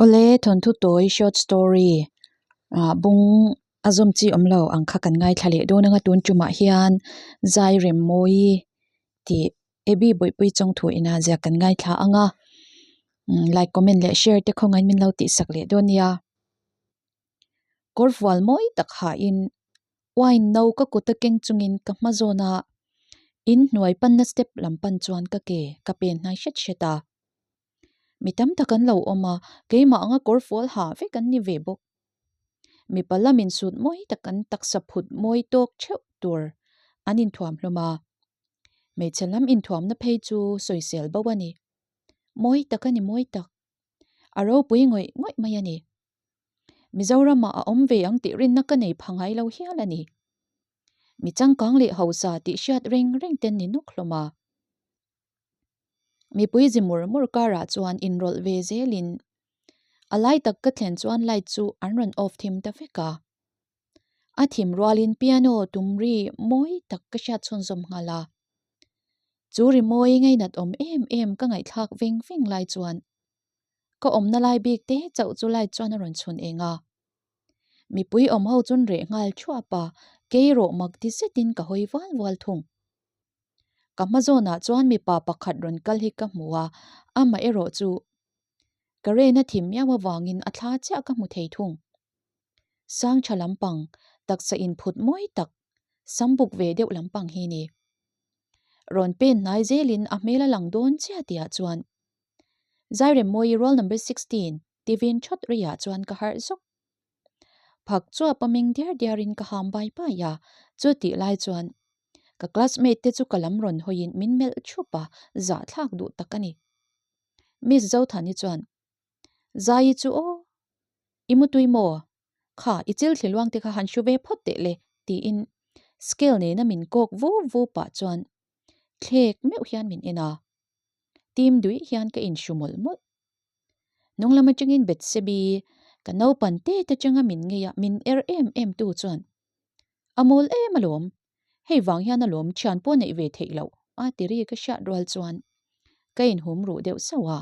Awle thawnthu tawi short story ah bung a zawm chi awm lo ang kha kan ngaithla leh dawn anga tun tumah hian zai rem mawi tih Abby Bawihpui chawngthu ina ziak kan ngaithla ang a like comment leh share te khawngaih min lo tihsak leh dawn nia. Kawr fual mawi tak hahin wine no ka kut a keng chungin ka hma zawn a in hnuai panna step lam pan chuan ka ke ka pen hnai hret hret a. Mi tam tak an lo awm a, keimah anga kawr fual ha vek an ni ve bawk. Mipa lamin sut mawi tak an taksa phut mawi tawk theuh tur an inthuam hlawm a. Hmeichhe lam inthuamna phei chu sawisel bo a ni. Mawi tak a ni mawi tak. A ropui ngawih ngawih mai a ni. Mizoramah a awm ve ang tih rinna ka nei pha ngai lo hial a ni. Mi changkang leh hausa tih hriat reng reng ten ni nawk hlawm a. Mipui zi mur mur karah chuan inrawlh ve zelin a lai tak ka thlen chuan light chu an rawn off thim ta vek a. A thim rualin piano tumri mawi tak ka hriat chhunzawm nghal a. Chu ri mawi ngainat awm em em ka ngaihthlak veng veng lai chuan ka awmna lai bik te chauh chu light chuan a rawn chhun eng a. Mipui awm ho chun reh nghal thuap a, kei rawh mak ti zetin ka hawi vual vual thung. Ka hma zawnah chuan mipa pakhat rawn kal hi ka hmu a, amah erawh chu ka rena thim miau avangin a thla chiah ka hmu thei thung. Sang tha lampang, taksa inphut mawi tak, sam buk ve deuh lampang hi ni. Rawn pen hnai zelin a hmel a lang dawn chiah tihah chuan Zairemmawi roll number 16 tivin thawt riah chuan ka harh zawk. Phak chuap a meng diar diarin ka ham bai bai a, chutih lai chuan ka classmate te chu ka lam rawn hawiin min melh thup a, zahthlak duh tak a ni. Miss Zothani chuan, Zai chu aw, i mutui maw? Kha, i chil thli luang te kha han hru ve phawt teh le, tiin scale nena min kawk vu vu pah chuan thlek meuh hian min en a. Tim duih hian ka inhru mawlh mawlh. Hnung lam atangin Betsebi, ka naupan te te changa min ngei a, min er em em tu chuan, A mawl em alawm, hei vang hian alawm thian pawh neih ve theih loh, a ti ri ka hriat rual chuan ka inhum ruh deuh sauh a.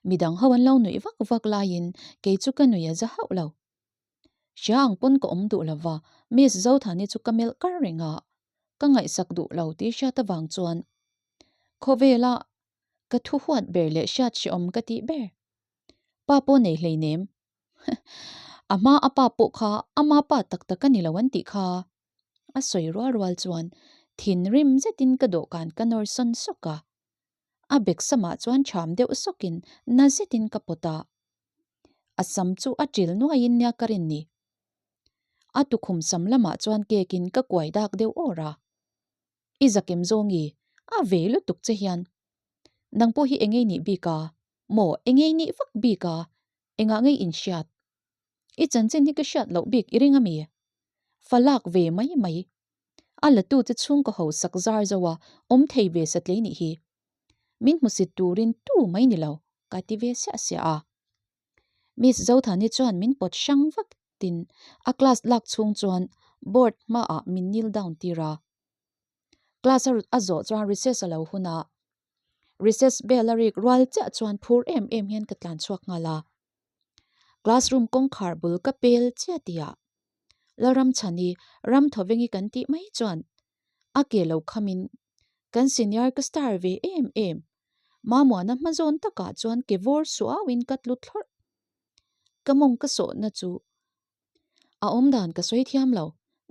Midang ho an lo nuih vak vak laiin kei chu ka nui a za hauh lo. Hria ang pawn ka awm duh lo va, Miss Zothani chu ka melh kar reng a, ka ngaihsak duh lo tih hriat avang chuan khawvela Ka thu huat ber leh hriat hrehawm ka tih ber. Pa pawh nei hleinem. A hma a pa pawh kha ama pa tak tak a ni lo an tih kha. A sawi rual rual chuan thinrim zetin ka dawhkan ka nawr sawn sawk a. A bek samah chuan cham deuh sawkin na zetin ka pawt a. A sam chu a ṭil nuaiin nia ka rin ni. A tukhum sam lamah chuan kekin ka kuai dak deuh awr a. I zakem zawngi, a ve lutuk che hian. Nang pawh hi engei nih bik a? Maw, engei nih vak bik a? Engah ngei in hriat? I chanchin hi ka hriat loh bik i ring ami? Fa lak ve mai mai. A la tu che chhung ka ho sak zar zo a, awm thei ve satlei nih hi. Min hmusit turin tu mai ni lo, ka ti ve siah siah a. Miss Zothani chuan min pawt hrang vak tin a class lak chhung chuan board hmaah min kneel down tir a. Class a a zawh chuan recess a lo hun a, recess bell a rik rual chiah chuan phur em em hian ka tlan chhuak nghal a. Classroom kawngkhar bul ka pel chiah tihah Lalramchhani Ramthawvengi kan tih mai chuan a ke lo khamin kan senior ka star ve em em Mamuana hma zawn takah chuan ke vawr suauin ka tlu thlawrh. Ka mawng ka sawhna chu a awm dan ka sawi thiam lo,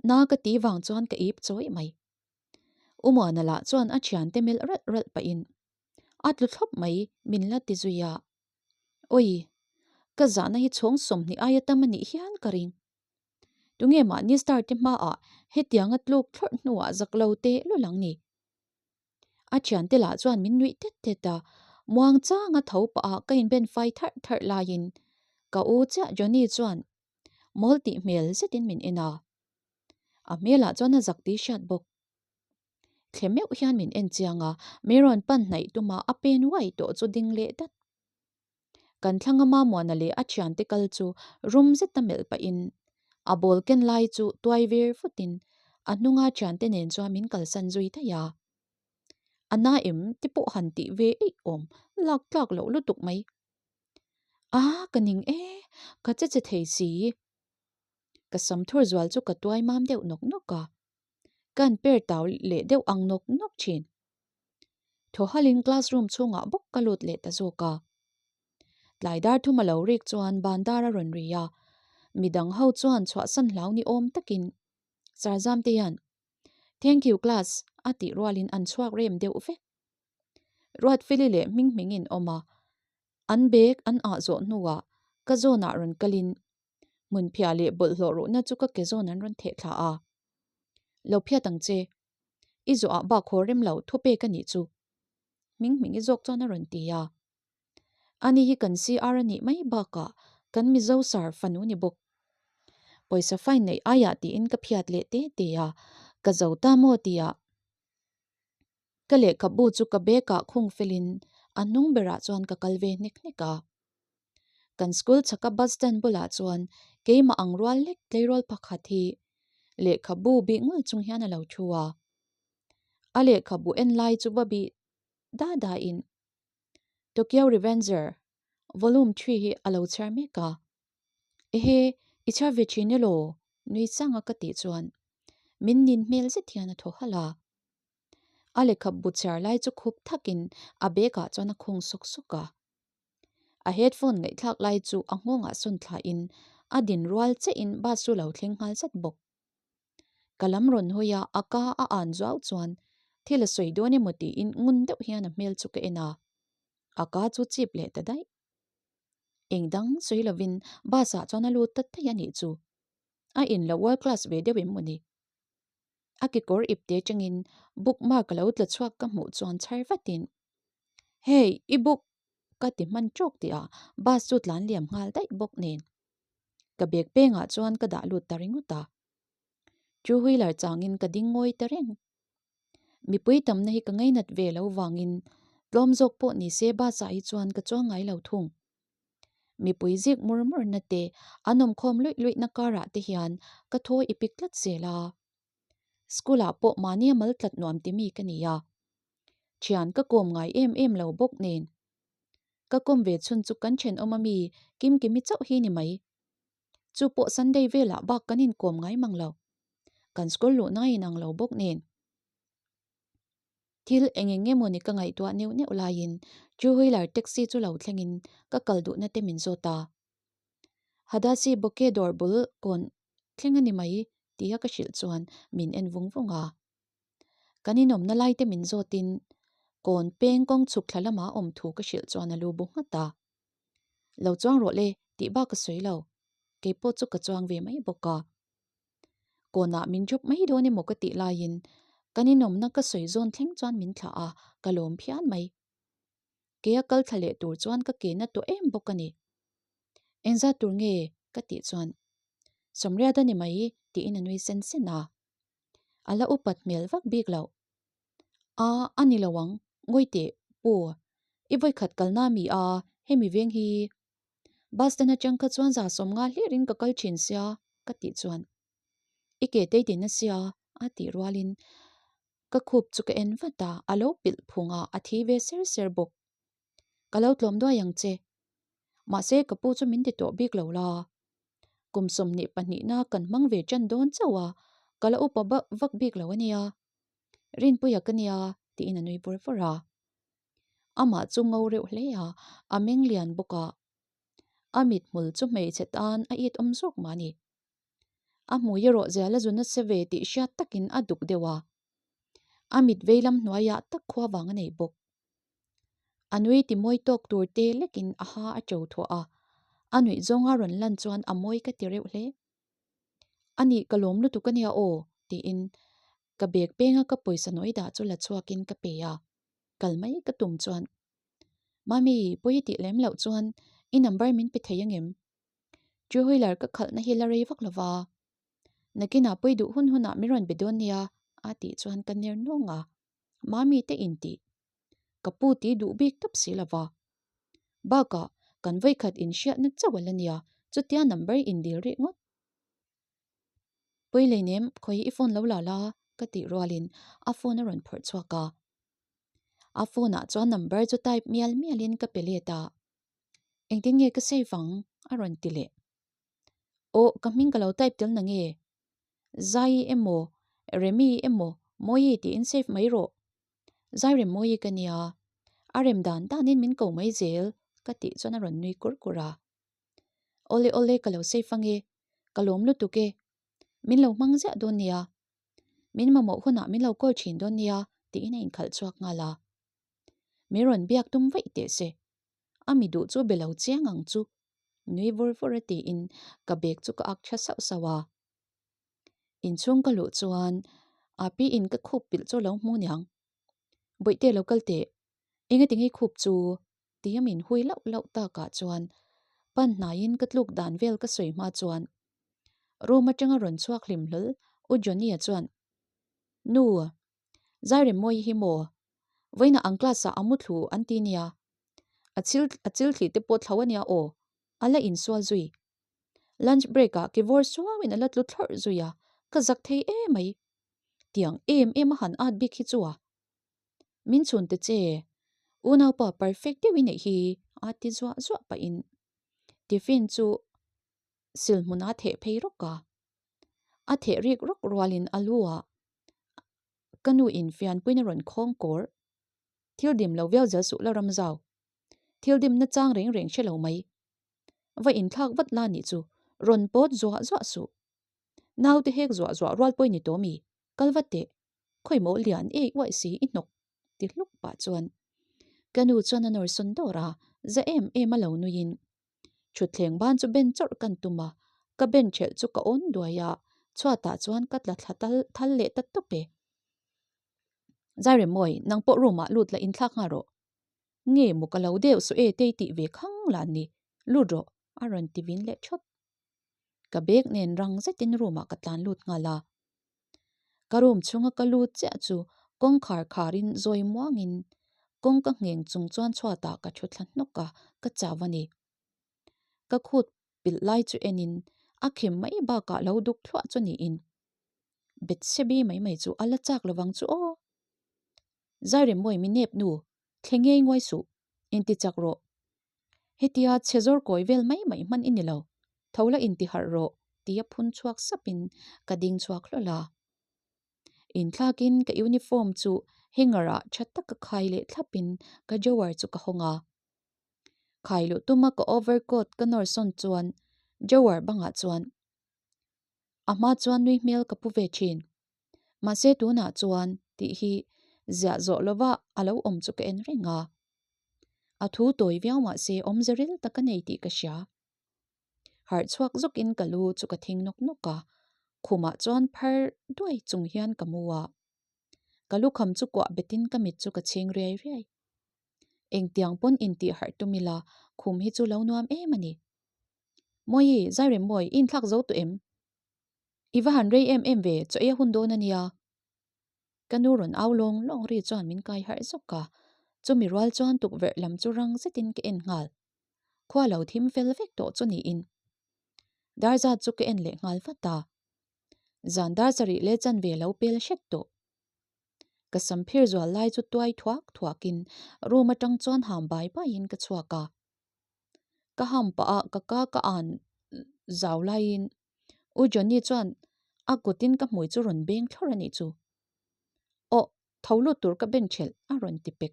na ka ti vang chuan ka ip chawih mai. U Muana lah chuan a thiante melh ralh ralh pahin a tlu thlawp mai min la ti zui a. Awi, ka zahna hi chhawng 20 aia tam a nih hial ka ring. Tunge mahni star te hmaah hetianga tluk thlawrh hnuah zak lo teh lul ang ni? A thiante lah chuan min nuih tet tet a, muang changa tho pah a ka inben fai tharh tharh laiin ka u chiah Johnny chuan mawl tih hmel zetin min en a. A hmelah chuan a zak tih hriat bawk. Thle meuh hian min en chiang a, mi rawn pan hnaih tuma a pen uai tawh chu ding leh dat. Kan thlanga Mamuana leh a thiante kal chu rum zeta melh pahin a ball ken lai chu tuai vir vutin a hnunga thiante nen chuan min kalsan zui daih a. A na em te pawh han tih ve eih awm lak tlak loh lutuk mai. A, ka ning e, ka che che thei si. Ka sam thur zual chu ka tuai mam deuh nawk nawk a, ka han per tau leh deuh ang nawk nawk thin. Thaw halin classroom chhungah bawk ka lut leh ta zawk a. Tlai dar thum a lo rik chuan ban dar a rawn ri a, midang ho chuan chhuahsan hlau ni awm takin Sarzam te hian Thank you class a tih rualin an chhuak rem deuh vek. Ruatfeli leh Hminghmingin awm a, an bag an ah zawh hnuah ka zawnah rawn kalin hmunphiah leh bawlhhlawh ruhna chu ka ke zawn an rawn theh thla a. Lo phiat ang che. I zawhah bak haw rem lo thu pek a nih chu. Hminghmingi zawk chuan a rawn ti a. Ani hi kan CR a nih mai bakah kan Mizo sar fanu ni bawk. Pawisa fine neih aiah tiin ka phiat leh te te a, ka zo ta maw tia. Ka lehkhabu chu ka bag ah khung felin a hnung berah chuan ka kal ve hnek hnek a. Kan school chhaka bus stand bulah chuan keimah ang rual lek tleirawl pakhat hi lehkhabu bih ngul chung hian a lo thu a. A lehkhabu en lai chu va bih da da in Tokyo Revenger Volume 3 hi a lo chhiar mek a. Ehe, i chhiar ve thin elaw? Nui changa ka tih chuan min nin hmel zet hian a thaw halh a. A lehkhabu chhiar lai chu khup thakin a bag ah chuan a khung sawk sawk a. A headphone ngaihthlak lai chu a nghawngah sawn thlain a din rual chiahin bus chu lo thleng nghal zat bawk. Ka lam rawn hawi a, a ka a an zuau chuan thil a sawi dawn emaw tiin ngun deuh hian a hmel chu ka en a, a ka chu chip leh ta daih. Eng dang sawi lovin bus ah chuan a lut ta daih a nih chu. A in lo world class ve deuh em maw ni? A kekawr ipte atangin bookmark a lo tla chhuak ka hmuh chuan chhar vatin, Hey, i book! ka ti hman tawk tih ah bus chu tlan liam nghal daih bawk nen. Ka bag pengah chuan ka dah lut ta ringawt a. Two wheeler changin ka ding ngawi ta reng. Mipui tamna hi ka ngainat ve lo vangin tlawm zawk pawh ni se bus ah hi chuan ka chuang ngai lo thung. Mipui zik mur mur na te, an awmkhawm luih luih na karah te hian ka thaw i pik tlat zel a. School ah pawh mahni a mal tlat nuam ti mi ka ni a. Thian ka kawm ngai em em lo bawk nen. Ka kawm ve chhun chu kan thenawm ami Kimkimi chauh hi ni mai. Chu pawh Sunday velah bak kan inkawm ngai mang lo. Kan school luhna a inang lo bawk nen. Thil eng eng emaw ni ka ngaihtuah neuh neuh laiin two wheeler taxi chu lo thlengin ka kal duhna te min zawt a. Hadasi bouquet dawr bul kawn thleng a ni mai tia ka hrilh chuan min en vung vung a. Kan inawmna lai te min zawtin kawn peng kawng chhuk thla lama awm thu ka hrilh chuan a lu bu nghat a. Lo chuang rawh le tih bak ka sawi lo, keipawh chu ka chuang ve mai bawk a. Kawnah min drop mai dawn emaw ka tih laiin kan inawmna ka sawi zawn thleng chuan min thlah a, ka lawm phian mai. Kei a kal thla leh tur chuan ka ke na tawh em bawk a ni. Engzat tur nge? ka tih chuan Sawmriat a ni mai tiin a nui sen sen a. A la upat hmel vak bik loh. A, a ni lo ang, ngawi teh, pu. I vawikhat kalna mi a, hemi veng hi. Bus stand atang kha chuan za 50 hlirin ka kal thin sia, ka tih chuan. I ke tei tin a sia, a tih rualin ka khup chu ka en vat a, a lo pilh phung a, a thi ve ser ser bawk. Ka lo tlawm duai ang che. Mahse ka pu chu min ti tawh bik lo la. Kum 22 na kan hmang ve tan dawn chauh a, ka la upa vak bik lo a nia. Rinpuia ka nia, tiin a nui vawr vawr a. Amah chu ngo reuh hle a, a meng lian bawk a. A mithmul chu hmeichhe tan a it awm zawk mah a ni. A hmui erawh zial a zu nasa ve tih hriat takin a duk deuh a. A mit vei lam hnuaiah tak khua vang a nei bawk. A nui ti mawi tawk tur te lekin a ha a to thuah a, a nuih zawnga rawn lan chuan a mawi ka ti reuh hle. A nih ka lawm lutuk a nia aw, tiin ka bag penga ka pawisa nawi dah chu la chhuakin ka pe a, kal mai ka tum chuan, Mami, pawi i tih lem loh chuan i number min pe thei angem? Two wheeler ka khalhna hi la rei vak lo va, nakinah pawi duh hun hunah min rawn be dawn nia, a tih chuan ka ner nawng a, Mami te intih ka pu ti duh bik tawp si lo va. Bakah kan vawikhat inhriatna chauh a la nia, chutia number indil rih ngawt. Pawi leinem khawi i phone lo la la ka tih rualin a phone a rawn phawrh chhuak a. A phone ah chuan number chu type mial mialin ka pe let a. Engtin nge ka save ang? a rawn ti leh. Aw, ka hming ka lo type tel na nge? Zai emaw, Remi emaw, Mawi tiin save mai rawh. Zai rem Mawi ka nia, a rem dan danin min ko mai zel ka tih chuan a rawn nui kur kur a. Awle awle ka lo save ange, ka lawm lutuk e. Min lo hmang ziah dawn nia. Min mamawh hunah min lo call thin dawn nia tiin a inkhalh chhuak nghal a. Min rawn biak tum vaih teh se. A mi duh chu be lo chiang ang chu. Nui vur vur a tiin ka bag chu ka ak tha sauh sauh a. Inchhung ka luh chuan a pi in ka khup pilh chu lo hmu niang. Bawihte lo kal teh. Engati nge khup chu? Tia min hui lauh lauh takah chuan pan hnaiin ka tluk dan vel ka sawi hma chuan room atanga rawn chhuak hlim hlawl U Johnny-a chuan, Nu, Zairemmawi hi maw? Vawiinah ang class-ah a mu thlu an ti nia. A chil a chil thli te pawh thlo a nia aw. A la insual zui. Lunch break-ah kivawr suauin a la tlu thlawrh zui a, ka zak thei emai. Tiang em em a han at bik hi chu a. Min chhun ta che, unaupa perfect deuh i neih hi a ti zuah zuah pahin tiffin chu sil hmunah a theh phei rawk a. A theh rik rawk rualin a lu ah ka nu in fianpuiin a rawn khawng kawr. Thil dim lo viau zel suh la Ramzau. Thil dim na chang reng reng hre lo mai. Va inthlak vat la nih chu rawn pawt zuah zuah suh. Naute hek zuah zuah rual pawh i ni tawh mi? Kal vat teh. Khawi maw lian ei uaih si i hnawk ti hluk pah chuan ka nu chuan a nawr sawn dawr a, za em em a lo nuiin thutthleng ban chu ben chawrh kan tum a, ka ben thelh chu ka awn duai a, chhuatah chuan ka tla thla tal thal leh ta tawp e. Zairemawi, nang pawh room ah lut la inthlak nghal rawh. Nge maw ka lo deuh saw e tei tih ve khang lan ni, lut rawh a rawn ti vin leh thawt. Ka bag nen rang zetin room ah ka tlan lut nghal a. Ka room chhunga ka lut chiah chu kawngkhar kharin zawi muangin kawngka ngheng chung chuan chhuatah ka thu thla hnawk a, ka chau a ni. Ka khut pilh lai chu enin a khim mai bakah lo duk thluah chu niin Bethsebi mai mai chu a la chak lovang chu aw. Zairemmawi mi nep nu, thle ngei nguai suh, inti chak rawh. Hetia chhe zawr kawi vel mai mai hman i ni lo, tho la inti harh rawh tia phun chhuak sapin ka ding chhuak hlawl a. Inthlakin ka uniform chu hanger ah tha taka khai leh thlapin ka drawer chu ka hawng a. Khai luh tuma ka overcoat ka nawr sawn chuan drawer bangah chuan a hma chuan nui hmel ka pu ve thin. Mahse tunah chuan tih hi ziah zawh lova a lo awm chu ka en reng a. A thu tawi viau mahse awmze ril tak a nei tih ka hria. Harh chhuak zawkin ka lu chu ka thing nawk nawk a, khumah chuan phar duai chung hian ka mu a. Ka lukham chu kuah betin ka mit chu ka chhing riai riai. Engtiang pawn intih harh tum ila khum hi chu lo nuam em a ni. Mawi, Zairemmawi, i inthlak zo tawh em? I va han rei em em ve, chaw ei a hun dawn a nia. Ka nu rawn au lawng lawng ri chuan min kai harh zawk a, chumi rual chuan tukverh lam chu rang zetin ka en nghal. Khua lo thim fel vek tawh chu niin. Dar zat chu ka en leh nghal vat a. Zan dar sarih leh chanve lo pel hret tawh. Ka sam phir zual lai chu tuai thuak thuakin room atang chuan ham bai baiin ka chhuak a. Ka ham pah a ka ka ka an zau laiin U Johnny chuan a kutin ka hmui chu rawn beng thlawr a nih chu. Aw, tho lut tur ka ben thelh a rawn ti pek.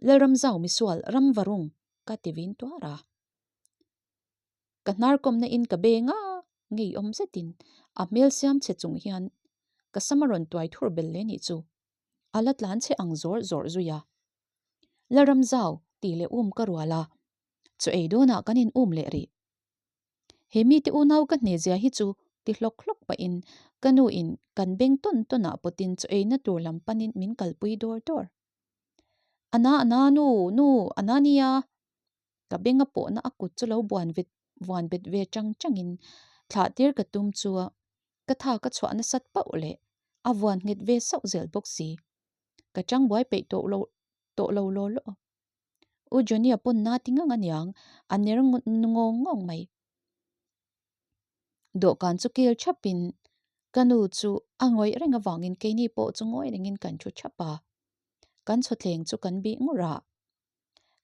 Lalramzau misual Ramvarung ka ti vin tuar a. Ka hnar kawmna in ka beng a, ngeiawm zetin a hmel siam chhe chung hian ka sam a rawn tuai thur bel le nih chu. A la tlan chhe ang zawr zawr zui a. Lalramzau tih leh um ka rual a, chaw ei dawnah kan in um leh rih. He mite unau ka hne zia hi chu ti hlawk hlawk pahin ka nu in kan beng tawn tawn ah pawtin chaw eina tur lam panin min kalpui dawr dawr. Ana ana nu nu ana nia ka beng a pawhna a kut chu lo buan vet vuan bet ve chang changin thlah tir ka tum chu ka tha ka chhuah nasat pauh leh a vuan nghet ve sauh zel bawk si. Ka chang buai peih tawh lo tawh lo law law. U Johnny-a pawn na ti ngang aniang, a ner ngawng ngawng mai. Dawhkan chu kil thapin ka nu chu a ngawih reng avangin keini pawh chu ngawi rengin kan thu thap a. Kan chhawthleng chu kan bih ngur a.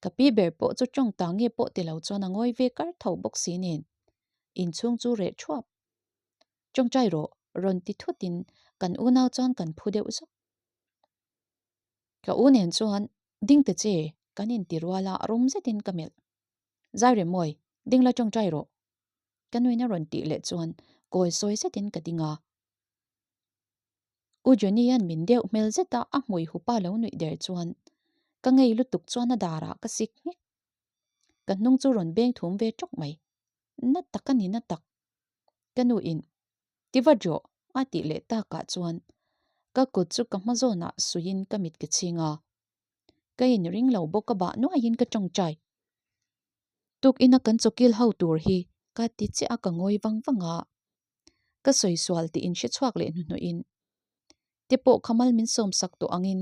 Ka pi ber pawh chu tawng ta nge pawh ti lo chuan a ngawi ve kar tho bawk si nen inchhung chu reh thuap. Tawngtai rawh rawn ti thutin kan unau chuan kan phu deuh zawk. Ka u nen chuan ding ta che kan inti rual a rum zetin ka melh. Zai rem mawi, ding la tawngtai rawh. Ka nuin a rawn tih leh chuan kawi sawi zetin ka ding a. U Johnny-a'n min deuh hmel zeta a hmui hupa lo nuih der chuan ka ngei lutuk chuan a darah ka sik nghek. Ka hnung chu rawn beng thum ve tawk mai. Na tak a ni na tak. Ka nuin Ti va rawh a tih leh takah chuan ka kut chu ka hma zawnah suiin ka mit ka chhing a. Ka inring lo bawk a bah nuaiin ka tawngtai. Tuk ina kan chawkil ho tur hi ka ti chiah a ka ngawi vang vang a. Ka sawi sual tih in hre chhuak leh hnuhnawhin te pawh kha mal min sawm sak tawh angin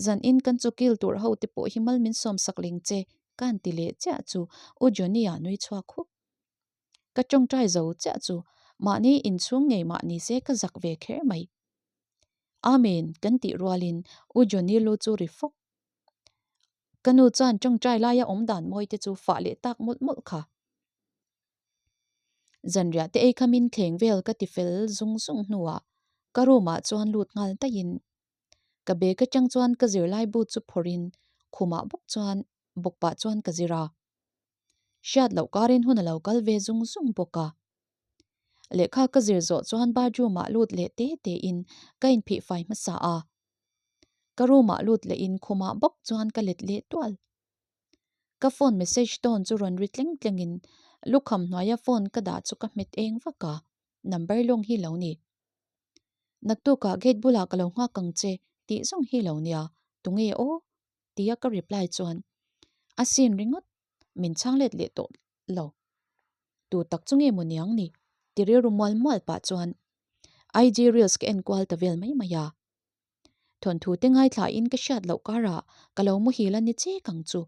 zan in kan chawkil tur ho te pawh hi mal min sawm sak leng che ka han ti leh chiah chu U Johnny-a nui chhuak huk. Ka tawngtai zo chiah chu mahni inchhung ngei mah ni se ka zak ve kher mai. Amen kan tih rualin U Johnny lu chu ri fawk. Ka nu chuan tawngtai laia awm dan mawi te chu fah leh tak mawlh mawlh kha. Zanriah te ei khamin thleng vel ka ti fel zung zung hnuah ka room ah chuan lut nghal daihin ka bag atang chuan ka zirlai bu chu phawrhin khumah bawk chuan bawk pah chuan ka zir a. Hriat loh karin hun a lo kal ve zung zung bawk a. Lehkha ka zir zawh chuan bathroom ah lut leh te te in ka inphih fai hmasa a. Ka room ah lut leh in khumah bawk chuan ka let leh tual. Ka phone message tone chu rawn ri tleng tleng in lukham hnuaia phone ka dah chu ka hmet eng vak a, number lawng hi lo ni. Naktukah gate bulah ka lo nghak ang che tih zawng hi lo nia, tunge aw? tia ka reply chuan a sin ringawt min chhang let leh tawh lo. Tu tak chu nge maw niang ni? Ti rilru mual mual pah chuan IG reels ka en kual ta vel mai mai a. Thawnthu te ngaithla in ka hriat loh karah ka lo muhil a ni chek ang chu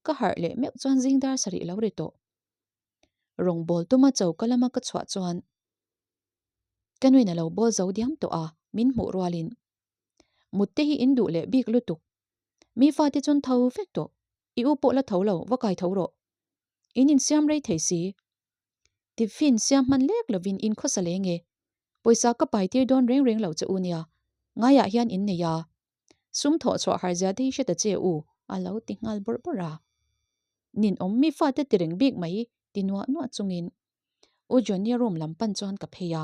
ka harh leh meuh chuan zing dar sarih lo ri tawh. Rawngbawl tuma choka lama ka chhuah chuan ka nuin a lo bawl zo diam tawh a, min hmuh rualin mut te hi in duh leh bik lutuk. Mi fate chuan tho vek tawh, i u pawh la tho lo, va kai tho rawh. In insiam rei thei si. Tiffin siam hman lek lovin in khawsa leng e. Pawisa ka pai tir dawn reng reng lo che u nia, ngaiah hian in nei a. Sum thawh chhuah har zia te hi hre ta che u, a lo ti nghal bawrh bawrh a. Ninawm mi fate ti reng bik mai ti nuah nuah chungin U Johnny room lam pan chuan ka phei a.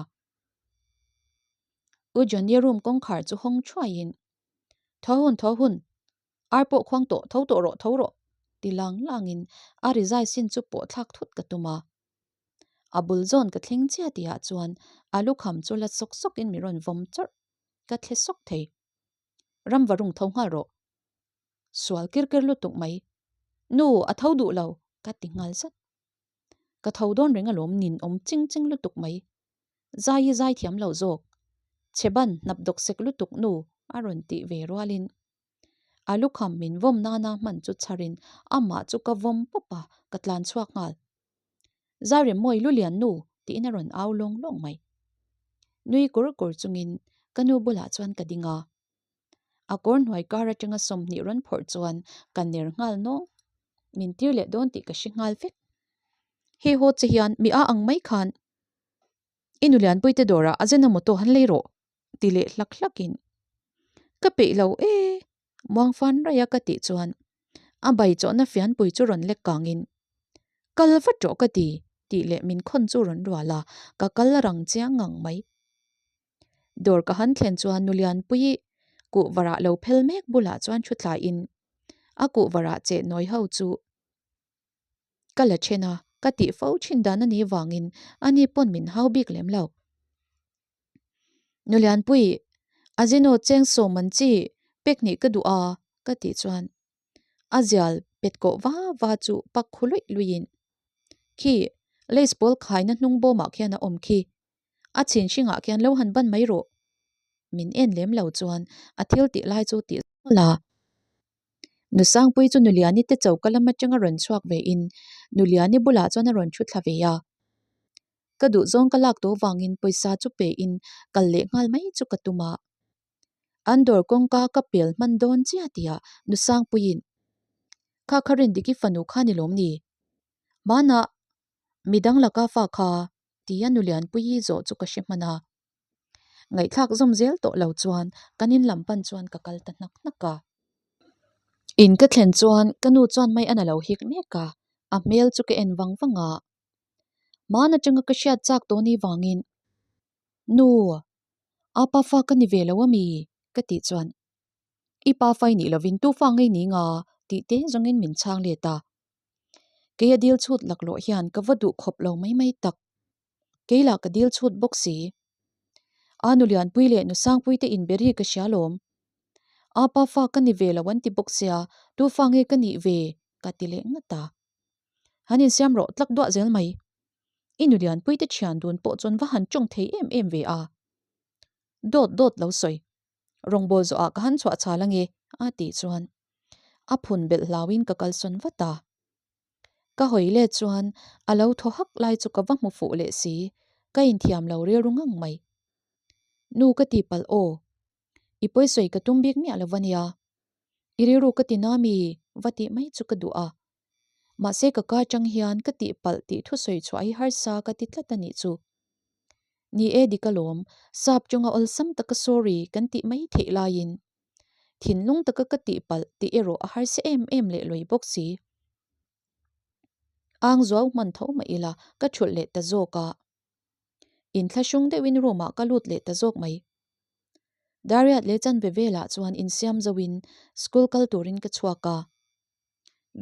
U Johnny room kawngkhar chu hawng thuaiin, Tho hun, tho hun, ar pawh khuang tawh, tho tawh rawh, tho rawh, ti lang langin a rizai sin chu pawh thlak thut ka tum a. A bul zawn ka thleng chiah tihah chuan a lukham chu la sawk sawkin mi rawn vawm chawrh, ka thle sawk thei. Ram va rung tho nghal rawh. Sual kir kir lutuk mai. Nu, a tho duh lo, ka ti nghal zat. Ka tho dawn reng alawm nin awm ching ching lutuk mai. Zai i zai thiam lo zawk. Chhe ban hnap dawk sek lutuk nu a rawn tih ve rualin a lukham min vawm nana hman chu chharin amah chu ka vawm pawp a, ka tlan chhuak nghal. Zai rem mawi lulian nu tiin a rawn au lawng lawng mai. Nui kur kur chungin ka nu bulah chuan ka ding a. A kawr hnuai kar atanga 20 rawn phawrh chuan ka ner nghal nawng. Min tir leh dawn tih ka hre nghal vek. He haw che hian mi a ang mai khan i nulianpuite dawrah a zen a motor han lei rawh ti leh hlak hlakin ka peih lo e muang fan raih a ka tih chuan a bai chawhna fianpui chu rawn lek kangin kal vat rawh ka ti tih leh min khawn chu rawn rual a ka kal rang chiang ngang mai. Dawr ka han thlen chuan Nulianpuii kuhvarah lo phel mek bulah chuan thu thlaiin a kuhvarah cheh nawi ho chu ka la then a, ka tih fo thin dan a nih vangin ani pawn min hau bik lem lo. Nulianpuii, Azino cheng sawm an chi pek nih ka duh a ka tih chuan a zial pet kawh va va chu pak khu luih luihin khi lace pawl khaina hnung bawmah khian a awm khi a chhin hringah khian lo han ban mai rawh min en lem lo chuan a thil tih lai chu tih zawk a. Nusangpui chu Nuliani te choka lam atanga rawn chhuak ve in Nuliani bulah chuan a rawn thu thla ve a. Ka duhzawng ka lak tawh vangin pawisa chu pe in kal leh nghal mai chu ka tum a. An dawr kawngka ka pel hman dawn chiah tihah Nusangpuiin. Kha kha Rindiki fanu kha ni lawm ni? Hmanah midang laka fa kha tia nu Lianpuii zawh chu ka hre hman a. Ngaihthlak zawm zel tawh lo chuan kan in lam pan chuan ka kal ta hnak hnak a. In ka thlen chuan ka nu chuan mai a na lo hik mek a, a hmel chu ka en vang vang a. Hman atanga ka hriat chak tawh ni vangin, Nu, apa fa ka ni ve lo a mi? ka tih chuan, I pa fai nih lovin tu fa ngei ni nga? tih te zawngin min chhang let a. Kei a dil chhut laklawh hian ka va duh khawp lo mai mai tak. Kei lah ka dil chhut bawk si. A nu Lianpui leh nu Sangpui te inbe ri ka hria lawm. A pa fa ka ni ve lo an ti bawk sia, tu fa nge ka nih ve? ka ti leh ngat a. Han insiam rawh tlak duah zel mai. I nu Lianpui te thian dun pawh chuan va han tawng thei em em ve a. Dawt dawt lo sawi. Rawngbawl zawhah ka han chhuah chhal ange a tih chuan a phun belh hlauin ka kalsawn vat a. Ka hawi let chuan a lo thaw hak lai chu ka va hmu fuh leh si, ka inthiam lo rilru ngang mai. Nu ka ti palh aw, i pawisawi ka tum bik miah lo va nia, i rilru ka ti na mi va tih mai chu ka duh a, mahse ka ka atang hian ka tih palh tih thusawi chhuah hi harsa ka ti tlat a nih chu. Ni e dik alawm, sap chunga awlsam taka sorry kan tih mai theih laiin thinlung taka ka tih palh tih erawh a harsa em em leh lawi bawk si. Ang zuau hman tho mah ila ka thulh leh ta zawk a. Inthlahrung deuhin room ah ka lut leh ta zawk mai. Dariat leh chanve velah chuan insiam zoin school kal turin ka chhuak a.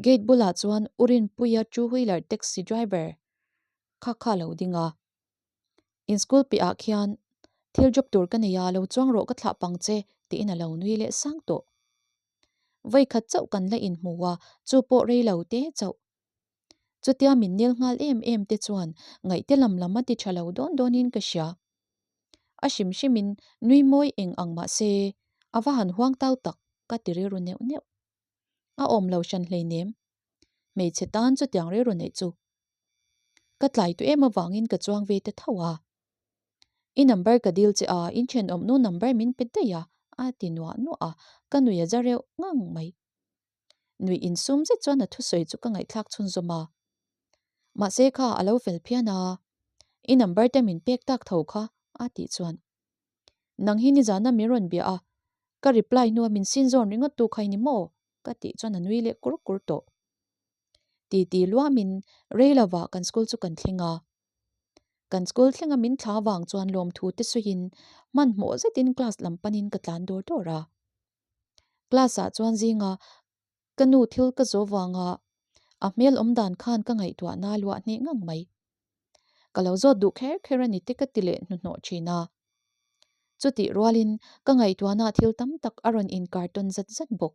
Gate bulah chuan U Rinpuia two wheeler taxi driver kha kha lo ding a. In school piahah khian thil drop tur ka nei a, lo chuang rawh ka thlah pang che tiin a lo nui leh sang tawh. Vawi khat chauh kan la inhmu a, chu pawh rei lo te chauh. Chutia min nel nghal em em te chuan ngaihte lam lam a ti tha lo dawn dawnin ka hria. A hrim hrimin nui mawi eng ang mah se a va han huang tau tak ka ti rilru neuh neuh. A awm lo hran hleinem. Hmeichhe tan chutiang rilru neih chu Ka tlai tu em avangin ka chuang ve ta tho a. I number ka dil che a, in thenawmnu number min pe daih a, a ti nuah nuah a, ka nui a za reuh ngang mai. Nuih insum zet chuan a thusawi chu ka ngaihthlak chhunzawm a. Mahse kha a lo fel phian a, i number te min pek tak tho kha, a tih chuan. Nang hi nizana min rawn bia a, ka reply hnua min sin zawn ringawt tu kha i ni maw? ka tih chuan a nui leh kur kur tawh. Titi luamin rei lovah kan school chu kan thleng a. Kan school thlenga min thla vang chuan lawmthu te sawiin hmanhmawh zetin class lam panin ka tlan dawr dawr a. Class ah chuan zinga ka nu thil ka zawh vanga a hmel awm dan khan ka ngaihtuahna luah hneh ngang mai. Ka lo zawt duh kher kher a ni te ka ti leh hnuhnawh thin a. Chutih rualin ka ngaihtuahna thil tam tak a rawn inkar tawn zat zat bawk.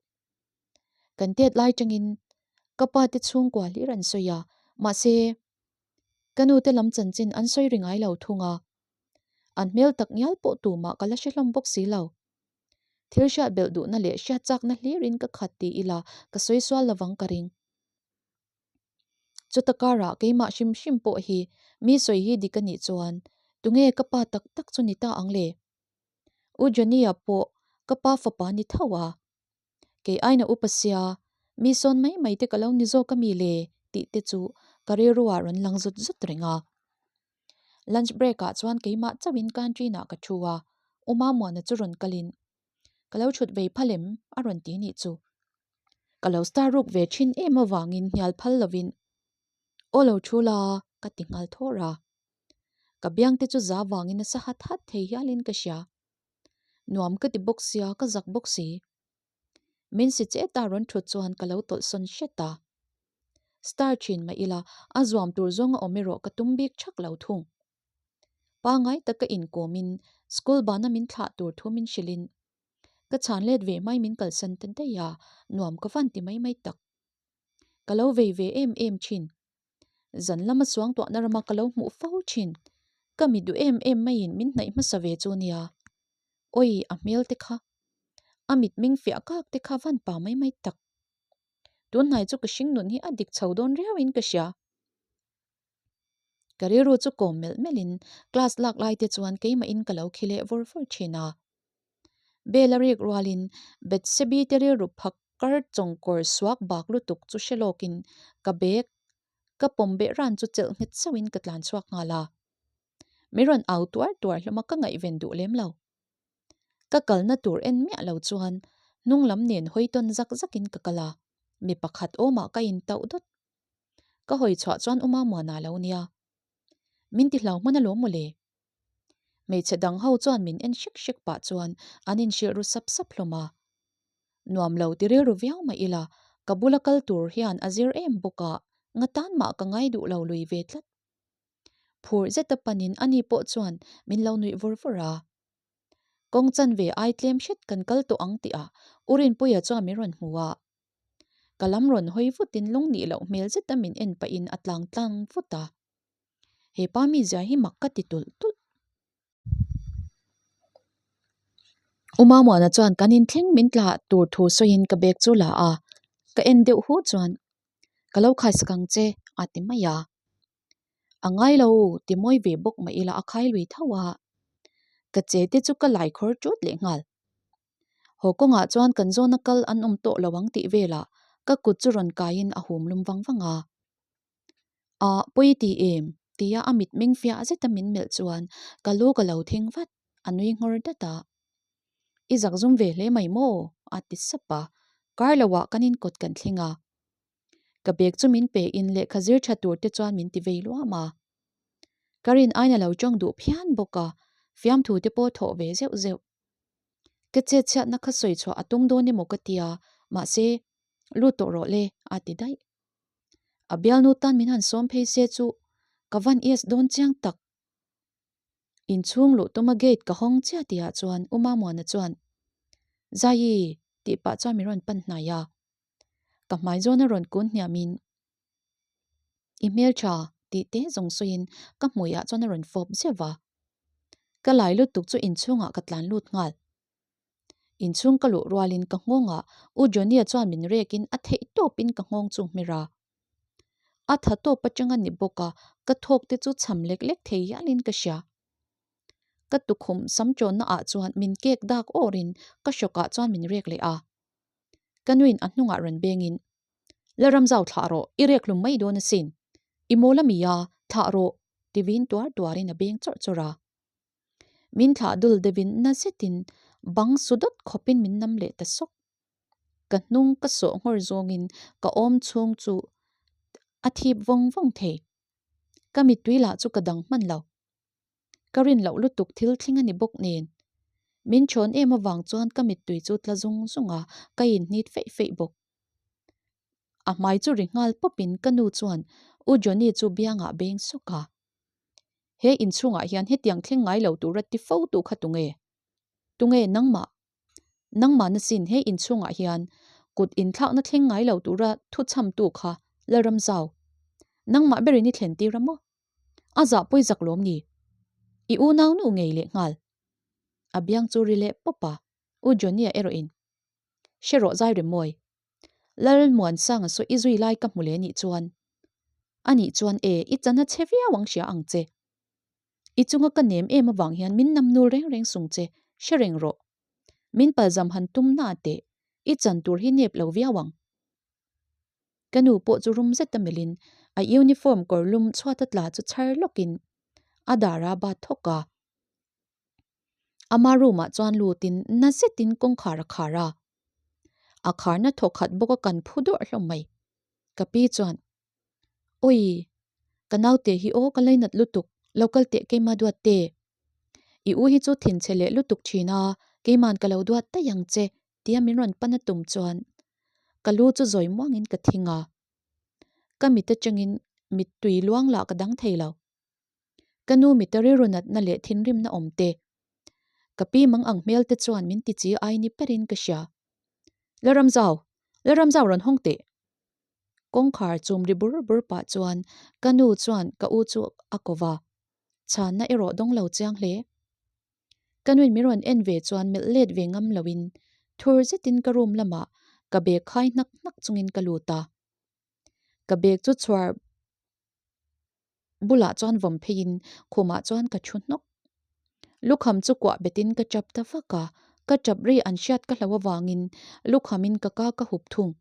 Kan tet lai tangin ka pa te chhungkua hlir an sawi a, mahse ka nu te lam chanchin an sawi ri ngai lo thung a. An hmel tak ngial pawh tumah ka la hre hlawm bawk si lo. Thil hriat belh duhna leh hriat chakna hlirin ka khat ti ila ka sawi sual lovang ka ring. Chuta karah keimah hrim hrim pawh hi mi sawi hi dik a nih chuan tunge ka pa tak tak chu ni ta ang le? U Johnny-a pawh ka pa fapa ni tho a. Kei aina upa sia, mi sawn mai mai te ka lo ni zawk a mi le tih te chu ka rilru ah rawn lang zut zut reng a. Lunch break ah chuan keimah chauhin canteen ah ka thu a, U Mamuana chu rawn kalin ka lo thut vei phal em a rawn ti nih chu. Ka lo star ruk ve thin em avangin hnial phal lovin aw lo thu la ka ti nghal thawr a. Ka biang te chu za vangin a sa hat hat thei hialin ka hria. Nuam ka ti bawk sia, ka zak bawk si. Min si che ta rawn thut chuan ka lo tawlh sawn hret a. Star thin mah ila, a zuam tur zawng a awm erawh ka tum bik thak lo thung. Pangai taka inkawmin school bana min thlah tur thu min hrilhin ka chhan let ve mai min kalsan ta daih a, nuam ka van ti mai mai tak. Ka lo vei ve em em thin. Zan lama suangtuahna rama ka lo hmuh fo thin. Ka mi duh em em maiin min hnaih hmasa ve chu nia. Awi, a hmel te kha. A mitming fiah kak te kha van pa mai mai tak. Tunhnai chu ka hring nun hi a dik chho dawn riauin ka hria. Ka rilru chu kawm melh melhin class lak lai te chuan keimahin ka lo khi leh vawr vawr thin a. Bell a rik rualin Bethsebi te rilru phak. kar chawngkawr suak bak lutuk chu hre lawkin ka bag ka pawm beh ran chu chelh nghet sauhin ka tlan chhuak nghal a. Mi rawn au tuar tuar hlawm a ka ngaihven duh lem lo. Ka kalna tur en miah lo chuan hnung lam nen hawi tawn zak zakin ka kal a, mi pakhat awmah ka intauh dawt. Ka hawi chhuah chuan Uma Muana lo nia. Min ti hlau hman alawm mawle. Hmeichhe dang ho chuan min en hrek hrek pah chuan an inhrilh ru sap sap hlawm a. Nuam lo ti rilru viau mah ila ka bula kal tur hian a zir em bawk a, ngatan mah ka ngai duh lo lui ve tlat. Phur zeta panin ani pawh chuan min lo nuih vur vur a. Kawng chanve ai tlem hret kan kal tawh ang tih ah U Rinpuia chuan min rawn hmu a. Ka lam rawn hawi vutin lung nih loh hmel zeta min en pahin a tlang tlang vut a. He pa mizia hi mak ka ti tulh tulh. U Mamuana chuan kan inthleng min tla tur thu sawiin ka bag chu la a, ka en deuh hu chuan ka lo khaisak ang che a ti mai a. A ngai lo ti mawi ve bawk mah ila a khai lui tho a, ka che te chu ka lai khawr ṭut leh nghal. Haw kawngah chuan kan zawna kal an awm tawh lo ang tih velah ka kut chu rawn kaiin a hum lum vang vang a. Ah, pawi ti em? tia a mitmeng fiah zeta min melh chuan ka lu ka lo thing vat, a nui nghawr dat a. I zak zum ve hle mai maw? a ti sap a, kar loah kan inkawt kan thleng a. Ka bag chu min pe in lehkha zir tha tur te chuan min ti vei luam a. Ka rin aina lo tawng duh phian bawk a, fiamthu te pawh thawh ve zeuh zeuh. Ka chetchhiatna kha sawi chhuah a tum dawn emaw ka tia, mahse, lut tawh rawh le, a ti daih. A bialnu tan min han sawm phei se chu ka van yes dawn chiang tak. Inchhung luh tuma gate ka hawng chiah tihah chuan U Mamuana chuan, Zaii! tih pah chuan min rawn pan hnai a. Ka hmai zawn a rawn kun hniamin, I hmeltha tih te zawng sawiin ka hmuiah chuan a rawn fawp zeuh va. Ka lai lutuk chu inchhungah ka tlan lut nghal. Inchhung ka luh rualin ka nghawngah U Johnny-a chuan min rekin a theih tawpin ka nghawng chu hmer a. A tha tawp atanga ni bawk a, ka thawk te chu cham lek lek thei hialin ka hria. Ka tukhum sam tawnna ah chuan min kek dak awrin ka hrawkah chuan min rek leh a. Ka nuin a hnungah rawn bengin, Lalramzau thlah rawh, i rek hlum mai dawn asin. I mawl a mi a, thlah rawh, ti vin tuar tuarin a beng chawrh chawrh a. Min thlah dul deuhin na zetin bang su dawt khawpin min nam leh ta sawk. Ka hnung ka sawh nghawr zawngin ka awm chhung chu a thip vawng vawng thei. Ka mittui lah chu ka dang hman lo. Ka rin loh lutuk thil thleng a ni bawk nen. Min thawn em avang chuan ka mittui chu tla zung zung a, ka inhnit feih feih bawk. A hmai chu ri nghal pawpin ka nu chuan U Johnny chu biangah beng sawk a. He inchhungah hian hetiang thleng ngai lo tura ti fo tu kha tunge? Tunge nangmah? Nangmah nasin he inchhungah hian kut inthlakna thleng ngai lo tura thuchhamtu kha Lalramzau. Nangmah berin i thlen tir a maw? A zah pawi zak lawm ni? I unau nu ngei leh nghal. A biang chu ri leh pawp a, U Johnny-a erawhin, Hre rawh zai rem mawi. Lalmuansanga saw i zui lai ka hmu leh nih chuan. A nih chuan e, i chan a chhe viau ang hria ang che. I chunga ka nem em avang hian min nam nul reng reng sung che, hre reng rawh. Min palzam han tum na teh, i chan tur hi nep lo viau ang. Ka nu pawh chu rum zet a melhin a uniform kawr lum chhuat a tla chu chhar lawkin a dar a bat thawk a. Ama room ah chuan lutin na zetin kawngkhar a khar a. A kharna thawkhat bawk a kan phu dawrh hlawm mai. Ka pi chuan, Awi, ka naute hi aw ka lainat lutuk, lo kal teh keima duat te. I u hi chu thinchhe leh lutuk thin a, keiman ka lo duat daih ang che tia min rawn pan a tum chuan ka lu chu zawi muangin ka thing a. Ka mit atangin mittui luang lah ka dang thei lo. Ka nu mita rilru natna leh thinrimna awm te, ka pi mang ang hmel te chuan min ti chi ai ni perin ka hria. Lalramzau! Lalramzau rawn hawng teh! Kawngkhar chum ri bur bur pah chuan ka nu chuan ka u chu a ko va, chhanna erawh dawng lo chiang hle. Ka nuin min rawn en ve chuan melh let ve ngam loin thur zetin ka room lamah ka bag khai hnak hnak chungin ka lut a. Ka bag chu chhuar bulah chuan vawm pheiin khumah chuan ka thu hnawk. Lukham chu kuah betin ka chap ta vak a, Ka tap ri an hriat ka hlo avangin lukhamin ka ka ka hup thung.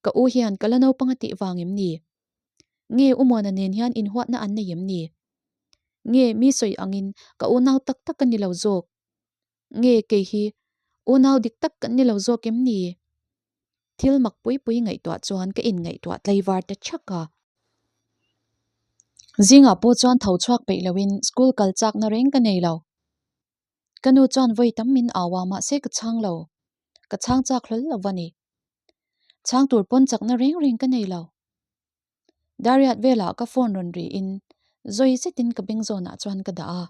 Ka u hian ka la naupang a tih vang em ni? Nge U Muana nen hian inhuatna an nei em ni? Nge mi sawi angin ka unau tak tak ka ni lo zawk? Nge kei hi unau dik tak kan ni lo zawk em ni? Thil mak pui pui ngaihtuah chuan ka inngaihtuah tlaivar ta chhak a. Zingah pawh chuan tho chhuak peih loin school kal chakna reng ka nei lo. Ka nu chuan vawi tam min au a mahse ka chhang lo. Ka chhang chak hlawl lo va ni. Chhang tur pawn chakna reng reng ka nei lo. Dariat velah ka phone rawn ri in zawi zetin ka beng zawnah chuan ka dah a.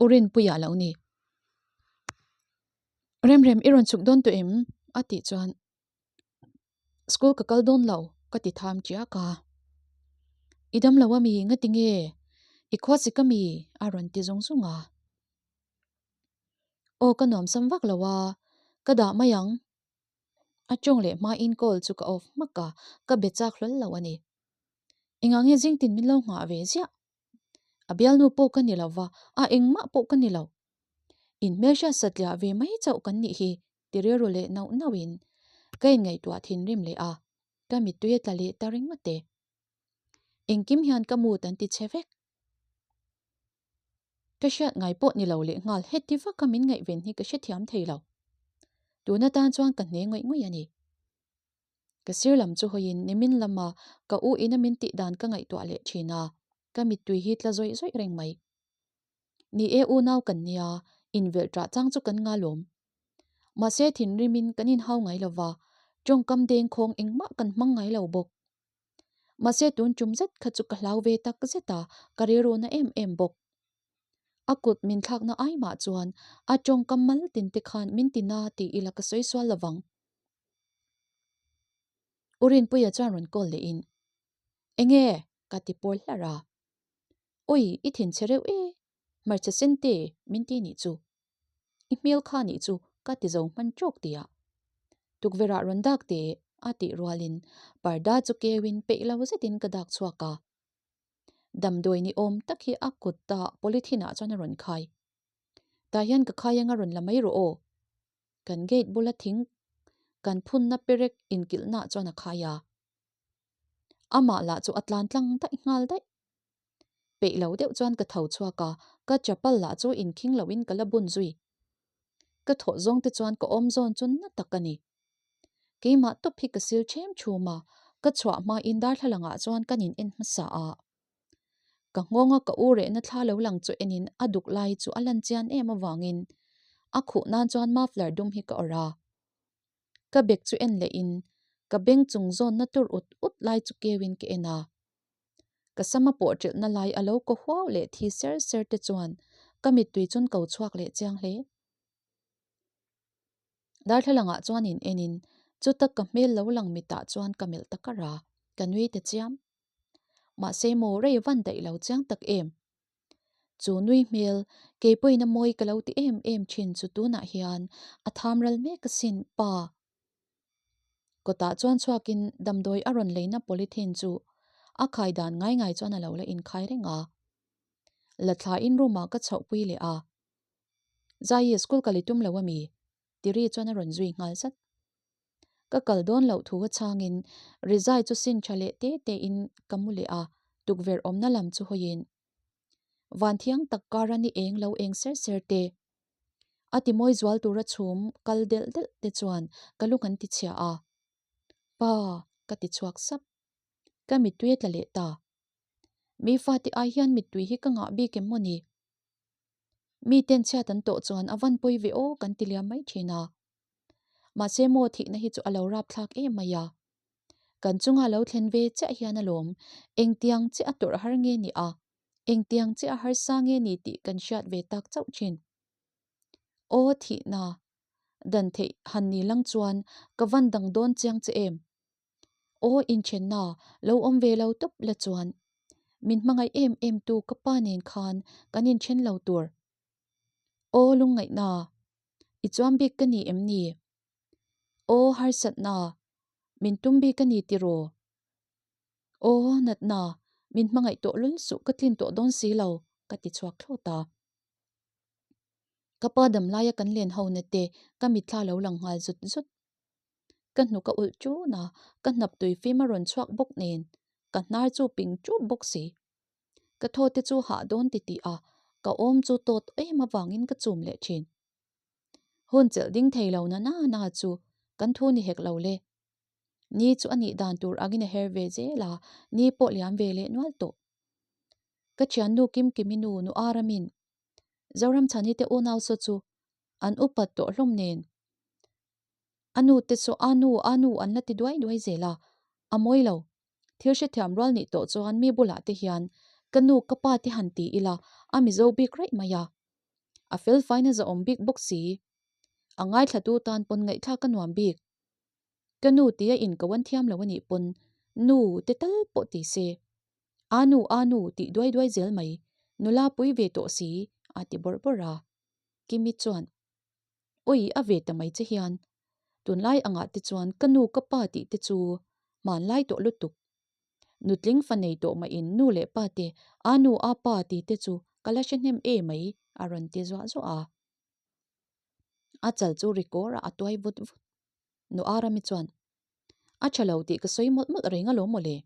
U Rinpuia lo ni. Remrem i rawn chhuk dawn tawh em? a tih chuan School ka kal dawn lo ka ti tham chiak a. I dam lo ami ngati nge? I khua sik ami? a rawn ti zung zung a. Aw ka nuamsam vak lo a, ka dah mai ang. A tawng leh hmain call chu ka off hmak a, ka be chak hlawl lo a ni. Engah nge zingtin min lo nghah ve ziah? A bialnu pawh ka ni lo va, a engmah pawh ka ni lo. In hmelhriat satliah ve mai chauh kan nih hi ti rilru leh nauh nauhin ka inngaihtuah thinrim leh a, ka mittui a tla leh ta ringawt e. Engkim hian ka mood an ti chhe vek. Ka hriat ngai pawh ni lo leh nghal heti vaka min ngaihven hi ka hrethiam thei lo. Tun atan chuan ka hne ngawih ngawih a ni. Ka sir lam chu hawiin nimin lama ka u ina min tih dan ka ngaihtuah leh thin a, ka mittui hi tla zawih zawih reng mai. Ni e unau kan nia, invelh ṭah chang chu kan ngalawm. Mahse thinrimin kan inhau ngai lo va, ṭawngkam dengkhawng engmah kan hmang ngai lo bawk. Mahse tun ṭum zet kha chu ka hlau ve tak zet a, ka rilru na em em bawk. A kut min thlakna ai mah chuan a ṭawngkam mal tin te khan min ti na tih ila ka sawi sual lo vang. U Rinpuia chuan rawn call leh in, Enge? ka ti pawl hlar a. Ui, i thinchhe reuh e, hmarcha sen te min ti nih chu. I hmel kha nih chu ka ti zo hman trawk tia. Tukverh ah rawn dak teh a tih rualin parda chu keuin peih lo zetin ka dak chhuak a. Damdawi ni awm tak hi a kut ta polythene ah chuan a rawn khai. Tah hian ka khai anga rawn la mai rawh aw. Kan gate bula thing kan phunna perek inkilhna chuan a khai a. Amah lah chu a tlan tlang daih nghal daih. Peih lo deuh chuan ka tho chhuak a, ka chapal lah chu inkhing loin ka la bun zui. Ka thawh zawng te chuan ka awm zawn chu na tak a ni. Keimah tawp hi ka sil ṭhem ṭhum a, ka chhuah hmain darthlalang ah chuan kan in en hmasa a. Ka nghawnga ka u rehna thla lo lang chu enin a duk lai chu a lan chian em avangin a khuh nan chuan muffler dum hi ka awrh a. Ka bag chu en leh in ka beng chung zawnna tur ut ut lai chu keuin ka en a. Ka sama pawh ṭilhna lai a lo kaw huau leh thi ser ser te chuan ka mittui chun ko chhuak leh chiang hle. Darthlalang ah chuan in en in chuta ka hmel lo lang mitah chuan ka melh ta kar a, ka nui ta chiam. Mahse maw rei van daih lo chiang tak em? Chu nui hmel, kei pawhin a mawi ka lo ti em em thin chu tunah hian a tham ral mek asin, pa. Kawtah chuan chhuakin damdawi a rawn leina polythene chu a khai dan ngai ngai chuan a lo la inkhai reng a. La thlain room ah ka chhohpui leh a. Zaii, school kal i tum lo ami? Tiri chuan a rawn zui nghal zat. Ka kal dawn loh thu a chhangin rizai chu sin tha leh te te in ka mu leh a, tukverh awmna lam chu hawiin van thiang tak kara ni eng lo eng ser ser te, a ti mawi zual tura chhum kal delh delh te chuan ka lu kan ti chhia a. Pa! ka ti chhuak sap. Ka mittui a tla leh ta. Mi fate ai hian mittui hi ka ngah bik em maw ni? Mi ten chhiat an tawh chuan a van pawi ve aw kan ti liam mai thin a. Mahse maw thihna hi chu a lo rapthlak em mai a. Kan chunga lo thlen ve chiah hian alawm engtiang chiah a tawrh har nge ni a, engtiang chiah a harsa nge ni tih kan hriat ve tak chauh thin. Aw thihna, dan theih han ni lang chuan ka van dang dawn chiang che em? Aw inthenna lo awm ve lo tawp la chuan min hmangaih em em tu ka pa nen khan kan inthen lo tur. Aw lungngaihna, i chuan bik ka ni em ni? Aw harsatna, min tum bik a ni tiraw? Aw natna, min hmangaih tawh lul suh ka tlin tawh dawn si lo ka ti chhuak thlawt a. Ka pa damlaia kan len ho na te ka mitthla lo lang nghal zut zut. Ka hnuk a ulh ṭun a, ka hnap tui fim a rawn chhuak bawk nen ka hnar chu ping ṭup bawk si. Ka thaw te chu hah dawn ti tih a, ka awm chu tawt em avangin ka chum leh ṭhin. Hun chelh ding thei lo na na na chu kan thu ni hek lo le. Ni chu a nih dan tur angin a her ve zel a, ni pawh liam ve leh nual tawh. Ka thiannu Kimkimi nu nu Aramin Zoramchhani te unau saw chu an upat tawh hlawm nen a nu te saw a nu a nu an la ti duai duai zel a, a mawi lo. Thil hrethiam rual nih tawh chuan mi bulah te hian ka nu ka pa te han ti ila a mizo bik raih mai a. A fel faina zahawm bik bawk si. A ngaithlatu tan pawn ngaihthlak a nuam bik. Ka nu tia in ko an thiam lo a nih pawn nu te tal pawh ti se. A nu a nu tih duai duai zel mai, nula pui ve tawh si a ti bawrh bawrh a. Kimi chuan, Ui a ve ta mai che hian, tunlai angah te chuan ka nu ka pa tih te chu hmanlai tawh lutuk. Nutling fa nei tawh mahin nu leh pa te a nu a pa tih te chu ka la hre hnem e mai a rawn ti zuah zuah a. A chal chu rikawr ah a tuai vut vut. Nu Arami chuan, A tha lo tih ka sawi mawlh mawlh reng alawm mawle.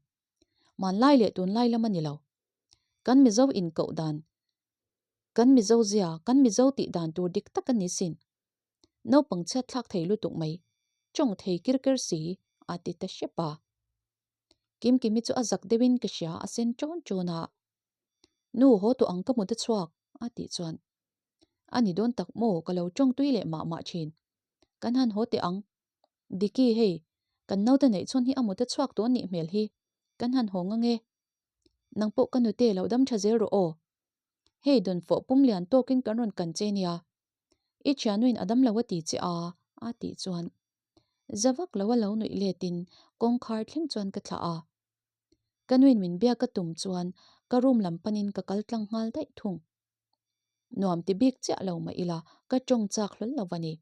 Hmanlai leh tunlai lam a ni lo. Kan Mizo inkoh dan, kan Mizo zia, kan Mizo tih dan tur dik tak a ni sin. Naupang chhiat thlak thei lutuk mai, tawng thei kir ker si, a ti ta hrep a. Kimkimi chu a zak deuhin ka hria a sen ṭawn ṭawn a. Nu haw tawh ang ka hmu ta chhuak, a tih chuan. A ni dawn tak maw ka lo tawng tui leh mah mah thin. Kan han haw teh ang. Diki hei, kan naute neih chhun hi a mut a chhuak tawh nih hmel hi. Kan han haw ngang e. Nang pawh ka nute lo dam tha zel rawh aw. Hei dawnfawh pum lian tawkin kan rawn kan che nia. I thianuin a dam lo a ti che a, a tih chuan. Za vak lo a lo nuih letin kawngkhar thleng chuan ka thlah a. Ka nuin min biak ka tum chuan ka room lam panin ka kal tlang nghal daih thung. Nuam ti bik chiah lo mah ila ka tawng chak hlawl lo a ni.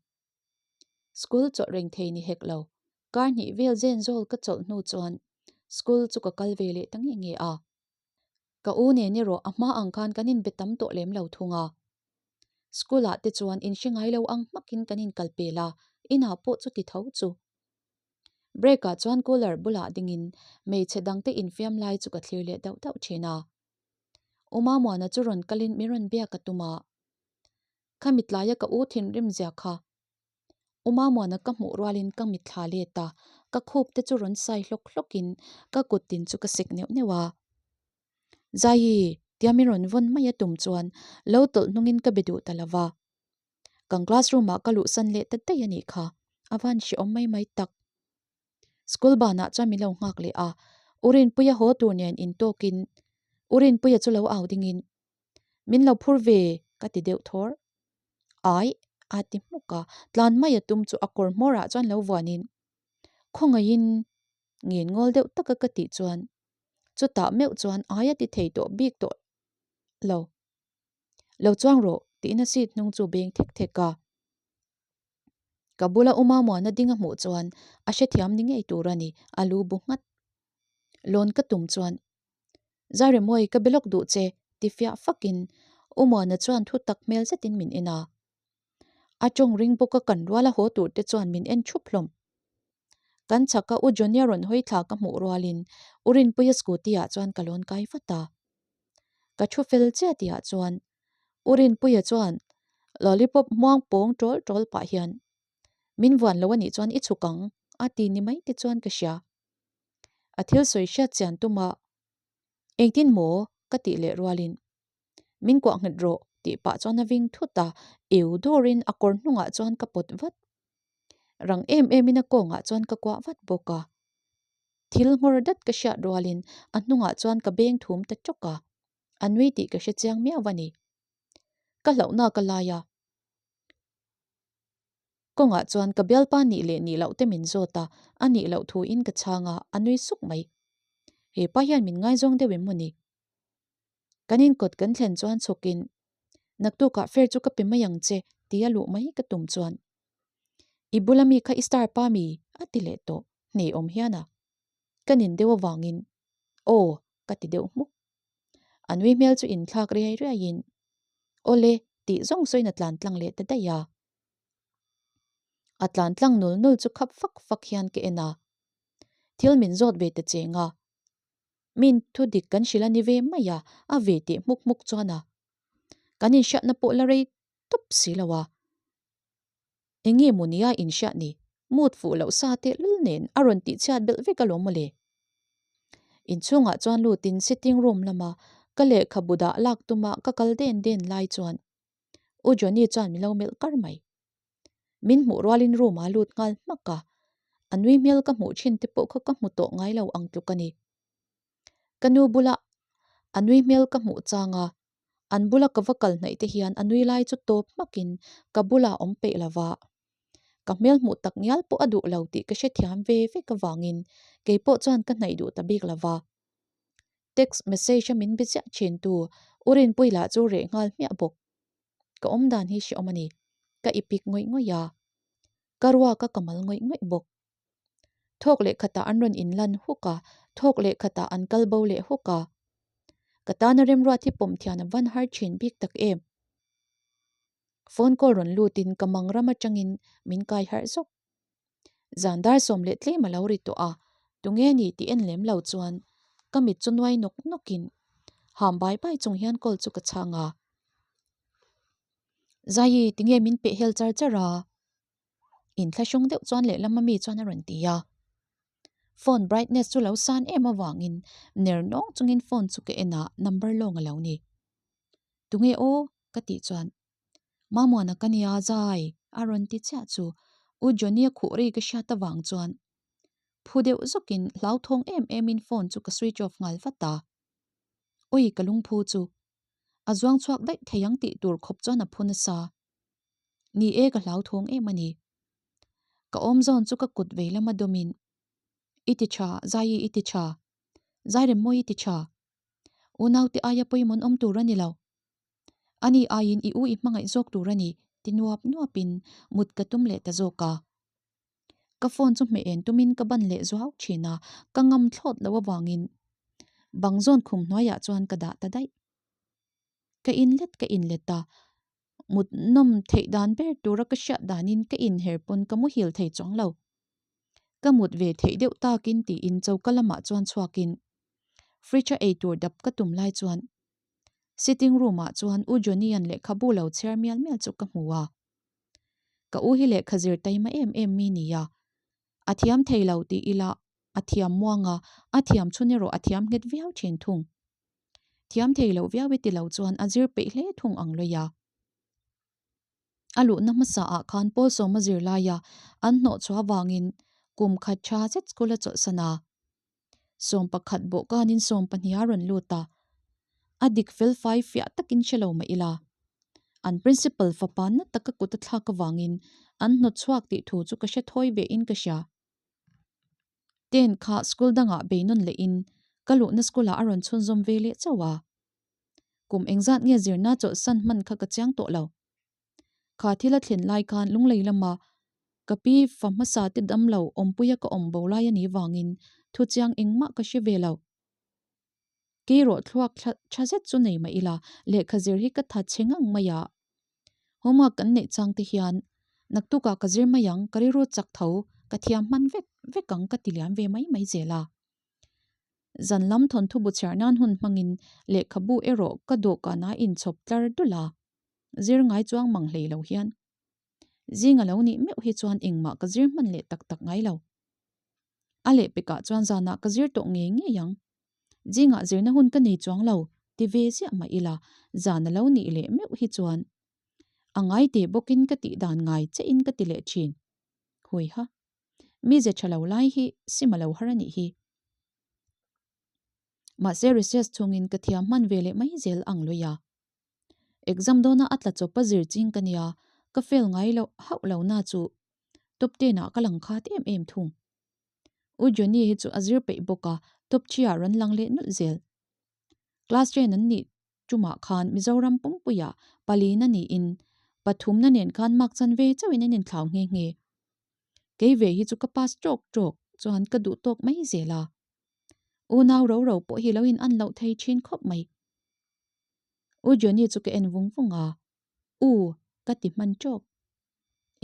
School chawlh reng thei ni hek lo. Kar hnih vel zen zawl ka chawlh hnu chuan school chu ka kal ve leh ta nge nge a. Ka u nen erawh a hma ang khan kan inbe tam tawh lem lo thung a. School ah te chuan inhre ngai lo ang hmakin kan inkal pel a, inah pawh chuti tho chu. Break ah chuan cooler bulah dingin hmeichhe dangte infiam lai chu ka thlir leh dauh dauh thin a. Uma Muana chu rawn kalin min rawn biak a tum a. Kha mitlaia ka u thinrim zia kha. Uma Muana ka hmuh rualin ka mitthla let a, ka khup te chu rawn sai hlawk hlawkin ka kut tin chu ka sek neuh neuh a. Zaii, tia min rawn vawn mai a tum chuan lo tawlh hnungin ka be duh ta lo va. Kan classroom ah ka luhsan leh ta daih a nih kha, a van hrehawm mai mai tak. School banah chuan min lo nghak leh a, U Rinpuia haw tur nen intawkin U Rinpuia chu lo au dingin, Min lo phur ve, ka ti deuh thawr. Ai, a ti hmuk a, tlan mai a tum chu a kawr hmawrah chuan lo vuanin, Khawngaihin ngen ngawl deuh taka ka tih chuan chutah meuh chuan ai a ti thei tawh bik tawh lo. Lo chuang rawh, tiin a seat hnung chu beng thek thek a. Ka bula Uma Muana ding a hmuh chuan a hrethiam ni ngei tur a ni, a lu bu nghat. Lawn ka tum chuan, Zarimawi ka be lawk duh che, ti fiah fakin U Muana chuan thu tak hmel zetin min en a. A tawng ring bawka kan ruala haw tur te chuan min en thup hlawm. Kan chhaka U Johnny-a rawn hawi thla ka hmuh rualin U Rinpuia scooty ah chuan ka lawn kai vat a. Ka thu fel chiah tihah chuan U Rinpuia chuan lollipop hmuang pawng tawl tawl pah hian min vuan lo a nih chuan i chhuk ang a ti ni mai te chuan ka hria. A thil sawi hriat chian tuma engtin maw ka tih leh rualin min kuah nghet rawh tih pah chuan a ving thut a, eu dawrin a kawr hnungah chuan ka pawt vat. Rang em emin a kawngah chuan ka kuah vat bawk a. Thil nghawr dat ka hriat rualin a hnungah chuan ka beng thum ta tawk a. A nui tih ka hre chiang miau a ni. Ka hlauhna ka lai a. Kawngah chuan ka bialpa nih leh nih loh te min zawt a, a nih loh thu in ka chhang a, a nui suk mai. He pa hian min ngaizawng deuh em maw ni? Kan inkawt kan thlen chuan chhawkin, Naktukah fair chu ka pe mai ang che tia luh mai ka tum chuan, I bula mi kha i star pa mi? a ti leh tawh, hneh awm hian a. Ka nin deuh avangin, Aw, ka ti deuh hmuk. A nui hmel chu inthlak riai riaiin, Awle, Tih zawng sawiin a tlan tlang leh ta daih a. A tlan tlang nul nul chu khap fak fak hian ka en a. Thil min zawt ve ta cheng a. Min thu dik kan hrilh a ni ve mai a, a ve teh hmuk hmuk chuan a. Kan inhriatna pawh la rei tawp si lo a. Enge maw nia inhriat ni? Mood fuh loh sa tehlul nen a rawn tihchhiat belh vek alawm mawle. Inchhungah chuan lutin sitting room lama ka lehkhabu dah lak tuma ka kal den den lai chuan U Johnny chuan min lo melh kar mai. Min hmuh rualin room ah lut nghal hmak a, a nui hmel ka hmuh thin te pawh kha ka hmu tawh ngai lo ang tluk a ni. Ka nu bula a nui hmel ka hmuh chang a, An bula ka va kal hnaih te hian a nui lai chu tawp hmakin ka bula awm peih lo va. Ka hmel hmuh tak ngial pawh a duh lo tih ka hrethiam ve vek avangin kei pawh chuan ka hnaih duh ta bik lo va. Text message a min be chiah thin tu U Rinpui lah chu reh nghal hmiah bawk. Ka awm dan hi hrehawm a ni. Ka ipik ngawih ngawih a. Ka ruak a ka mal ngawih ngawih bawk. Thawk leh khatah an rawn inlan huk a, thawk leh khatah an kal bo leh huk a. Ka tana remruat hi pawm thian a van har thin bik tak em. Phone call rawn lutin ka mang ram atangin min kai harh zawk. Zan dar sawm leh tlem a lo ri tawh a, tunge ni tih en lem lo chuan ka mit chu nuai nawk nawkin ham bai bai chung hian call chu ka chhang a. Zaii, tinge min peh hel char char a? Inthlahrung deuh chuan lehlam ami chuan a rawn ti a. Phone brightness chu lo san em avangin ner nawng chungin phone chu ka en a, number lawng a lo ni. Tunge aw? ka tih chuan Mamuana ka nia zai a rawn ti chiah chu U Johnny-a khuh ri ka hriat avang chuan phu deuh zawkin hlauthawng em emin phone chu ka switch off nghal vat a. Ui ka lungphu chu a zuang chhuak daih thei ang tih tur khawp chuan a phu nasa. Ni e ka hlauthawng em a ni. Ka awm zawn chu ka kut vei lama dawmin, I ti tha, Zaii i ti tha. Zairemmawi i ti tha. Unaute aia pawimawh awm tur a ni lo. Ani aiin i u i hmangaih zawk tur a ni, ti nuap nuapin mut ka tum leh ta zawk a. Ka phone chu hmeh en tumin ka ban leh zuau thin a, ka ngam thlawt loh avangin bang zawn khum hnuaiah chuan ka dah ta daih. Ka inlet ka inlet a, mut nawm theih dan ber tura ka hriat danin ka inher pawn ka muhil thei chuang lo. Ka mut ve theih deuh takin tiin choka lamah chuan chhuakin fridge a eitur dap ka tum lai chuan sitting room ah chuan U Johnny-a'n lehkhabu lo chhiar mial mial chu ka hmu a. Ka u hi lehkha zir taima em em mi nia. A thiam thei lo tih ila a thiam muang a, a thiam chhun erawh a thiam nghet viau thin thung. Thiam thei loh viau e ti lo chuan a zir peih hle thung ang lawih a. A luhna hmasa ah khan Paul Sawma zir laia an hnawh chhuah avangin kum khat tha zet school a chawlhsan a. 11 bawhkanin 12 a rawn lut a, a dik fel fai fiah takin hre lo mah ila. An principal fapa na taka kut a thlak avangin an hnawt chhuak tih thu chu ka hre thawi ve in ka hria. Ten kha school dangah bei nawn leh in ka luhna school ah a rawn chhunzawm ve leh chauh a. Kum engzat nge zirna chawlhsan hman kha ka chiang tawh lo. Kha thil a thlen lai khan lunglei lama ka pi fa hmasa te dam lo awmpuia ka awm bo lai a nih vangin thu chiang engmah ka hre ve lo. Kei rawh thluak thla tha zet chu nei mah ila lehkha zir hi ka tha chhe ngang mai a. Homework kan neih chang te hian naktukah ka zir mai ang ka rilru chak tho ka thiam hman vek vek ang ka ti liam ve mai mai zel a. Zan lam thawnthu bu chhiar nan hun hmangin lehkhabu erawh ka dawhkanah inchhawp tlar dul a. Zir ngai chuang mang hlei lo hian. Zing a lo nih meuh hi chuan engmah ka zir hman leh tak tak ngai lo. A lehpekah chuan zanah ka zir tawh ngei ngei ang. Zingah zirna hun ka nei chuang lo ti ve ziah mah ila zan a lo nih leh meuh hi chuan a ngai teh bawkin ka tih dan ngai che in ka ti leh thin. Huiha. Mize tha lo lai hi sim a lo har a nih hi. Mahse recess chhungin ka thiam hman ve leh mai zel ang lui a. Exam dawna a tla chawp a zir ching ka nia, ka fail ngai loh hauh lo na chu top ten ah ka lang khat em em thung. U Johnny hi chu a zir peih bawk a, top three ah rawn lang leh nulh zel. Class ten an nih tumah khan Mizoram pumpuiah palina niin pathumna nen khan mark chan ve chauhin an inthlau nghe nghe. Kei ve hi chu ka pass tawk tawk chuan ka duh tawk mai zel a. Unau ro ro pawh hi lo in an loh thei thin khawp mai. U Johnny chu ka en vung vung a. U, ka ti hman ṭawk.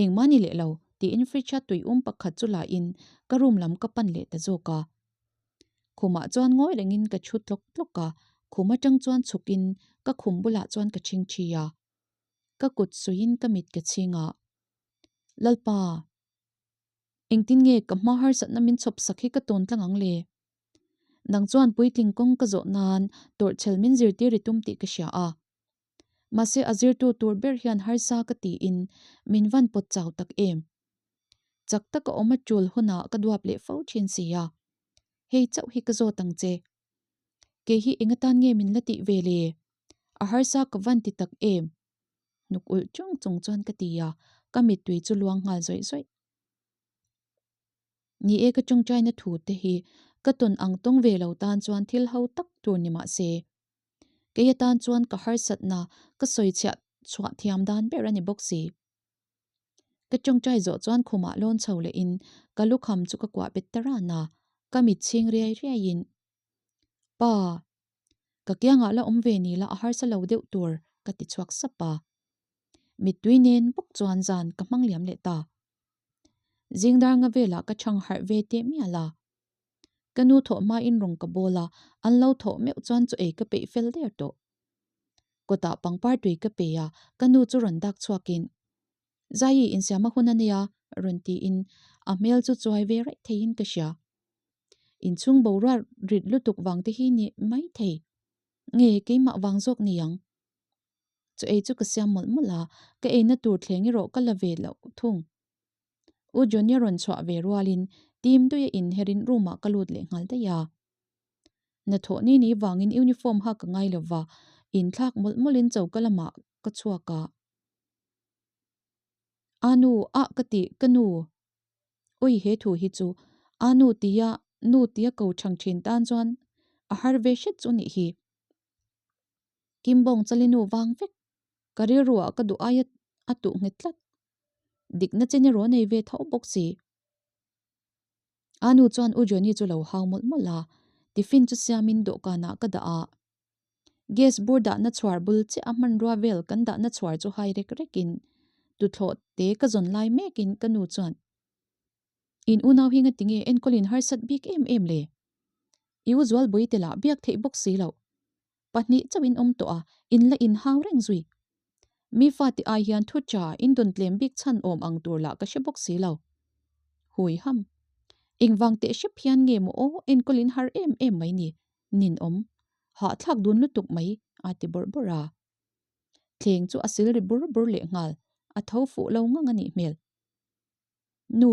Engmah ni leh lo, tiin fridge-a tui um pakhat chu la in ka room lam ka pan leh ta zawk a. Khumah chuan ngawi rengin ka chhu tlawk tlawk a, khum atang chuan chhuk in ka khum bulah chuan ka chhing thi a. Ka kut suiin ka mit ka chhing a. Lalpa! Engtin nge ka hma harsatna min chhawp sak hi ka tawn tlang ang le? Nang chuan puitling kawng ka zawh nan tawrhchhel min zirtir i tum tih ka hria a. Mahse a zirtu tur ber hian harsa ka tiin min van pawt chau tak em? Chak taka awm a tul hunah ka duap leh fo thin si a. Hei chauh hi ka zawt ang che. Kei hi eng atan nge min la tih ve le? A harsa ka van ti tak em? Hnuk ulh chung chung chuan ka ti a, ka mittui chu luang nghal zawih zawih. Ni e ka tawngtaina thu te hi ka tawn ang tawng ve lo tan chuan thil ho tak tur ni mah se. Kei atan chuan ka harsatna ka sawi chhiah chhuah thiam dan ber a ni bawk si. Ka tawngtai zawh chuan khumah lawn chho lehin ka lukham chu ka kuah bet ta ran a, ka mit chhing riai riaiin, Pa, ka kiangah la awm ve ni la a harsa lo deuh tur ka ti chhuak sap a. Mittui nen bawk chuan zan ka hmang liam leh ta. Zingdar nga velah ka chhang harh ve teh mial a. Ka nu thawh hmain rawn ka bawl a, an lo thawh meuh chuan chaw ei ka peih fel der tawh. Kawtah pangpar tui ka pe a, ka nu chu rawn dak chhuakin, Zaii insiam a hun a nia, rawn tiin a hmel chu chuai ve raih theiin ka hria. Inchhung boruak rit lutuk vang te hi ni mai thei. Nge keimah vang zawk ni ang? Chaw ei chu ka siam mawlh mawlh a, ka eina tur thleng erawh ka la ve loh thung. U Johnny a rawn chhuah ve rualin team duia inherin room ah ka lut leh nghal daih a. Hnathawh ni ni vangin uniform ha ka ngai lova, inthlak mawlh mawlhin choka lamah ka chhuak a. A nu ah ka tih ka nu. Ui he thu hi chu a nu tia nu tia ko chhang thin tan chuan a har ve hret chu nih hi. Kimbawng chalinu vang vek ka rilruah ka duh aia a tuh nghet tlat. Dikna chen erawh nei ve tho bawk si. A nu chuan U Johnny chu lo hau mawlh mawlh a, tiffin chu siamin dawhkanah ka dah a. Gas bur dahna chhuar bul chiah a hmanrua vel kan dahna chhuar chu hai rek rekin tuthlawh te ka zawn lai mekin ka nu chuan In unau hi ngatinge enkawlin harsat bik em em le? I u Zualbui te lah biak theih bawk si loh. Pahnih chauh in awm tawh a, in la inhau reng zui. Mi fate ai hian thu tha in dawn tlem bik chhan awm ang tur lah ka hre bawk si lo. Hui ham. Engvang teh hrep hian nge maw aw enkawl in har em em mai ni, nin awm. Hahthlak dun lutuk mai, a ti bawrh bawrh a. Thleng chu a sil ri bur bur leh nghal, a tho fuh lo ngang a nih hmel. Nu,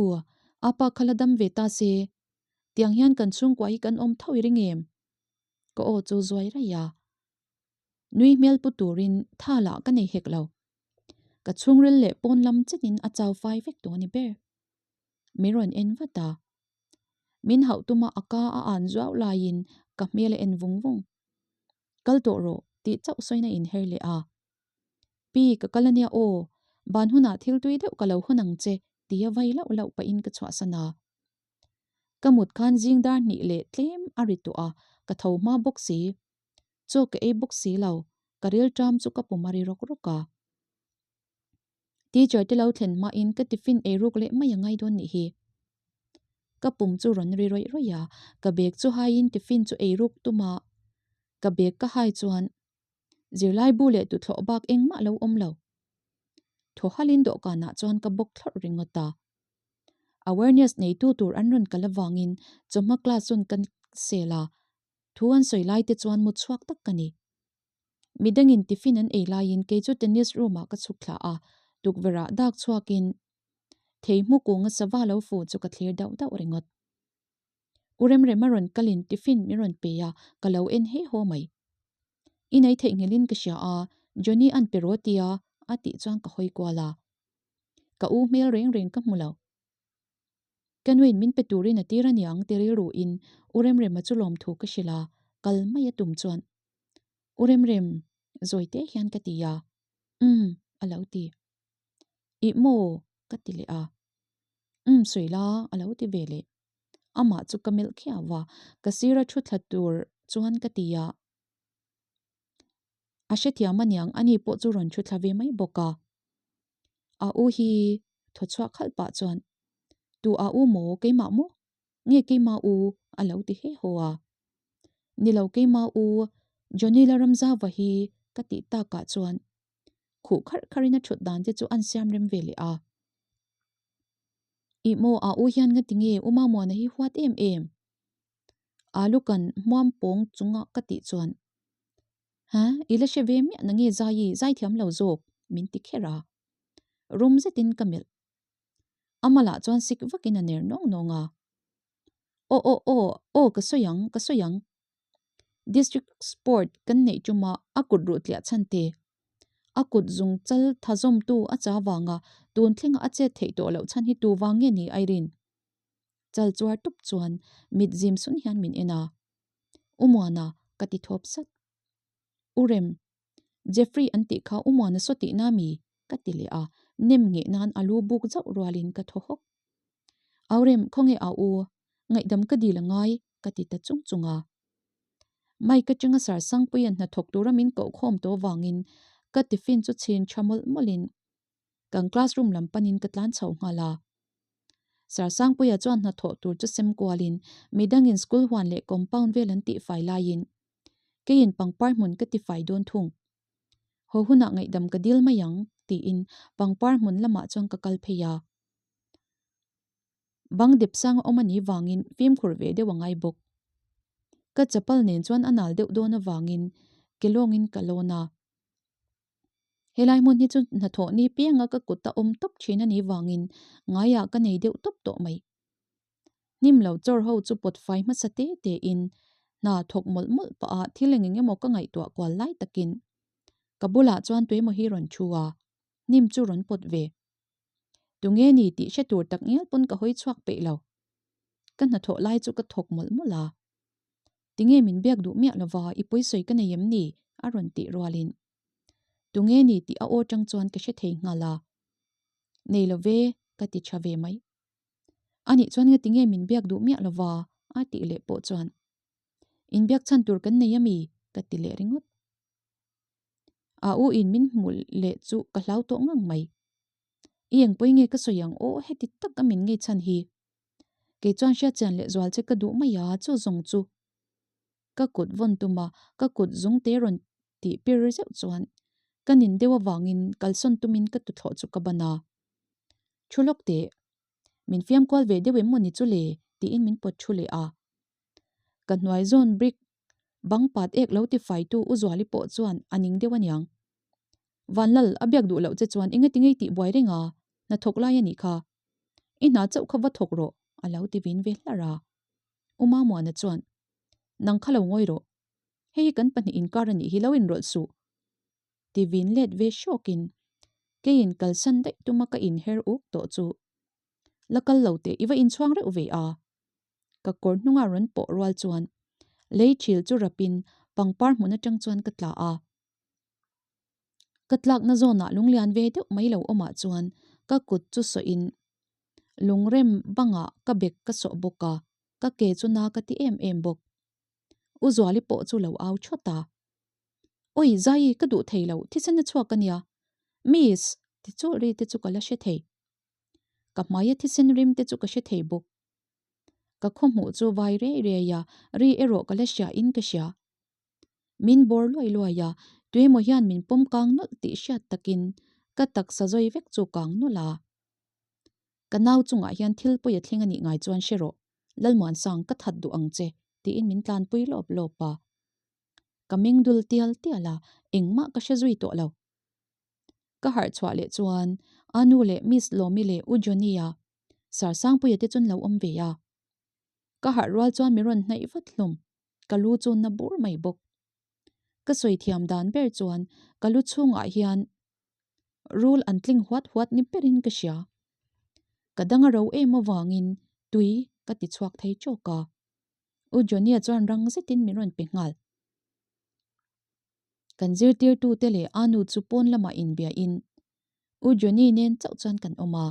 apa kha la dam ve ta se, tiang hian kan chhungkua hi kan awm tho i ring em? Ka aw chu zuai raih a. Nui hmel pu turin tha lah ka nei hek lo. Ka chhungril leh pawn lam chenin a chau fai vek tawh a ni ber. Min rawn en vat a. Min hauh tuma a ka a an zuau laiin ka hmel a en vung vung. Kal tawh rawh tih chauh sawina inher leh a. Pi, ka kal ania aw, ban hunah thil tui deuh ka lo hawn ang che tia vai lauh lauh pahin ka chhuahsan a. Ka mut khan zing dar hnih leh tlem a ri tawh a, ka tho hma bawk si. Chaw ka ei bawk si lo, ka rilṭam chu ka pum a ri rawk rawk a. Teacher te lo thlen hmain ka tiffin ei ruk leh mai a ngai dawn nih hi. Ka pum chu rawn ri rawih rawih a, ka bag chu haiin tiffin chu ei ruk tum a. Ka bag ka hai chuan zirlai bu leh tuthlawh bak engmah lo awm lo. Thaw halin dawhkanah chuan ka bawk thlawrh ringawt a. Awareness neitu tur an rawn kal avangin chawhma class chuan ka sel a, thu an sawi lai te chuan mu chhuak tak ka ni. Midangin tiffin an ei laiin kei chu tennis room ah ka chhuk thla a, tukverh ah dak chhuakin thei hmu kunga sava lo fu chu ka thlir dauh dauh ringawt. U Remrem a rawn kalin tiffin min rawn pe a, ka lo en he haw mai. I nei theihnghilhin ka hria a, Johnny an pe rawh tia a tih chuan ka hawi kual a. Ka u hmel reng reng ka hmu lo. Ka nuin min pe turin a tir a niang ti rilruin U Remrema chu lawmthu ka hrilh a, kal mai a tum chuan U Remrem, zawi te hian ka ti a, Umm, a lo ti. Ih maw? ka ti leh a. Umm, sawi la, a lo ti ve leh. Amah chu ka melh khiau a, ka sira thu thla tur chuan ka ti a. A hrethiam aniang ani pawh chu rawn thu thla ve mai bawk a. A u hi thaw chhuak khalh pah chuan, Tu a u maw, keimah maw? Nge keimah u? a lo ti he haw a. Ni lo keimah u, Johnny Laramzauva hi ka tih takah chuan khuh kharh kharhin a thut dan te chu an siam rem ve leh a. Ih maw a u hian nga tinge U Mamuana hi huat em em? Alu kan hmuam pawng chunga ka tih chuan Ha, i la hre ve miah na nge zai i zai thiam lo zawk min ti kher a. Rum zetin ka melh. Amalah chuan sik vakin a ner nawng nawng a. Aw aw aw aw ka sawi ang ka sawi ang. District Sport kan neih ṭuma a kut ruh tliah chhan te, a kut zung chal tha zawmtu a cha vanga tun thlenga a chet theih tawh loh chhan hi tu vang nge ni Irene? Chal chuar tup chuan mit zim sun hian min en a. U Muana ka ti thawp sat. U Rem, Jeffrey an tih kha U Muana saw tihna mi? ka ti leh a, nem ngheh nan a lu buk zauh rualin ka thaw hawk. Au Rem, khawnge au u? Ngaihdam ka dil a ngai, ka ti ta chung chung a. Mike atanga Sarsangpuia'n hnathawk tura min koh khawm tawh vangin ka tiffin chu chhin tha mawlh mawlhin kan classroom lam panin ka tlan chho nghal a. Sarsangpuia chuan hnathawh tur chu sem kualin midangin school huan leh compound vel an tihfai laiin keiin pangpar hmun ka tifai dawn thung. Haw hunah ngaihdam ka dil mai ang, tiin pangpar hmun lamah chuan ka kal phei a. Bang dep sang a awm a nih vangin fimkhur ve deuh a ngai bawk. Ka chapal nen chuan a nal deuh dawn avangin ke lawngin ka lawn a. Helai hmun hi chu hnathawh ni pianga ka kut a awm tawp thin a nih vangin ngaiah ka nei deuh tawp tawh mai. Hnim lo chawr ho chu pawt fai hmasa te tein hna thawk mawlh mawlh pah a thil eng eng emaw ka ngaihtuah kual lai takin ka bulah chuan tuemaw hi rawn thu a, hnim chu rawn pawt ve. Tunge ni tih hre tur tak ngial pawn ka hawi chhuak peih lo. Ka hnathawh lai chu ka thawk mawlh mawlh a. Tinge min biak duh miah lova i pawisawi ka nei em ni? a rawn tih rualin. Tunge ni tih a aw tang chuan ka hre thei nghal a. Nei lo ve, ka ti tha ve mai. Anih chuan nga tinge min biak duh miah lova a tih leh pawh chuan. Inbiak chhan tur kan nei ami? ka ti leh ringawt. A u in min hmuh leh chu ka hlau tawh ngang mai. I engpawih nge ka sawi ang aw heti tak a min ngei chhan hi. Kei chuan hriatchian leh zual che ka duh mai a chu zawng chu. Ka kut vawn tum a ka kut zung te rawn tih pir zeuh chuan ka nin deuh avangin kalsawn tumin ka tuthlawh chu ka ban a. Thu lawk teh. Min fiam kual ve deuh em maw ni chu le tiin min pawt thu leh a. Ka hnuai zawn brick bang pat ek lo ti faitu U Zuali pawh chuan a ning deuh aniang. Vanlal, a biak duh loh che chuan enga ti ngei tih buai reng a, hnathawk lai a nih kha. I hna chauh kha va thawk rawh, a lo ti vin ve hlar a. U Mamuana chuan, Nang kha lo ngawi rawh. Hei hi kan pahnih inkar a nih hi lo inrawlh suh. Ti vin let ve hrawkin keiin kalsan daih tuma ka inher uk tawh chu la kal lo teh i va inchhuang reuh ve a. Ka kawr hnunga rawn pawh rual chuan lei thil chu rapin pangpar hmun atang chuan ka tla a. Ka tlakna zawnah lunglian ve deuh mai lo awmah chuan ka kut chu sawhin lungrem bangah ka bek ka sawh bawk a, ka ke chu na ka ti em em bawk. U Zuali pawh chu lo au thawt a. Oi, Zai, ka duh thei lo, thisen a chhuak a nia. Miss, ti chawlh ri te chu ka la hre thei. Ka hmaia thisen rim te chu ka hre thei bawk. Ka khaw hmuh chu vai rei rei a, ri erawh ka la hria in ka hria. Min bawr luai luai a, tuemaw hian min pawm kang nawlh tih hriat takin ka taksa zawi vek chu kang nawlh a. Ka nau chungah hian thil pawi a thleng a nih ngai chuan hre rawh, Lalmuansang ka that duh ang che, tiin min tlanpui lawp lawp a. Ka meng dul tial tial a, engmah ka hre zui tawh lo. Ka harh chhuah leh chuan a nu leh Miss Lawmi leh U Johnny-a Sarsangpuia te chuan lo awm ve a. Ka harh rual chuan mi rawn hnaih vat hlawm, ka lu chu na bur mai bawk. Ka sawi thiam dan ber chuan ka lu chhungah hian rul an tling huat huat ni berin ka hria. Ka dang a ro em avangin tui ka ti chhuak thei chawk a. U Johnny-a chuan rang zetin min rawn pe nghal. Kan zirtirtute leh a nu chu pawn lamah inbiahin U Johnny nen chauh chuan kan awm a.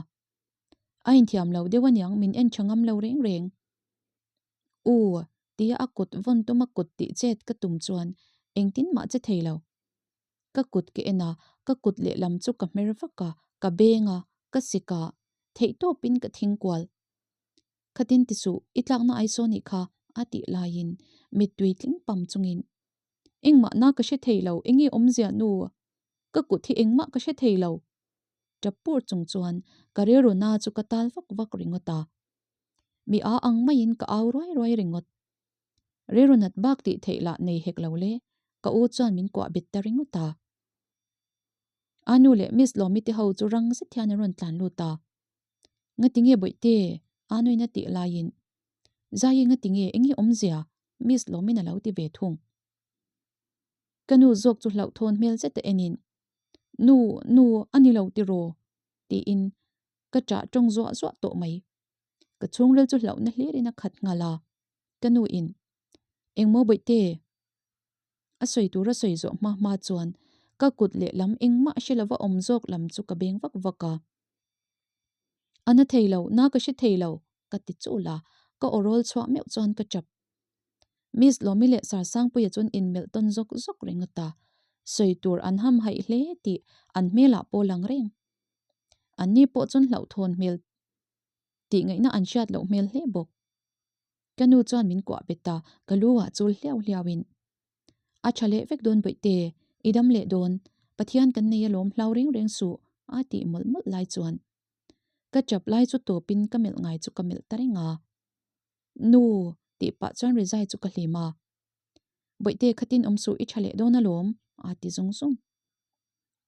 A inthiam lo deuh aniang min en tha ngam lo reng reng. U, tia a kut vawn tuma kut tih chet ka tum chuan engtin mah che thei lo. Ka kut ka en a, ka kut lehlam chu ka hmer vak a, ka beng a, ka sik a, theihtawpin ka thing kual. Khatin ti suh, i tlakna ai saw nih kha, a tih laiin mittui tling pam chungin, Engmah na ka hre thei lo, enge awmzia nu? Ka kut hi engmah ka hre thei lo. Tap pur chung chuan ka rilru na chu ka tal vak vak ringawt a. Mi a ang maiin ka au ruai ruai ringawt. Rilru nat bak tih theih lah nei hek lo le, ka u chuan min kuah bet ta ringawt a. A nu leh Miss Lawmi te ho chu rang zet hian an rawn tlan lut a. Ngatinge bawihte? A nuin a tih laiin, Zai ngatinge enge awmzia? Miss Lawmin a lo ti ve thung. Ka nu zawk chu hlauhthawn hmel zet a enin, Nu, nu, a ni lo tiraw? tiin ka ṭah ṭawng zuah zuah tawh mai. Ka chhungril chu hlauhna hlirin a khat nghal a, ka nu in, Engmaw bawihte? A sawi tur a sawi zawh hma hma chuan ka kut lehlam engmah hre lova awm zawk lam chu ka beng vak vak a. A na thei lo, na ka hre thei lo, ka ti chul a, ka aw rawl chhuah meuh chuan ka chap. Miss Lawmi leh Sir Sangpuia chuan inmelh tawn zawk zawk ringawt a, sawi tur an ham haih hle tih an hmelah pawh lang reng. Anni pawh chuan hlauhthawn hmel tih ngaihna an hriat loh hmel hle bawk. Ka nu chuan min kuah bet a, ka lu ah chul hliau hliau in, A tha leh vek dawn bawihte, i dam leh dawn, Pathian kan nei alawm hlau reng reng suh a tih mawlh mawlh lai chuan ka chap lai chu tawpin ka melh ngai chu ka melh ta reng a. Nu! tih pah chuan rizai chu ka hlim a. Bawihte khatin awm suh i tha leh dawn alawm a ti zung zung.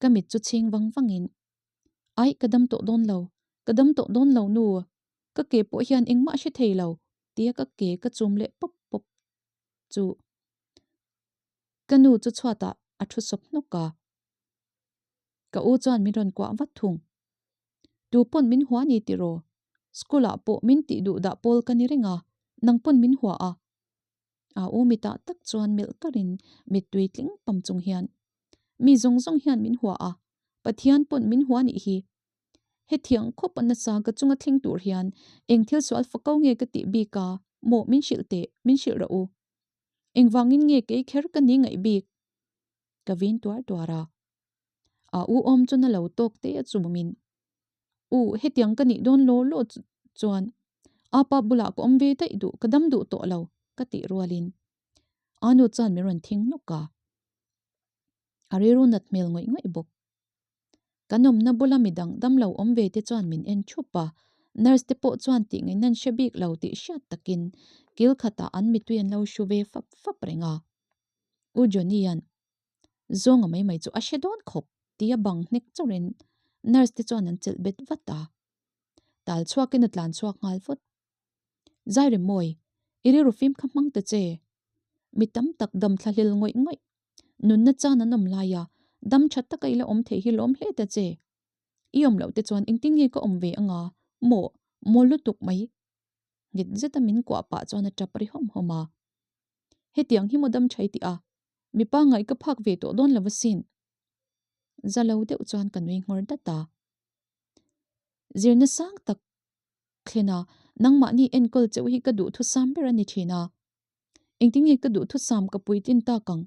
Ka mit chu chhing vang vangin, Aih ka dam tawh dawn lo, ka dam tawh dawn lo nu, ka ke pawh hian engmah a hre thei lo tia ka ke ka chum leh pawp pawp chu ka nu chu chhuatah a thu sawp hnawk a. Ka u chuan min rawn kuah vat thung. Tu pawn min hua ni tiraw? School ah pawh min tih duh dah pawl ka ni reng a, nang pawn min hua a. A u mitah tak chuan melh karin mittui tling pam chung hian, Mi zawng zawng hian min hua a, Pathian pawn min hua nih hi. Hetiang khawp a nasa ka chunga thleng tur hian eng thil sual fako nge ka tih bik a, maw min hrilh teh, min hrilh rawh u. Engvangin nge kei kher ka ni ngaih bik? Ka vin tuar tuar a. A u awm chu na lo tawk te a chum in, U, hetiang ka nih dawn law law chuan apa bulah ka awm ve daih duh, ka dam duh tawh lo, ka tih rualin a nu chuan min rawn thing nawk a. A rilru nat hmel ngawih ngawih bawk. Kan awmna bula midang damlo awm ve te chuan min en thup a, nurse te pawh chuan tih ngaihna an hre bik lo tih hriat takin kil khatah an mitui an lo hru ve fap fap reng a. U Johnny-a'n Zawnga mai mai chu a hre dawn khawp tia bang hnek chawrin nurse te chuan an chelh bet vat a. Tal chhuakin a tlan chhuak nghal vut. Zai Remawi, i rilru fim kha hmang ta che. Mi tam tak dam thla hlel ngawih ngawih. Nunna chan an awm lai a, dam tha taka i la awm thei hi lawm hle ta che. I awm loh te chuan engtin nge ka awm ve anga maw, mawl lutuk mai. Nghet zeta min kuah pah chuan a tap ri hawm hawm a. Hetiang hi maw dam tha i tih a, mipa ngaih ka phak ve tawh dawn lo asin. Za lo deuh chuan ka nui nghawr dat a. Zirna sang tak thlen a, nangmahni enkawl cheuh hi ka duhthusam ber a ni thin a. Engtin nge ka duhthusam ka puitlin tak ang?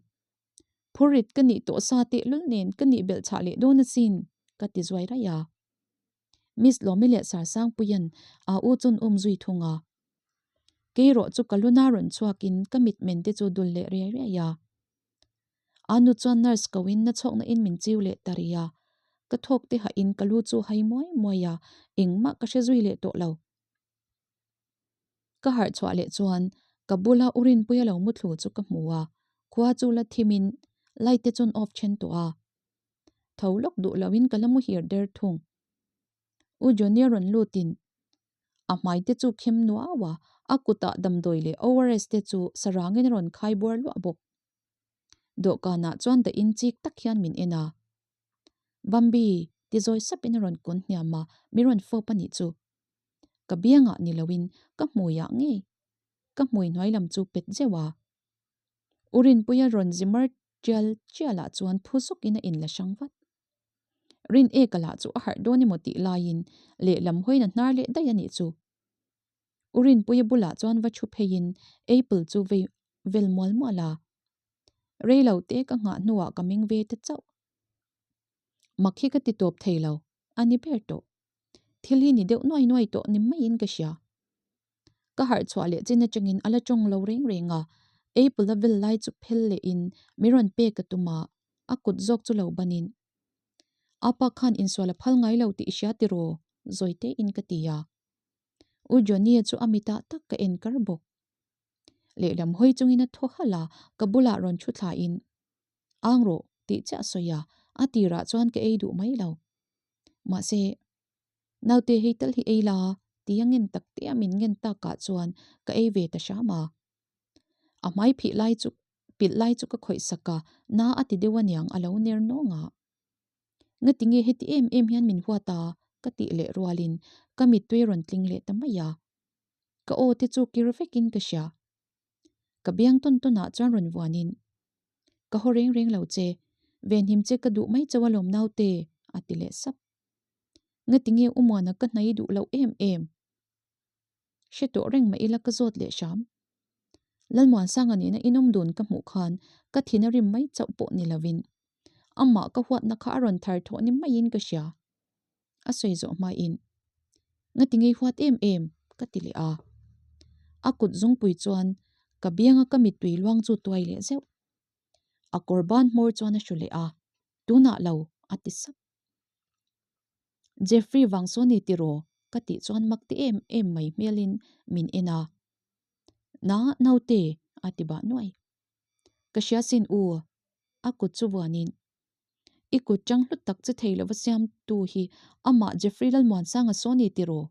Phurrit ka nih tawh sa tehlul nen ka nih belh chhah leh dawn asin, ka ti zuai raih a. Miss Lawmi leh Sir Sangpuia'n a u chun um zui thung a. Kei rawh chu ka luna rawn chhuakin ka mitmen te chu dul leh riai riai a. A nu chuan nurse ko in na chhawkna in min chiu leh ta rih a. Ka thawk te hah in ka lu chu hai muai muai a, engmah ka hre zui leh tawh lo. Ka harh chhuah leh chuan ka bula u Rinpuia lo mu thlu chu ka hmu a, khua chu la thim in light te chuan off then tawh a. Tho lawk duh lo in ka la muhir der thung. U Johnny a rawn lut in a hmai te chu khem nuau a, a kutah damdawi leh ORS te chu sarangin a rawn khai buar luah bawk. Dawhkanah chuan dah in chik tak hian min en a. Bambi, ti zawi sapin a rawn kun hniam a, min rawn fawp a nih chu. Ka biangah ni loin ka hmuiah ngei ka hmui hnuai lam chu pet zeuh a. U Rinpuia rawn zi mar tial tialah chuan phu zawkin a inla hrang vat. Rin eka lah chu a harh dawn emaw tih laiin lehlam hawiin a hnar leh daih a nih chu. U Rinpuia bulah chuan va thu pheiin apple chu vei vel mual mual a. Rei lo te ka nghah hnuah ka meng ve ta chauh. Mak hi ka ti tawp thei lo, a ni ber tawh. Thil hi ni deuh nuai nuai tawh ni maiin ka hria. Ka harh chhuah leh chin atangin a la tawng lo reng reng a, apple a vel lai chu phel lehin mi rawn pek a tum a, a kut zawk chu lo banin, Apa khan insual a phal ngai lo tih i hria tiraw? zawi tein ka ti a. U Johnny-a chu a mitah tak ka en kar bawk. Lehlam hawi chungin a thaw halh a, ka bulah rawn thu thlain, Ang rawh, tih chiah a sawi a, a tirah chuan ka ei duh mai lo. Mahse, naute hei tal hi ei la, ti a ngen tak te a min ngen takah chuan ka ei ve ta hram a. A hmai phih lai chu pilh lai chu ka khawih sak a, na a ti deuh aniang a lo ner nawng a. Ngati nge heti em em hian min huat a? ka tih leh rualin ka mittui rawn tling leh ta mai a. Ka aw te chu kir vekin ka hria. Ka biang tawn tawnah chuan rawn vuanin, Ka haw reng reng lo che, venhim che ka duh mai chauh alawm naute, a ti leh sap. Ngati nge u Muana ka hnai duh loh em em? Hre tawh reng mah ila ka zawt leh hram. Lalmuansanga nena inawm dun ka hmuh khan ka thin a rim mai chauh pawh ni lovin amah ka huatna kha a rawn thar thawh ni maiin ka hria. A sawi zawh hmain, Ngati ngei huat em em? ka ti leh a. A kut zungpui chuan ka bianga ka mittui luang chu tuai leh zeuh. A kawr ban hmawr chuan a hru leh a, Tunah lo, a ti sap. Jeffrey vang saw ni tiraw? ka tih chuan mak ti em em mai hmelin min en a. Na, naute, a ti bah nuai. Ka hria sin u, a kut chu vuanin. I kut chang hlut tak che thei lova siamtu hi amah Jeffrey Lalmuansanga saw ni tiraw?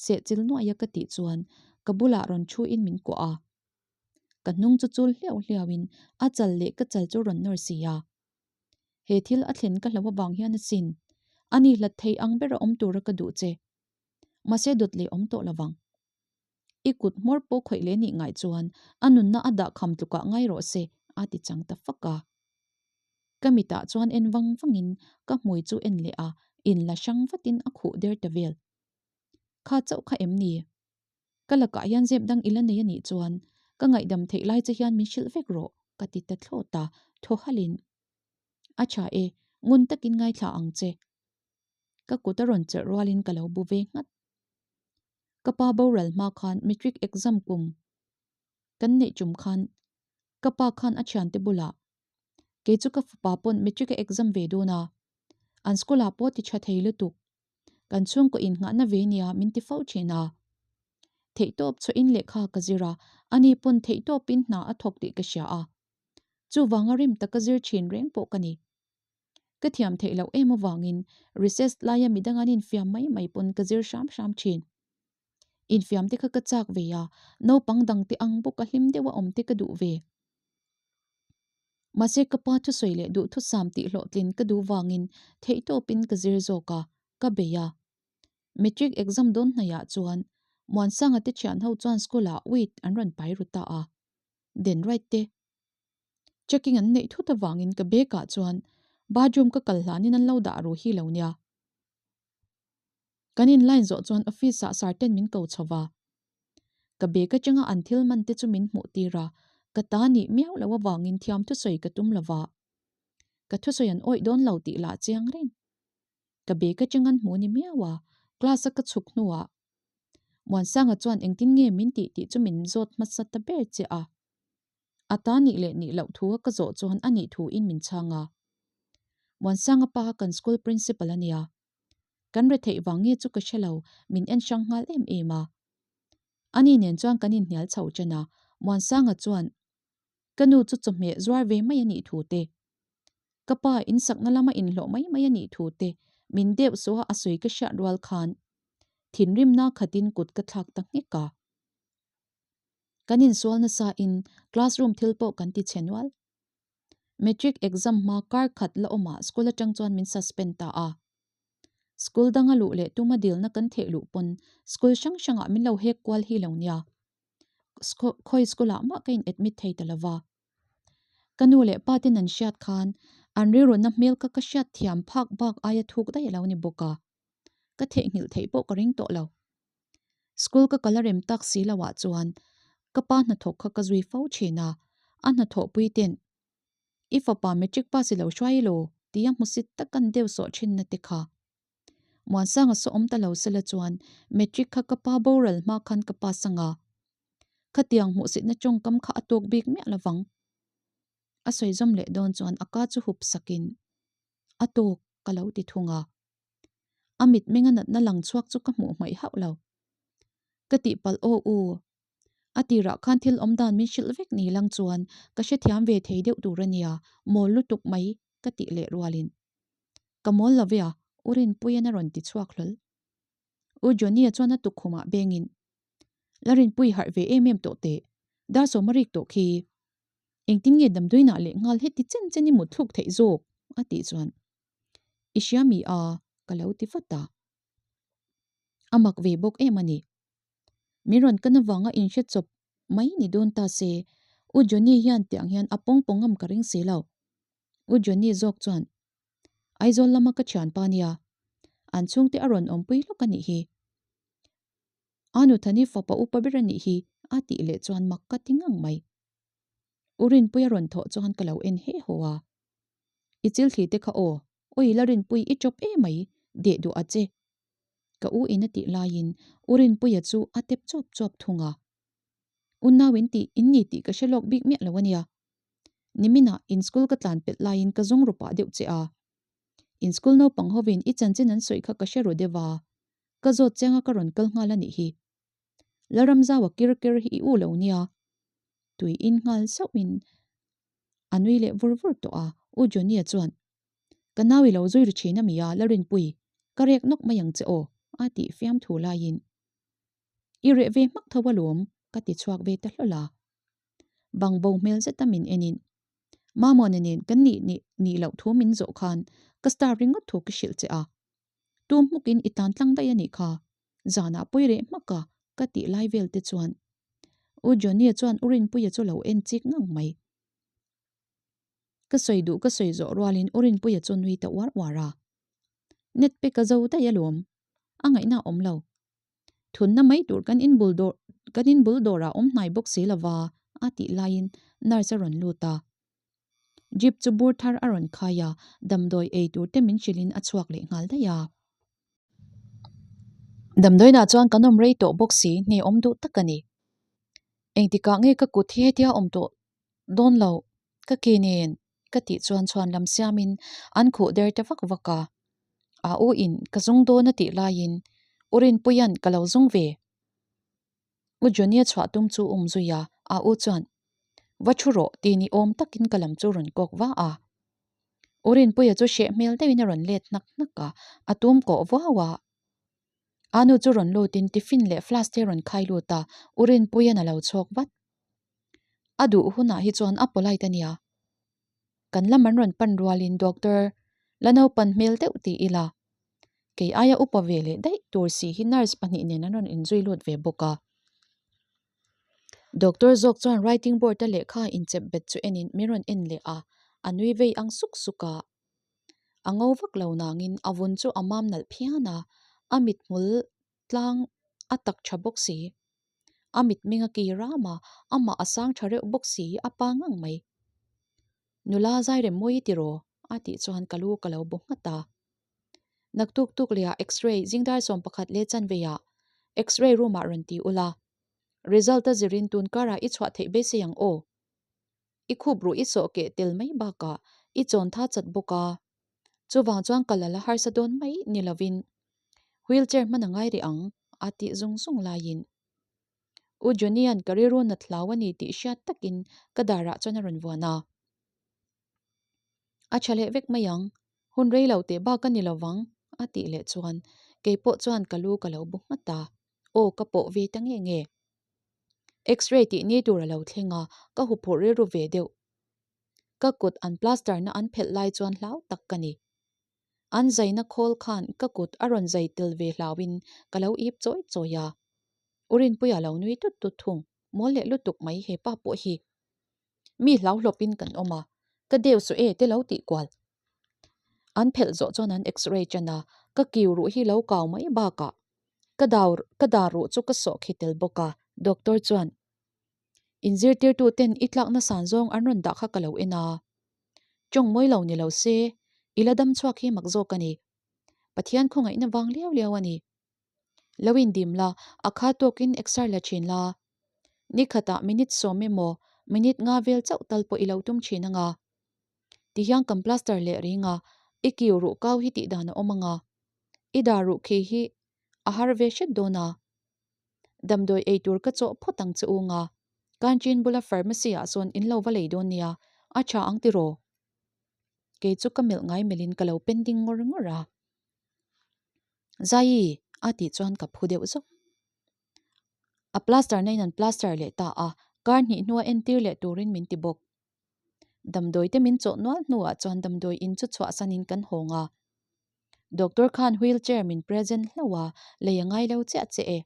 Sehchil nuaia ka tih chuan ka bulah rawn thuin min kuah a. Ka hnung chu chul hliau hliauin a chal leh ka chal chu rawn nawr si a. He thil a thlen ka hlo avang hian asin, ani hlat thei ang bera awm tura ka duh che. Mahse dawt leh awm tawh lovang. I kut hmawr pawh khawih leh nih ngaih chuan a nunna a dah kham tlukah ngai rawh se, a ti chang ta fak a. Ka mitah chuan en vang vangin ka hmui chu en leh a, in la hrang vatin a khuh der ta vel. Kha chauh kha em ni? Ka lakah hian zep dang i la nei a nih chuan ka ngaihdam theih lai che hian min hrilh vek rawh, ka ti ta thlawt a, thaw halhin. A tha e, ngun takin ngaithla ang che. Ka kut a rawn chelh rualin ka lo bu ve nghat. Ka pa boral hma khan matric exam kum kan neih tum khan ka pa khan a thiante bulah kei chu ka fapa pawn matric a exam ve dawn a, an school ah pawh ti tha thei lutuk, kan chhungkaw innghahna ve nia min ti fo thin a. Theihtawp chhuahin lehkha ka zir a, ani pawn theihtawpin hna a thawk tih ka hria a. Chuvanga rim taka zir thin reng pawh ka ni. Ka thiam theih loh em avangin recess laia midang an infiam mai mai pawn ka zir hram hram thin. Infiam te kha ka chak ve a, naupang dang te ang bawk a hlim deuh a awm te ka duh ve. Mahse ka pa thusawi leh duhthusam tih hlawhtlin ka duh vangin theihtawpin ka zir zawk a, ka bei a. Matric exam dawn hnaiah chuan Muansanga te thian ho chuan school ah weed an rawn pai ru ta a. Den right te Checking an neih thut avangin ka bag ah chuan bathroom ka kal hlanin an lo dah ru hi lo nia. Kan in line zawh chuan office ah sir ten min ko chho va. Ka bag atanga an thil man te chu min hmuh tir a, ka ta nih miau lo avangin thiam thusawi ka tum lo va. Ka thusawi an awih dawn lo tih lah chiang reng. Ka bag atang an hmu ni miau a, class a ka chhuk hnuah Muansanga chuan engtin nge min tih tih chu min zawt hmasa ta ber che a. A ta nih leh nih loh thu a ka zawh chuan a nih thu in min chhang a. Muansanga pa kan school principal a nia. Kan retheih vang nge chu ka hre lo, min en hrang nghal em em a. Ani nen chuan kan inhnial chho ṭan a, Muansanga chuan ka nu chu chawhmeh zuar ve mai a nih thu te, ka pa insakna lama inhlawh mai mai a nih thu te min deuh suh a a sawi ka hriat rual khan thinrimna khatin kut ka thlak ta nghek a. Kan insual nasa in classroom thil pawh kan ti chhe nual. Matric exam hma kar khat la awmah school atang chuan min suspend ta a. School danga luh leh tuma dilna kan theh luh pawn school hrang hrangah min lo hek kual hi lo nia. Khawi school ah mah ka in admit thei ta lova. Ka nu leh pa ten an hriat khan an rilruna hmel kha ka hriat thiam phak bak aia thuk daih a lo ni bawk a. Ka theihnghilh theih pawh ka ring tawh lo. School ka kal a rem tak si lo ah chuan ka pa hnathawk kha ka zui fo thin a, a hnathawh pui ten I fapa matric pass i lo hruai elaw? Tia hmusit tak an deuh sawh thinna te kha. Muansanga saw awm ta lo sela chuan matric kha ka pa boral hma khan ka pass anga. Khatiang hmuhsitna tawngkam kha a tawk bik miah lovang. A sawi zawm leh dawn chuan a ka chu hup sakin a tawk ka lo ti thung a. A mitmenga natna lang chhuak chu ka hmuh hmaih hauh lo. Ka tihpalh aw u. A tirah khan thil awm dan min hrilh vek ni lang chuan ka hrethiam ve thei deuh tur a nia, mawl lutuk mai ka tih leh rualin. Ka mawl lo ve a, U Rinpuia'n a rawn ti chhuak hlawl. U Johnny-a chuan a tukkhumah bengin, La Rinpui harh ve em em tawh teh, dar sawm a rik tawh khi. Engtin nge damdawiinah leh nghal heti chen chen i mut thluk theih zawk? a tih chuan, I hria mi a? ka lo ti vat a. A mak ve bawk em a ni. Min rawn kan avanga inhre chawp mai ni dawn ta se, U Johnny hian tiang hian a pawng pawng ngam ka ring si lo. U Johnny zawk chuan, Aizawl lama ka thianpa nia, an chhungte a rawn awmpui lawk a nih hi. A nuthani fapa upa ber a nih hi, a tih leh chuan mak ka ti ngang mai. U Rinpui a rawn thawh chuan ka lo en he haw a. I chilthli te kha aw, awi la Rinpui i chawp e mai, deh duh a che. Ka u in a tih laiin U Rinpuia chu a tep chawp chawp thung a. U nau in tih in ni tih ka hre lawk bik miah lo a nia. Niminah in school ka tlan pelh laiin ka zawng ru pah deuh che a. In school naupang hovin i chanchin an sawi kha ka hre ru deuh a. Ka zawt chianga ka rawn kal nghal a nih hi. Lalramzaua kir ker hi i u lo nia. Tui in nghal sauhin a nui leh vur vur tawh a, U Johnny-a chuan, Ka nau i lo zui ri thin a mi a, Lalrinpui, ka rek nawk mai ang che aw, a tih fiam thu laiin, I reh ve hmak tho alawm, ka ti chhuak ve ta hlawl a. Bang bo hmel zeta min enin, Mamawna nen kan nih nih nih loh thu min zawh khan ka star ringawt thu ka hrilh che a. Tu hmukin i tan tlang daih a nih kha, zanah pawi reh hmak a, ka tih lai vel te chuan U Johnny-a chuan U Rinpuia chu lo en chik ngang mai. Ka sawi duh ka sawi zawh rualin U Rinpuia chu nui ta uar uar a. Net pe ka zo daih alawm, a ngaihna a awm lo. Thunna mai tur kan inbul dawr kan inbul dawrah awm hnai bawk si lova, a tih laiin nurse a rawn lut a. Jeep chu bur thar a rawn khai a, damdawi ei tur te min hrilhin a chhuak leh nghal daih a. Damdawiinah chuan kan awm rei tawh bawk si, hne awm duh tak a ni. Engtikah nge ka kut hi hetia awm tawh dawn lo, ka ke nen ka tih chuan chhuan lam siamin an khuh der ta vak vak a. A u in ka zung dawn a tih laiin U Rinpuia'n ka lo zung ve. U Johnny-a chhuah tum chu um zui a, a u chuan, Va thu rawh ti ni awm takin ka lam chu rawn kawk va a. U Rinpuia chu hreh hmel deuhin a rawn let hnak hnak a, a tum kawh vuau a. A nu chu rawn lutin tiffin leh flask te rawn khai lut a, U Rinpuia'n a lo chhawk vat. A duh hunah hi chuan a polite a nia. Kan lam an rawn pan rualin doctor la naupan hmel deuh ti ila, kei aia upa ve leh daih tur si hi nurse pahnih nen an rawn inzui lut ve bawk a. Doctor zawk chuan writing board a lehkha inchep bet chu enin min rawn en leh a, a nui vei ang suk suk a. A ngo vak lo nangin a vun chu a mam nalh phian a, a mithmul tlang a tak tha bawk si. A mitmeng a ki ram a, amah a sang tha reuh bawk si, a pa ngang mai. Nula zai rem mawi i ti raw? a tih chuan ka lu ka lo bu nghat a. Naktuk tuk leh ah X-ray zingdar 11 leh chanve ah X-ray room ah rawn ti ula. Result a zirin tun karah i chhuah theih beisei ang aw. I khup ruh i sawh keh tel mai bakah i chawn tha chat bawk a. Chuvang chuan ka la la harsa dawn mai ni lovin wheelchair hman a ngai rih ang a tih zung zung laiin U Johnny-a'n ka rilru nat hlau a ni tih hriat takin ka darah chuan a rawn vuan a. A tha leh vek mai ang, hun rei lo teh bak a ni lovang a tih leh chuan kei pawh chuan ka lu ka lo bu nghat a, aw ka pawh ve ta nge nge. X-ray tih ni tur a lo thleng a, ka huphurh rilru ve deuh. Ka kut an plaster na an phelh lai chuan hlau tak ka ni. An zaina khawl khan ka kut a rawn zai tel ve hlauhin ka lo ip chawi chawi a. U Rinpuia lo nui tut tut thung, mawl leh lutuk mai he pa pawh hi. Mi hlau hlawpin kan awm a, ka deu suh e te lo tih kual. An phelh zawh chuan an x-ray ṭan a, ka kiu ruh hi lo kau mai bakah ka dau ka dar ruh chu ka sawh khi tel bawk a, doctor chuan Inzirtirtu ten i tlakna san zawng an rawn dah kha ka lo en a. Tawng mawi lo ni lo se, I la dam chhuak hi mak zawk a ni. Pathian khawngaihna vang liau liau a ni. Lo indim la, a kha tawkin exer la thin la. Ni khatah minute sawm emaw, minute nga vel chauh tal pawh i lo tum thin anga. Tihian kan plaster leh ring a, i kiu ruh kau hi tih dan a awm anga. I dar ruh khi hi a har ve hret dawn a. Damdawi ei tur ka chawh phawt ang che u nga. Kanchin bula pharmacy ah sawn in lo va lei dawn nia, a tha ang tiraw? Kei chu ka melh ngai melhin ka lo pending ngawr ngawr a. Zaii! a tih chuan ka phu deuh zawk. A plaster na in an plaster leh ta a, kar hnih hnua entir leh turin min ti bawk. Damdawi te min chawh nual hnuah chuan damdawi in chu chhuahsanin kan hawng a. Doctor khan wheel chair min present hlauh a, lei a ngai lo chiah che e.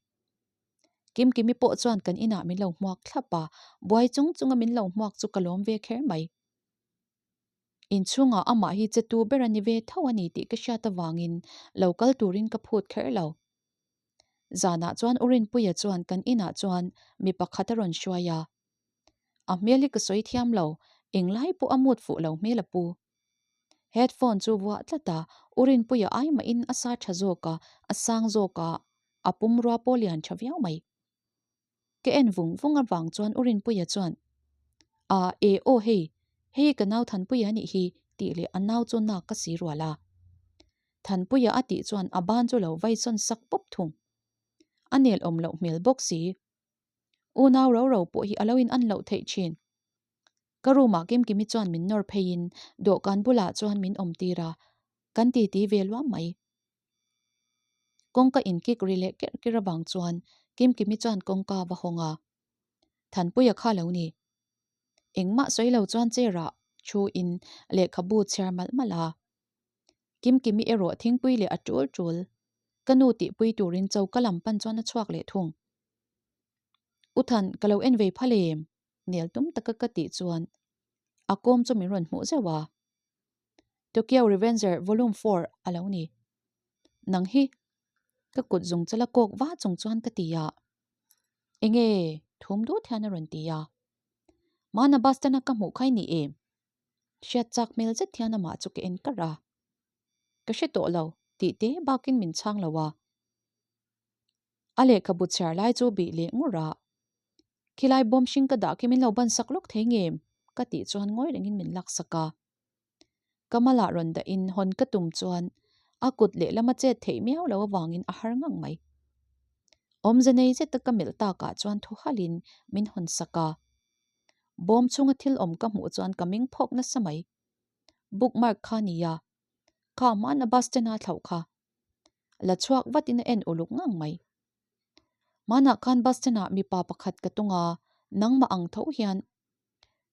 Kimkimi pawh chuan kan inah min lo hmuak thlap a, buai chung chunga min lo hmuak chu ka lawm ve kher mai. Inchhungah amah hi che tu ber a ni ve tho a ni tih ka hriat avangin lo kal turin ka phut kher lo. Zanah chuan U Rinpuia chuan kan inah chuan mi pakhat a rawn hruai a. A hmel hi ka sawi thiam lo, englai pawh a mut fuh lo hmel a pu. Headphone chu vuah tlat a, U Rinpuia ai mahin a sa tha zawk a, a sang zawk a, a pumrua pawh lian tha viau mai. Ka en vung vung avang chuan U Rinpuia chuan, A, e aw hei, hei ka nau Thanpuia anih hi, tih leh a nau chu nak ka si rual a. Thanpuia a tih chuan a ban chu lo vaisawn sak pawp thung. A nel awm loh hmel bawk si. Unau ro ro pawh hi a lo in an loh theih thin. Ka room ah Kimkimi chuan min nawr pheiin dawhkan bulah chuan min awm tir a, kan titi ve luam mai. Kawngka in kik ri leh kerh kerh avang chuan Kimkimi chuan kawngka va hawng a, Thanpuia kha lo ni. Engmah sawi lo chuan chair ah thu in lehkhabu chhiar malh malh a. Kimkimi erawh thingpui leh a tul tul. Ka nu tihpui turin choka lam pan chuan a chhuak leh thung. U Than, ka lo en vei phal em? Nel tum taka ka tih chuan a kawm chu min rawn hmuh zeuh a. Tokyo Revenger Volume 4 a lo ni. Nang hi ka kut zung chala kawk va chung chuan ka ti a. Enge? Thum dut hian a rawn ti a. Mahna bus stand a ka hmuh kha i ni em? Hriat chak hmel zet hian amah chu ka en kar a. Ka hre tawh lo tih te bakin min chhang lo a. A lehkhabu chhiar lai chu bih leh ngur a. Khilai bawm hring ka dah khi min lo ban sak lawk thei ngem? Ka tih chuan ngawi rengin min lak sak a. Ka malah rawn dahin hawn ka tum chuan a kut lehlam a chet theih miau lo avangin a har ngang mai. Awmze nei zeta ka melh takah chuan thu halhin min hawn sak a. Bawm chhunga thil awm ka hmuh chuan ka ming phawk nasa mai. Bookmark kha nia. Kha hmana bus stand a thlauh kha. La chhuak vatin a en uluk ngang mai. Hmanah khan bus stand ah mipa pakhat ka tung a, nangmah ang tho hian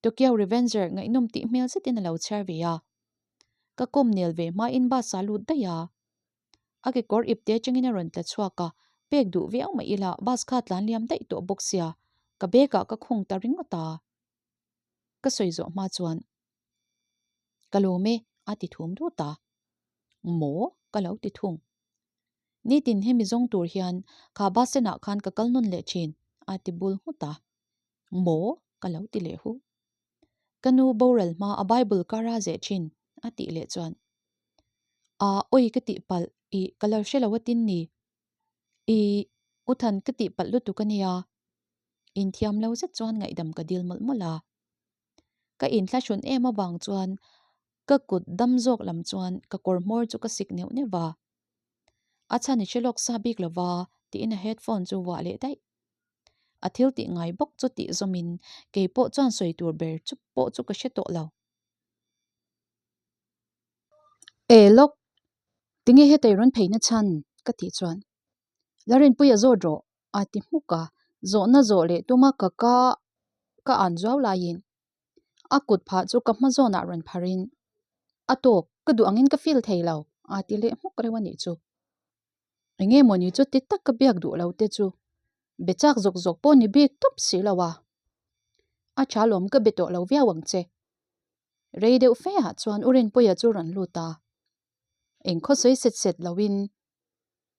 Tokyo Revenger ngaihnawm tih hmel zetin a lo chhiar ve a. Ka kawm nel ve hmain bus ah lut daih a. A kekawr ipte atangin a rawn tla chhuak a, pek duh viau mai ila bus kha tlan liam daih tawh bawk sia, ka bag ah ka khung ta ringawt a. Ka sawi zawh hma chuan Ka lawm e, a ti thum dut a. Maw? Ka lo ti thung. Nitin hemi zawng tur hian kha bus stand ah khan ka kal nawn leh thin, a ti bul nghut a. Maw? Ka lo ti leh hu. Ka nu boral hma a Bible kara zeh thin, a tih leh chuan. A, awi ka tih palh, ih, ka lo hre lo a tin ni. Ih, U Than ka tih palh lutuk a nia. Inthiam lo zet chuan ngaihdam ka dil mawlh mawlh a. Ka inthlahrun em avang chuan ka kut dam zawk lam chuan ka kawr hmawr chu ka sik neuh neuh va. A chhan i hre lawk sa bik lova tiin a headphone chu vuah leh daih. A thil tih ngai bawk chu tih zawmin kei pawh chuan sawi tur ber chu pawh chu ka hre tawh lo. E lawk, tinge hetei rawn pheina chhan? ka tih chuan Larinpuia zawt rawh a ti hmuk a, zawhna zawh leh tuma ka ka ka an zuau laiin a kut phah chu ka hma zawnah rawn pharin a tawk ka duh angin ka feel thei lo a ti leh hmuk reuh a nih chu. Enge mawni chu ti tak ka biak duh lo te chu be chak zawk zawk pawh ni bik tawp si lo a, a tha lawm ka be tawh lo viau ang che. Rei deuh fe ah chuan U Rinpuia chu rawn lut a, engkhaw sawi set set loin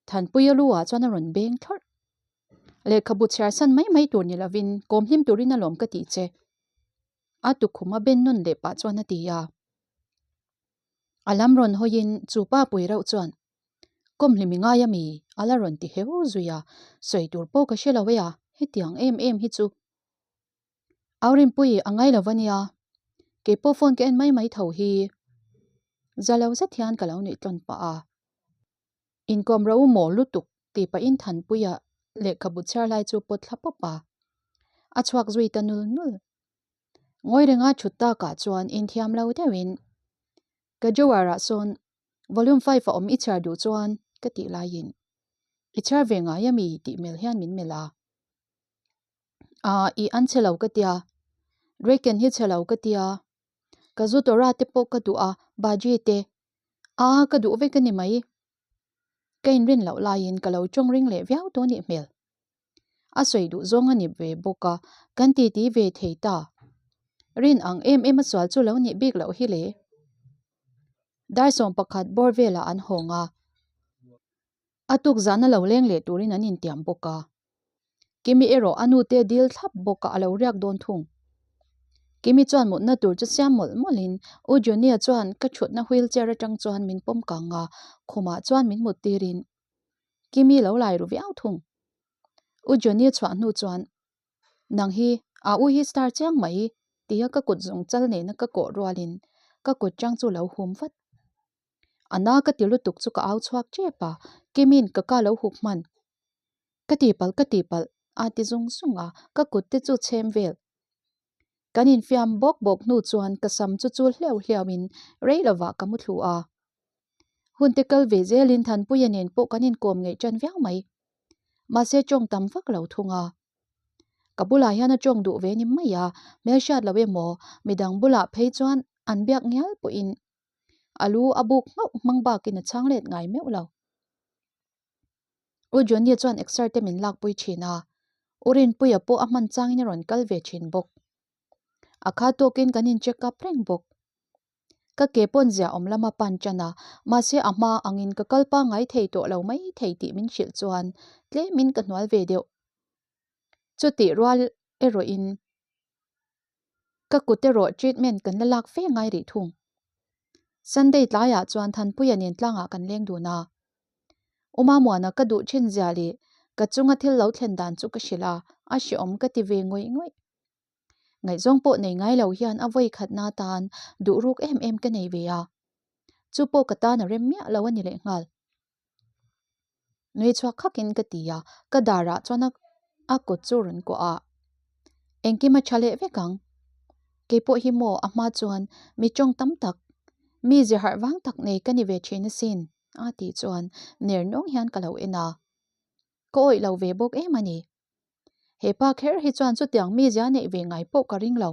Thanpuia lu ah chuan a rawn beng thlawrh. Lehkhabu chhiar san mai mai tur ni lovin kawm hlim turin alawm ka tih che. A tukhum a ben nawn leh pah chuan a ti a. A lam rawn hawiin chu pa pui reuh chuan, Kawm hlim i ngai a mi? a la rawn ti heu zui a, sawi tur pawh ka hre lo e a, hetiang em em hi chu Aurinpui a ngai lo va nia, keipawh phone ka en mai mai tho hi. Za lo zet hian ka lo nuih tlawn pah a. Inkawm ro maw lutuk tih pahin Thanpuia lehkhabu chhiar lai chu pawt thla pawp a, a chhuak zui ta nul nul. Ngawi renga thut takah chuan inthiam lo deuhin ka drawer-ah sawn volume 5 a awm i chhiar duh chuan ka tih laiin i chhiar ve ngai ami tih mel hian min melh a. Aa i an chhe lo ka tia, Draken hi chhe lo ka tia, ka zu Torah te pawh ka duh a, Baji te Aa ka duh vek a ni mai. Ka inrin loh laiin ka lo tawng ring leh viau tawh nih hmel. A sawi duh zawng a ni ve bawk a, kan titi ve thei ta. Rin ang em em a sual chu lo nih bik loh hi le. Dar 11 bawr velah an hawng a. A tuk zana lo leng leh turin an intiam bawk a. Kimi erawh a nute dil thlap bawk a a lo riak dawn thung. Kimi chuan mutna tur chu siam mawlh mawlhin U Johnny-a chuan ka thutna wheel chair atang chuan min pawm kang a, khumah chuan min mut tirin Kimi lo lai ru viau thung. U Johnny-a chhuah hnu chuan Nang hi a u hi star chiang mai tia ka kut zawng chal nena ka kawh rualin ka kut chang chu lo hum vat. A na ka ti lutuk chu ka au chhuak tep a, Kimi'n ka ka lo huk hman. Ka tihpalh ka tihpalh a ti zung zung a, ka kut te chu chhem vel. Kan infiam bawk bawk hnu chuan ka sam chu chul hleuh hleuh in rei lovah ka mu thlu a. Hun te kal ve zelin Thanpuia nen pawh kan inkawm ngeih tan viau mai. Mahse tawng tam vak lo thung a. Ka bulah hian a tawng duh ve ni mai a, hmelhriat lo emaw midang bulah phei chuan an biak ngial pawhin A lu a buk nghauh hmang bakin a chhang let ngai meuh lo. U Johnny chuan exer te min lakpui thin a, U Rinpuia pawh a hman changin a rawn kal ve thin bawk. A kha tawkin kan in check up reng bawk. Ka ke pawn zia awm lama pan tan a, mahse a hma angin ka kal pangngai thei tawh lo mai thei tih min hrilh chuan tlemin ka hnual ve deuh. Chutih rual erawhin Ka kut erawh treatment kan la lak fe ngai rih thung. Sunday tlaiah chuan Thanpuia nen tlangah kan leng dun a. Uma Muana ka duh thin zia leh ka chunga thil lo thlen dan chu ka hrilh a, a hreawm ka ti ve ngawih ngawih. Ngaihzawng pawh nei ngai lo hian a vawi khatna tan duh ruk em em ka nei ve a. Chu pawh ka tan a rem miah lo a ni lehnghal. Nui chhuak khakin ka ti a, ka darah chuan a kut chu rawn kuah a. Engkim a tha leh vek ang. Keipawh hi maw a hma chuan mi tawng tam tak, mi zir harh vang tak nei ka ni ve thin asin a tih chuan ner nawng hian ka lo en a. Ka awih lo ve bawk em a ni. He pa kher hi chuan chutiang mizia neih ve ngai pawh ka ring lo.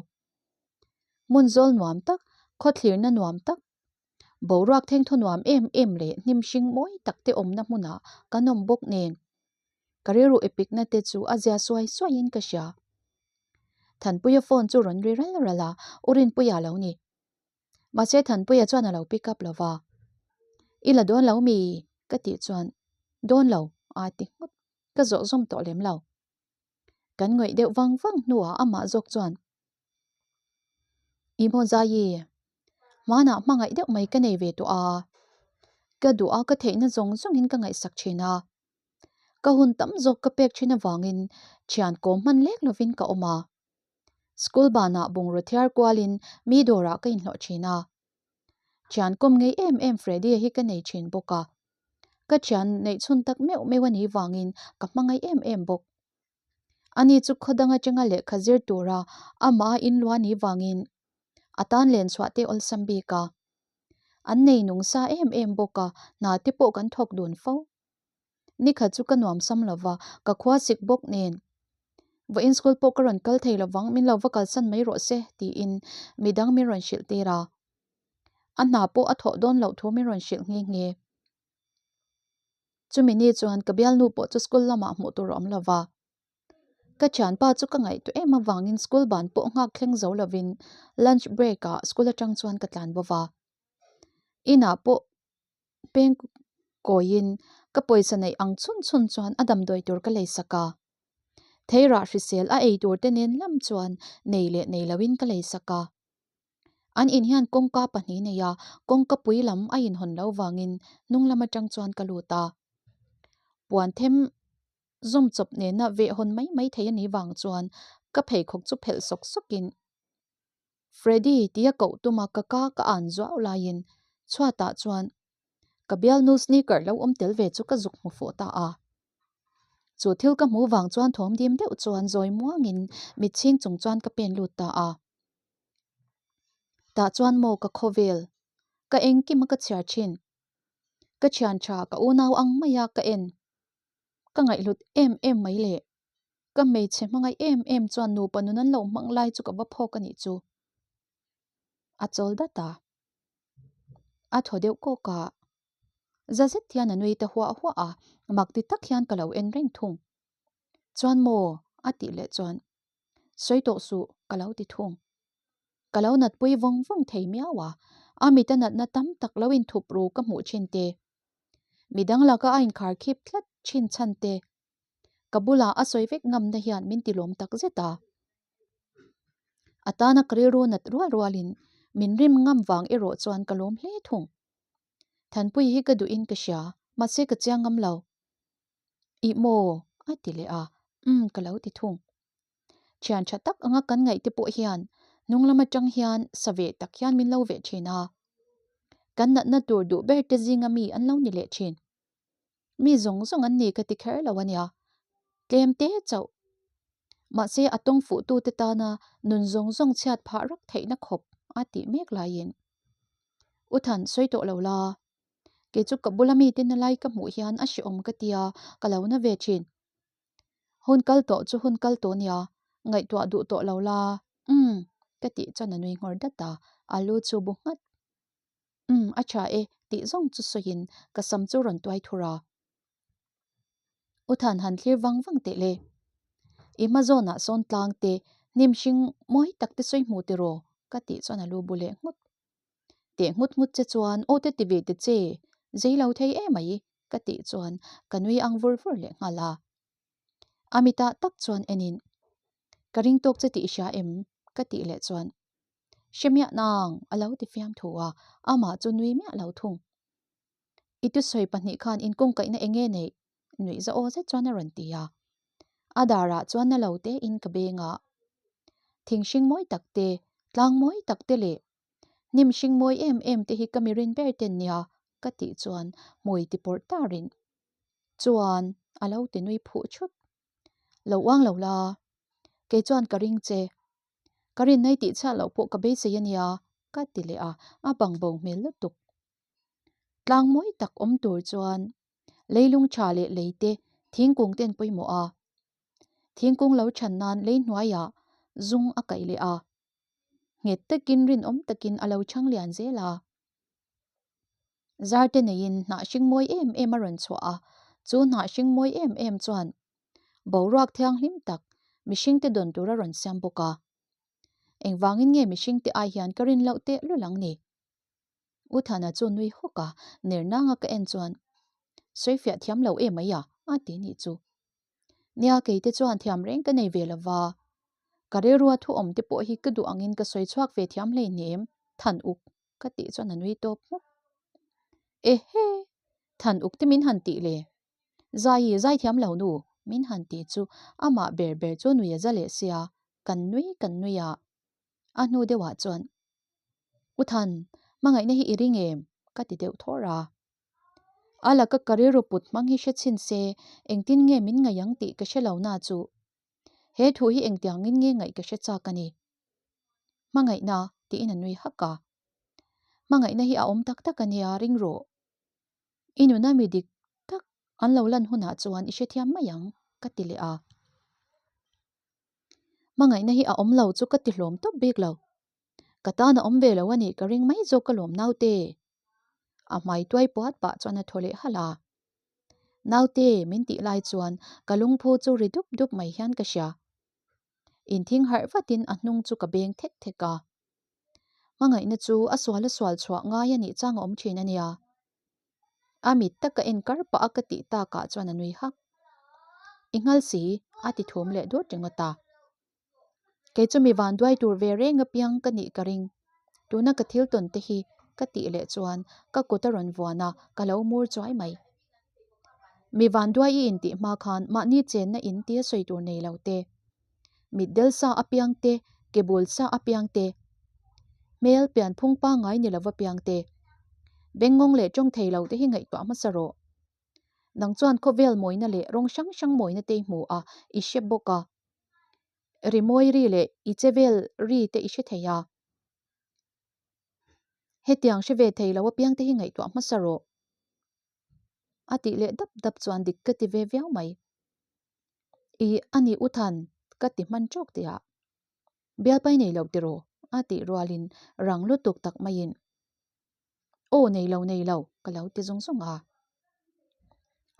Hmun zawl nuam tak, khawthlirna nuam tak, Boruak thengthaw nuam em em leh hnim hring mawi tak te awmna hmunah kan awm bawk nen. Ka rilru epikna te chu a zia suai suaiin ka hria. Thanpuia phone chu rawn ri ral ral a, U Rinpuia a lo ni. Mahse Thanpuia chuan a lo pick up lo va. I la dawn lo mi? ka tih chuan Dawn lo a ti nghut. Ka zawh zawm tawh lem lo. Kan ngawih deuh vang vang hnuah amah zawk chuan I maw Zaii, hmanah hmangaih deuh mai ka nei ve tawh a, ka duh a ka theihna zawng zawngin ka ngaihsak thin a, ka hun tam zawk ka pek thin avangin thian kawm hman lek lovin ka awm a, school banah bungraw thiar kualin mi dawrah ka inhlawh thin a, thian kawm ngei em em Freddy-a hi ka nei thin bawk a, ka thian neih chhun tak meuh meuh a nih vangin ka hmangaih em em bawk. Ani chu khaw dang atanga lehkha zir tura amah a inlua ni vangin a tan len chhuah te awlsam bik a. An nei nung sa em em bawk a, hna te pawh kan thawk dun fo. Nikhat chu ka nuam sam lo va, ka khua sik bawk nen. Vawiin school pawh ka rawn kal thei lovang, min lo va kalsan mai rawh se tiin midang min rawn hrilh tir a. A hna pawh a thawh dawn loh thu min rawn hrilh nghe nghe. Chumi ni chuan ka bialnu pawh chu school lamah hmuh tur a awm lo va. Ka thianpa chu ka ngaihtuah em avangin school ban pawh nghak thleng zo lovin lunch break ah school atang chuan ka tlan bo va. Inah pawh peng kawiin ka pawisa neih ang chhun chhun chuan a damdawi tur ka lei sak a. Theirah hrisel a ei tur te nen lam chuan nei leh nei loin ka lei sak a. An in hian kawngka pahnih nei a, kawngka pui lam a inhawn lo vangin hnung lam atang chuan ka lut a. Puan them zawm chawp nena veh hawn mai mai thei a nih vang chuan ka pheikhawk chu phelh sawk sawkin Freddy tia koh tuma ka ka ka an zuau laiin chhuatah chuan ka bialnu sneaker lo awm tel ve chu ka zuk hmu fuh ta a. Chu thil ka hmuh vang chuan thawm dim deuh chuan zawi muangin mitchhing chung chuan ka pen lut ta a. Tah chuan maw ka khawvel, ka engkim a ka chhiar thin. Ka thian tha ka unau ang maia ka en. Ka ngaihhlut em em mai le. Ka hmeichhe hmangaih em em chuan nupa nun an lo hmang lai chu ka va phawk a nih chu. A chawl dat a. A thaw deuh kawk a. Za zet hian a nui ta huah huah a, mak ti tak hian ka lo en reng thung. Chuan maw? a tih leh chuan sawi tawh suh ka lo ti thung. Ka lo natpui vawng vawng thei miau a, a mita natna tam tak lo inthup ru ka hmuh thin te. Midang laka a inkhar khip tlat thin chhan te. Ka bulah a sawi vek ngamna hian min ti lawm tak zet a. A tana ka rilru nat rual rualin min rim ngam vang erawh chuan ka lawm hle thung. Thanpui hi ka duhin ka hria, mahse ka chiang ngam lo. Ih maw? a ti leh a, umm ka lo ti thung. Thian tha tak anga kan ngaih te pawh hian hnung lam atang hian sa ve tak hian min lo veh thin a. Kan natna tur duh ber te zinga mi an lo ni leh thin. Mi zawng zawng an ni ka ti kher lo a nia. Tlem te chauh. Mahse a tawng fuh tu te tana nun zawng zawng chhiat phah rak theihna khawp a tih mek laiin. U Than sawi tawh lo la. Kei chu ka bula mite na lai ka hmuh hian a hrehawm ka tia ka lo na ve thin. Hun kal tawh chu hun kal tawh nia, ngaihtuah duh tawh lo la, umm ka tih chuan a nui nghawr dat a, a lu chu bu nghat. Umm a tha e tih zawng chu sawiin ka sam chu rawn tuai thur a. U Than han thlir vang vang teh le. I hma zawnah sawn tlang te hnim hring mawi tak te sawi hmu tiraw ka tih chuan a lu bu leh nghut. Teh nghut nghut che chuan aw te ti ve te che, zei lo thei em mai ka tih chuan ka nui ang vur vur leh nghal a. A mitah tak chuan enin, Ka ring tawk che tih i hria em? ka tih leh chuan, Hre miah nang a lo ti fiam thu a, amah chu nui miah lo thung. I thusawi pahnih khan inkawngkaihna eng nge neih? Nuih za aw zet chuan a rawn ti a. A darah chuan na lo tein ka beng a. Thing hring mawi tak te, tlang mawi tak te leh hnim hring mawi em em te hi ka mi rin ber ten nia ka tih chuan hmui ti pawrh tarin chuan a lo ti nui phuh chut. Lo uang lo la, kei chuan ka ring che. Ka rin nai tih chhiat loh pawh ka beisei a nia ka ti leh a, a bang bo hmel lutuk. Tlang mawi tak awm tur chuan leilung tha leh lei te thingkung ten pawimawh a. Thingkung lo chhan nan lei hnuaiah zung a kaih leh a. Nghet takin rinawm takin a lo chhang lian zel a. Zar te neiin hnah hring mawi em em a rawn chhuah a, chu hnah hring mawi em em chuan boruak thianghlim tak mihring te dawn tur a rawn siam bawk a. Engvangin nge mihring te ai hian ka rin loh teh lul ang ni? U Thana chu nui hawk a, ner nanga ka en chuan, Sawifiah thiam lo em mai a, a ti nih chu. Nia kei te chuan thiam reng ka nei ve lo va, ka rilrua thu awm te pawh hi ka duh angin ka sawi chhuak ve thiam hleinem, Than uk ka tih chuan a nui tawp hmawk. Ehe! Than uk te min han tih le? Zai zai thiam lo nu min han tih chu amah ber ber chu nui a za leh sia, kan nui kan nui a. A hnu deuhah chuan U Than, hmangaihna hi i ring em? ka ti deuh thawr a. A laka ka rilru put hmang hi hre chhin se, engtin nge min ngaih ang tih ka hre lo na chu. He thu hi engtiangin nge ngaih ka hre chak a ni. Hmangaihna tiin a nui hak a. Hmangaihna hi a awm tak tak a nia, ring rawh. I nuna mi dik tak an lo lan hunah chuan i hrethiam mai ang, ka ti leh a. Hmangaihna hi a awm lo chu ka ti hlawm tawp bik lo. Ka tan a awm ve lo a nih ka ring mai zawk ka lawm naute. A hmai tuai puat pah chuan a thaw leh halh a. Naute min tih lai chuan ka lungphu chu ri dup dup mai hian ka hria. Inthing harh vatin a hnung chu ka beng thek thek a. Hmangaihna chu a sual a sual chhuah ngai a nih chang a awm thin a nia. A mit taka en kar pah a ka tih takah chuan a nui hak. I nghal si, a ti thum leh dut ringawt a. Kei chu mi van duai tur ve reng apiang ka nih ka ring. Tuna ka thil tawn te hi ka tih leh chuan ka kut a rawn vuan a, ka lo mur chuai mai. Mi vanduai i intih hma khan mahni chenna in tia sawi tur nei lo te, mitdel sa apiang te, ke bul sa apiang te, hmel pianphung pangngai ni lova piang te, bengngawng leh tawng thei lo te hi ngaihtuah hmasa rawh. Nang chuan khawvel mawina leh rawng hrang hrang mawina te i hmu a, i hre bawk a. Rimawi ri leh i che vel ri te i hre thei a. Hetiang hre ve thei lo apiang te hi ngaihtuah hmasa rawh. A tih leh dap dap chuan dik ka ti ve viau mai. I a ni u Than, ka ti hman tawk tih ah. Bialpai nei lo tiraw? A tih rualin rang lutuk tak maiin Aw nei lo nei lo ka lo ti zung zung a.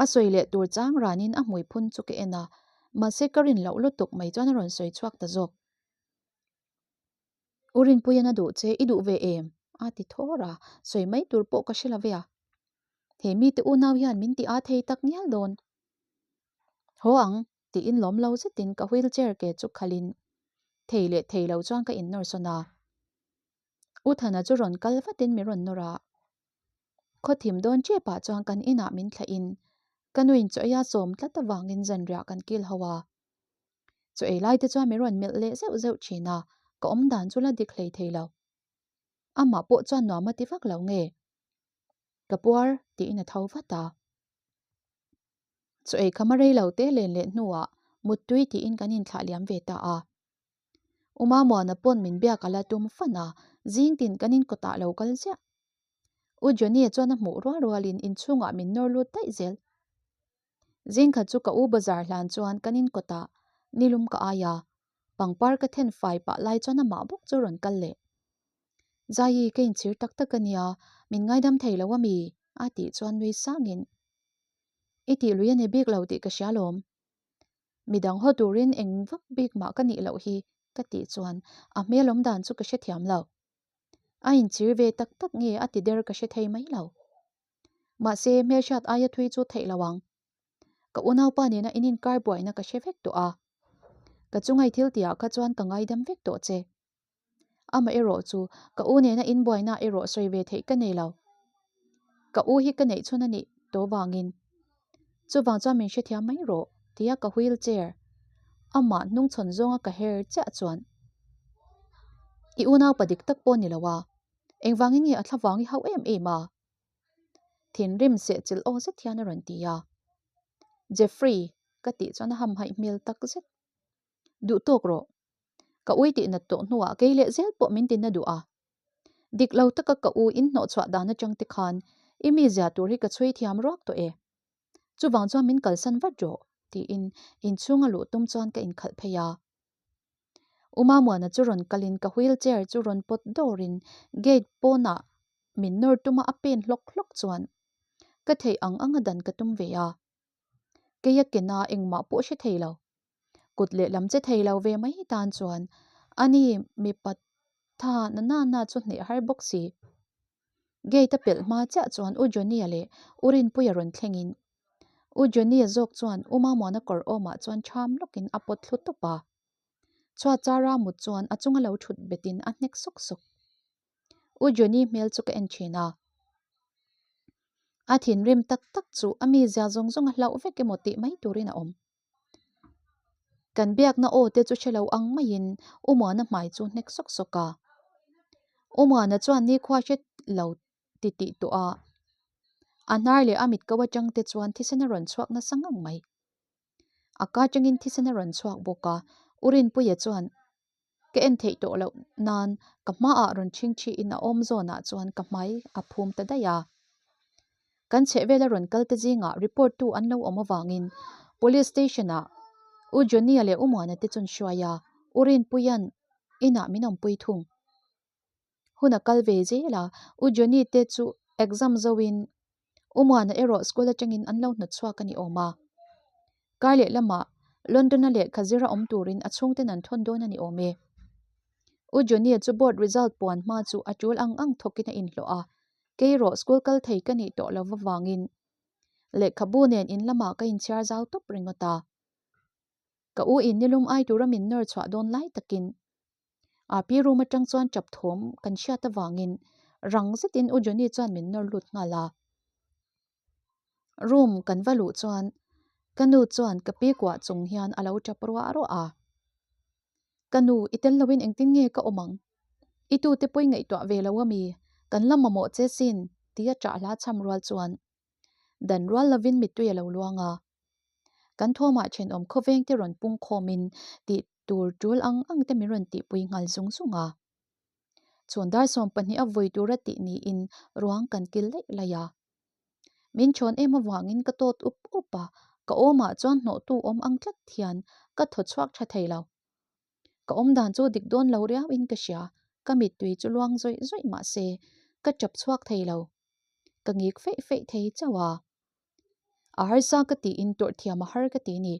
A sawi leh tur chang ranin a hmui phun chu ka en a, mahse ka rin loh lutuk mai chuan a rawn sawi chhuak ta zawk. U Rinpuian a duh che, i duh ve em? a ti thawr a, sawi mai tur pawh ka hre lo ve a. He mite unau hian min ti a thei tak ngial dawn. Haw ang, tiin lawm lo zetin ka wheelchair ke chu khalhin thei leh thei lo chuan ka innawr sawn a. U Thana chu rawn kal vatin min rawn nawr a. Khaw thim dawn ṭepah chuan kan inah min thlahin ka nuin chaw eia sawm tlat avangin zanriah kan kil ho a. Chaw ei lai te chuan min rawn melh leh zeuh zeuh thin a, ka awm dan chu la dik hlei thei lo. Amah pawh chuan nuam a ti vak lo nge? Ka puar tiin a tho vat a. Chaw ei kham a rei lo te len leh hnuah muttui tiin kan inthlah liam ve ta a. Uma Muana pawn min biak a la tum fan a, zing tin kan inkawtah lo kal ziah. U Johnny-a chuan a hmuh rual rualin inchhungah min nawr lut daih zel. Zingkhat chu ka u bazar hlan chuan kan inkawtah nilum ka ai a, pangpar ka then fai pah lai chuan amah bawk chu rawn kal leh. Zaii ka inchhir tak tak a nia, min ngaidam thei lo a mi? a tih chuan nui sangin, I tih lui a ni bik lo tih ka hria lawm. Midang haw turin eng vak bik mah ka nih loh hi ka tih chuan a hmel awm dan chu ka hrethiam lo. A inchhir ve tak tak nge a ti der ka hre thei mai lo. Mahse, hmelhriat aia thui chu theih lo ang. Ka unaupa nena in inkar buaina ka hre vek tawh a. Ka chungai thil tihah kha chuan ka ngaidam vek tawh che. Amah erawh chu ka u nena in buaina erawh sawi ve theih ka nei lo. Ka u hi ka neih chhun a nih tawh vangin. Chuvang chuan min hrethiam mai rawh tia ka wheel chair amah hnungchhawn zawnga ka her chiah chuan i unaupa dik tak pawh ni lo a. Engvangin nge a thla vang i hauh em em a? Thinrim sehchilh aw zet hian a rawn ti a. Jeffrey, ka tih chuan a hamhaih hmel tak zet. Duh tawk rawh. Ka ui tih nat tawh hnuah kei leh zel pawh min tina duh a. Dik lo taka ka u in hnawhchhuah dan atang te khan i mi zia tur hi ka chhui thiam ruak tawh e. Chuvang chuan min kalsan vat rawh, tiin inchhunga luh tum chuan ka inkhalh phei a. Umamuana chu rawn kalin ka wheel chair chu rawn pawt dawrin gate pawnah min nawr tuma a pen hlawk hlawk chuan ka theih ang anga dan ka tum ve a. Keia kena engmah pawh hre thei lo. Kut leh lam che thei lo ve mai tan chuan ani mipa tha na na na chu hneh har bawk si. Gate a pelh hma chiah chuan U Johnny-a leh U Rinpuia rawn thlengin U Johnny-a zawk chuan U Mamuana kawr awmah chuan ṭham lawkin a pawt thlu tawp a. Chhuat chara mut chuan a chunga lo ṭhut betin a hnek sawk sawk. U Johnny hmel chu ka en ṭhin a. A thinrim tak tak chu a mizia zawng zawng a hlauh vek emaw tih mai turin a awm. Kan biakna aw te chu hre lo ang maiin U Muana hmai chu hnek sawk sawk a. U Muana chuan nikhua hre lo ti tih tawh a, a hnar leh a mit ko atang te chuan thisen a rawn chhuak nasa ngang mai. A ka atangin thisen a rawn chhuak bawk a, U Rinpuia chuan ka en theih tawh loh nan ka hmaah rawn chhingchhihin a awm zawnah chuan ka hmai a phum ta daih a. Kan chhehvela rawn kal te zingah report tu an lo awm avangin Police Station ah U Johnny-a leh U Muana te chuan hruai a, U Rinpuia'n inah min awmpui thung. Hun a kal ve zel a, U Johnny te chu exam zoin U Muana erawh school atangin an lo hnawt chhuak a ni awm a. Kar leh lamah London-a lehkha zira awm turin a chhungten an thawn dawn a ni awm e. U Johnny-a chu board result puan hma chu a tul ang ang thawkin a inhlawh a, kei erawh school kal thei ka nih tawh lo avangin lehkhabu nen in lamah ka inchhiar zau tawp ringawt a. Ka u in nilum ai tura min nawr chhuah dawn lai takin. Api room atang chuan tap thawm kan hriat avangin rang zetin U Johnny chuan min nawr lut nghal a. Room kan va luh chuan ka nu chuan ka pi kuah chung hian a lo tap ruah ruah a. Ka nu, i tel loin engtin nge ka awm ang? I tute pawh i ngaihtuah ve lo ami? Kan la mamawh che sin, tia ṭah hla cham rual chuan dan rual lovin mittui a lo luang a. Kan thawmah thenawm khawveng te rawn pung khawmin tih tur tul ang ang te min rawn tihpui nghal zung zung a. Chhun dar 12 a vui tura tih niin ruang kan kil laih laih a. Min chhawn em avangin ka tawt up up a, ka awmah chuan hnawhtu awm ang tlat hian ka thaw chhuak tha thei lo. Ka awm dan chu dik dawn lo riauin ka hria, ka mittui chu luang zawih zawih mah se ka tap chhuak thei lo. Ka ngik feih feih thei chauh a. A harsa ka tiin tawrh thiam a har ka ti ni.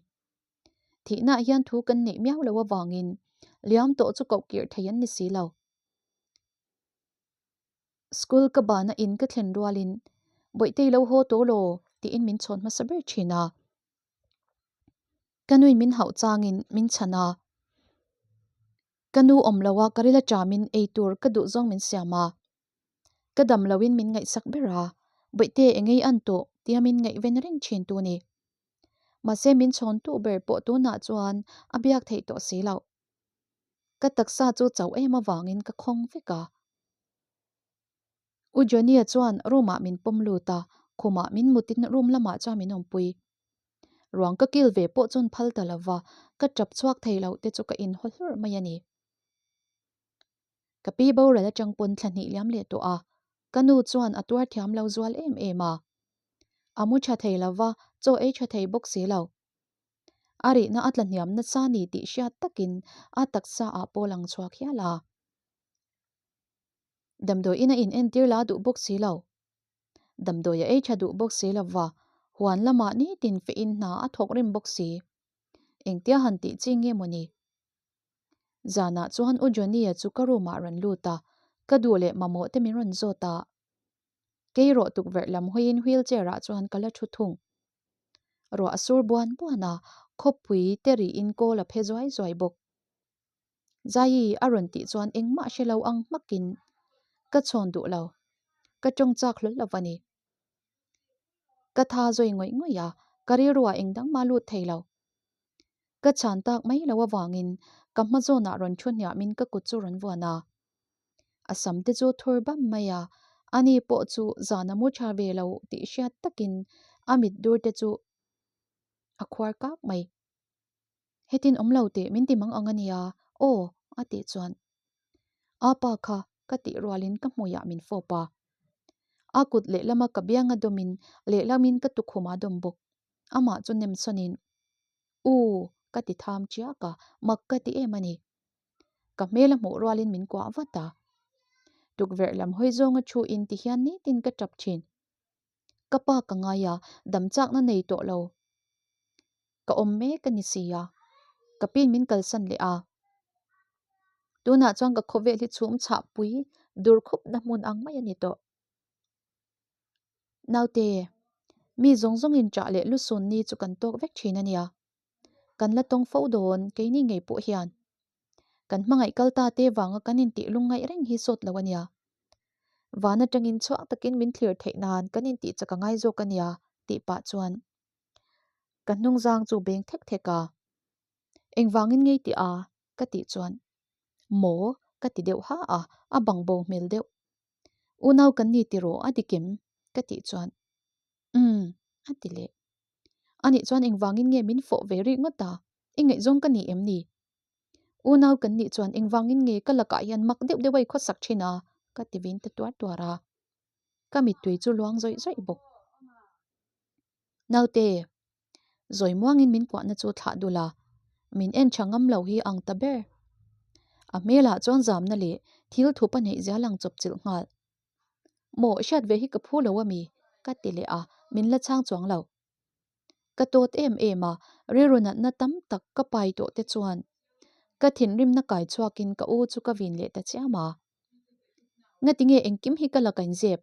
Thihnaah hian thu kan neih miau lo avangin liam tawh chu koh kirh thei an ni si lo. School ka bana in ka thlen rualin Bawihtei lo haw tawh law tiin min chhawn hmasa ber thin a. Ka nuin min hauh changin min chhan a. Ka nu awm lo a ka ril aṭamin ei tur ka duh zawng min siam a. Ka dam loin min ngaihsak ber a, Bawihte engei an tawh tia min ngaihven reng thin tu ni. Mahse min chhawn tu ber pawh tunah chuan a biak theih tawh si loh. Ka taksa chu chauh em avangin ka khawng vek a. U Johnny-a chuan room-ah min pawm lut a, khumah min mutin room lamah chuan min awmpui. Ruang ka kil ve pawh chuan phal ta lova, ka tap chhuak thei loh te chu ka inhaw hlurh mai a ni. Ka pi boral atang pawn thla hnih liam leh tawh a, ka nu chuan a tuar thiam lo zual em em a. A mu tha thei lova, chaw ei tha thei bawk si lo. A rihna a tla hniam nasa ni tih hriat takin a taksa ah pawh lang chhuak hial a. Damdawiin a in entir la duh bawk si lo. Damdawi a ei tha duh bawk si lova, huan lamah nitin fehin hna a thawk rim bawk si. Engtia han tih chi nge maw ni? Zanah chuan U Johnny-a chu ka room-ah rawn lut a, ka duh leh mamawh te min rawn zawt a. Kei rawh tukverh lam hawiin wheelchair-ah chuan ka la thu thung. Ruah a sur buan buan a, khawpui te rihin kawl a phe zuai zuai bawk. Zaii a rawn tih chuan engmah hre lo ang hmakin ka chhawn duh lo, ka tawng chak hlawl lo a ni. Ka tha zawi ngawih ngawih a, ka rilruah engdang mah lut thei lo. Ka chhan tak mai lo avangin ka hma zawnah rawn thu hniamin ka kut chu rawn vuan a. A sam te chu thur bam mai a, ani pawh chu zan a mu tha ve lo tih hriat takin a mit dur te chu a khuar kak mai. Hetin awm lo teh min ti mang ang a nia aw a tih chuan a pa kha ka tih rualin ka hmuiah min fawp a. A kut lehlama ka bianga dawmin lehlamin ka tukhuma dawm bawk. Amah chu nem sawnin U ka ti tham chiak a, mak ka ti em a ni. Ka hmel a hmuh rualin min kuah vat a. Tukverh lam hawi zawnga thu in ti hian nitin ka tap thin. Ka pa ka ngai a, dam chakna nei tawh lo. Ka awm mek a ni si a, ka pin min kalsan leh a. Tunah chuan ka khawvel hi chhum chhah pui dur khupna hmun ang mai a ni tawh. Naute, mi zawng zawngin ṭah leh lusun ni chu kan tawk vek ṭhin a nia. Kan la tawng fo dawn keini ngei pawh hian. Kan hmangaih kal ta te vanga kan intih lungngaih reng hi sawt lo a nia. Van aṭangin chhuak takin min thlir theih nan kan intih chak a ngai zawk a nia tih pah chuan ka hnungzang chu beng thek thek a. Engvangin ngei tih a? ka tih chuan maw ka ti deuh ha a, a bang bo hmel deuh. Unau kan ni tiraw a dikim? ka tih chuan umm a ti leh. Anih chuan engvangin nge min fawh ve rih ngawt a? I ngaihzawng ka ni em ni? Unau kan nih chuan engvangin nge ka lakah hian mak deuh deuh a i khawsak thin a? ka ti vin ta tuar tuar a. Ka mittui chu luang zawih zawih bawk. Naute, zawi muangin min kuahna chu thlah dul a, min en tha ngam lo hi ang ta ber. A hmelah chuan zamna leh thil thup a neih zia lang chawp chilh nghal. Maw hriat ve hi ka phu lo ami? ka ti leh a, min la chhang chuang lo. Ka tawt em em a, rilru natna tam tak ka pai tawh te chuan ka thinrimna kai chhuakin ka u chu ka vin leh ta chiam a. Ngatinge engkim hi ka laka inzep?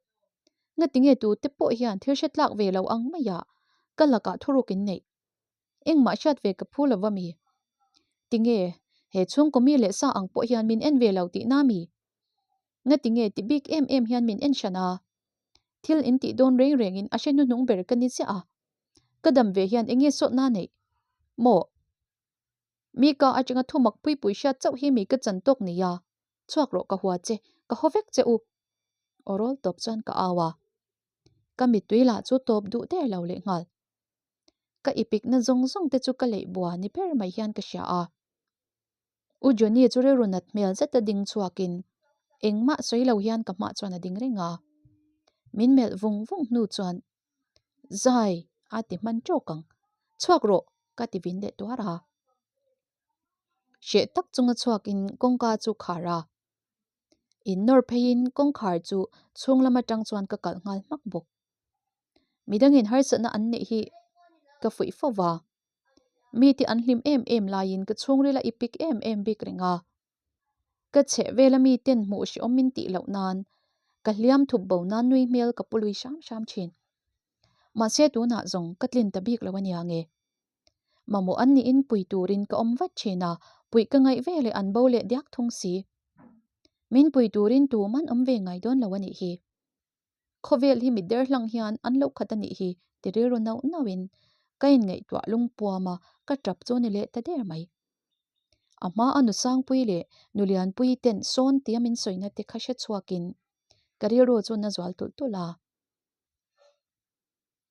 Ngatinge tute pawh hian thil hre tlak ve lo ang maiah ka lakah thuruk in neih? Engmah hriat ve ka phu lo va mi? Tinge? He chhungkaw mi leh sa ang pawh hian min en ve lo tihna mi? Ngati nge ti bik em em hian min en hran a? Thil in tih dawn reng rengin a hre hnuhnung ber ka ni chiah a. Ka dam ve hian enge sawtna neih? Maw? Mi ka atanga thumak puipui hriat chauh hi mi ka chan tawk nia. Chhuak rawh ka hua che, ka haw vek che u. Aw rawl tawp chuan ka au a. Ka mittui lah chu tawp duh der lo leh nghal. Ka ipikna zawng zawng te chu ka leih bua ni ber mai hian ka hria a. U Johnny chu rilru nat hmel zeta ding chhuakin engmah sawi lo hian ka hmah chuan a ding reng a. Min melh vung vung hnu chuan Zai a ti hman tawk ang. Chhuak rawh ka ti vin leh tuar a. Hreh tak chunga chhuakin kawngka chu khar a. In nawr pheiin kawngkhar chu chhung lam atang chuan ka kalh nghal hmak bawk. Midangin harsatna an neih hi ka fuih fo va. Mite an hlim em em laiin ka chhungril a ipik em em bik reng a. Ka chheh vela miten hmuh hreawm min tih loh nan ka hliam thup bo nan nui hmel ka pu lui hram hram thin. Mahse tunah zawng ka tlin ta bik lo a nia nge. Mamawh an niin pui turin ka awm vat thin a, puih ka ngaih ve leh an bo leh diak thung si. Min pui turin tuman awm ve ngai dawn lo a nih hi. Khawvel hi mit der hlang hian an lo khat a nih hi ti rilru nauh nauhin ka inngaihtuah lungpuam a, ka tap chu ni leh ta der mai. A hma a Nusangpui leh Nulianpui ten sawn tia min sawina te kha hre chhuakin ka rilru chu na zual tulh tulh a.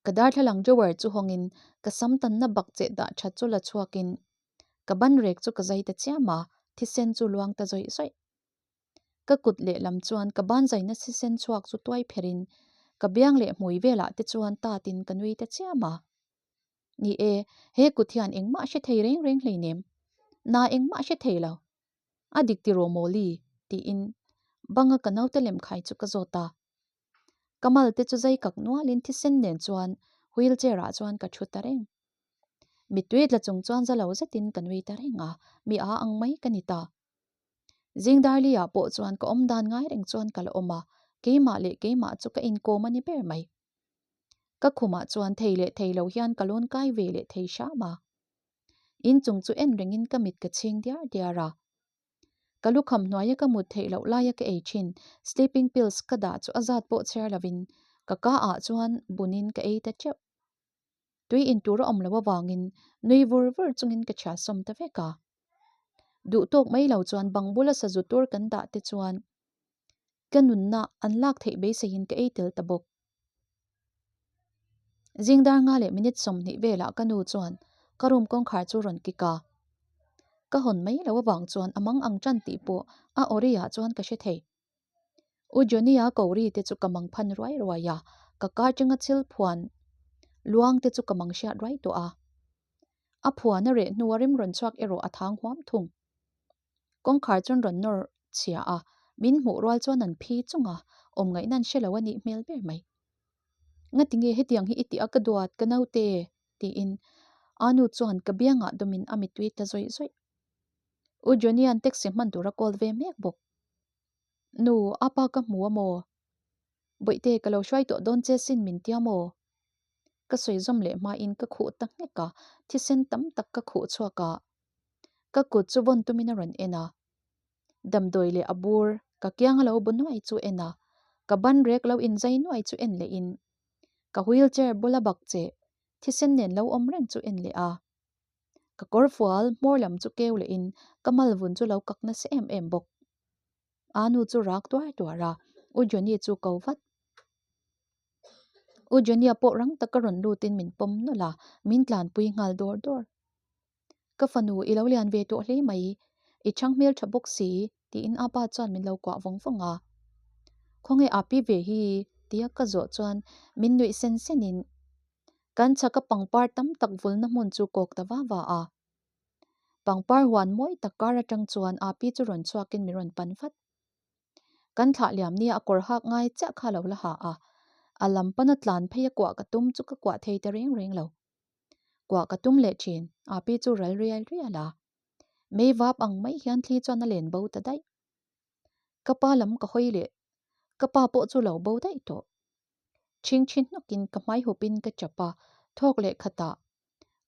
Ka darthlalang drawer chu hawngin ka sam tanna bak cheh dah that chu la chhuakin ka ban rek chu ka zai ta chiam a, thisen chu luang ta zawih zawih. Ka kut lehlam chuan ka ban zaina thisen chhuak chu tuai pherin ka biang leh hmui velah te chuan tatin ka nui ta chiam a. Ni e, he kut hian engmah hre thei reng reng hleinem. Na engmah hre thei lo. A dik tiraw Mawli? tiin banga ka naute lem khai chu ka zawt a. Ka mal te chu zai kak nualin thisen nen chuan wheel chair ah chuan ka thu ta reng. Mittui tla chung chuan za lo zetin ka nui ta reng a, mi a ang mai ka ni ta. Zing Darli ah pawh chuan ka awm dan ngai reng chuan ka la awm a, keimah leh keimah chu ka inkawm a ni ber mai. Ka khumah chuan thei leh thei lo hian ka lawn kai ve leh thei hram a. Inchung chu en rengin ka mit ka chhing diar diar a. Ka lukham hnuaia ka mut theih loh laia ka ei thin sleeping pills ka dah chu a zat pawh chhiar lovin ka ka ah chuan bunin ka ei ta teuh. Tui in tur a awm loh avangin nui vur vur chungin ka chhia sawm ta vek a. Duh tawk mai lo chuan bang bula sazu tur kan dah te chuan ka nunna an lak theih beiseiin ka ei tel ta bawk. Zing dar nga leh minute 20 velah ka nu chuan ka room kawngkhar chu rawn kik a. Ka hawn mai lo avang chuan a mang ang tan tih pawh a awri ah chuan ka hre thei. U Johnny-a ko ri te chu ka mang phan ruai ruai a, ka kar tanga thil phuan luang te chu ka mang hriat ruai tawh a. A phuan a reh hnua rim rawn chhuak erawh a thang huam thung. Kawngkhar chuan rawn nawr chhia a, min hmuh rual chuan an phi chung a, awm ngaihna an hre lo a nih hmel ber mai. Ngati nge hetiang hi i tih a ka duat ka naute? tiin a nu chuan ka biangah dawmin a mittui ta zawih zawih. U Johnny-a'n taxi hman tur a call ve mek bawk. Nu, a pa ka hmu a maw? Bawihte, ka lo hruai tawh dawn che sin min tia maw? Ka sawi zawm leh hmain ka khuh ta nghek a, thisen tam tak ka khuh chhuak a. Ka kut chu vawn tumin a rawn en a. Damdawi leh a bur ka kiang a lo bu nuai chu en a, ka ban rek lo inzai nuai chu en lehin ka wheel chair bula bak che thisen nen lo awm reng chu en leh a. Ka kawr fual hmawr lam chu keu lehin ka mal vun chu lo kak nasa em em bawk. A nu chu rak tuar tuar a, U Johnny chu ko vat. U Johnny-a pawh rang taka rawn lutin min pawm nawlh a, min tlanpui nghal dawr dawr. Ka fanu i lo lian ve tawh hle mai, i chhang hmel tha bawk si, tiin a pa chuan min lo kuah vawng vawng a. Khawnge a pi ve hi? tia ka zawh chuan min nuih sen senin kan chhaka pangpar tam tak vulna hmun chu kawk ta va va a. Pangpar huan mawi tak kar atang chuan a pi chu rawn chhuakin min rawn pan vat. Kan thlah liam nia a kawr hak ngai chiah kha lo la ha a, a lam pana tlan phei a kuah ka tum chu ka kuah thei ta reng reng lo. Kuah ka tum leh thin, a pi chu ral rial rial a. Mei vap ang mai hian thli chuan a len bo ta daih. Ka pa lam ka hawi leh, ka pa pawh chu lo bo daih tawh. Chhing chhin hnawkin ka hmai hupin ka chap a, thawk leh khatah.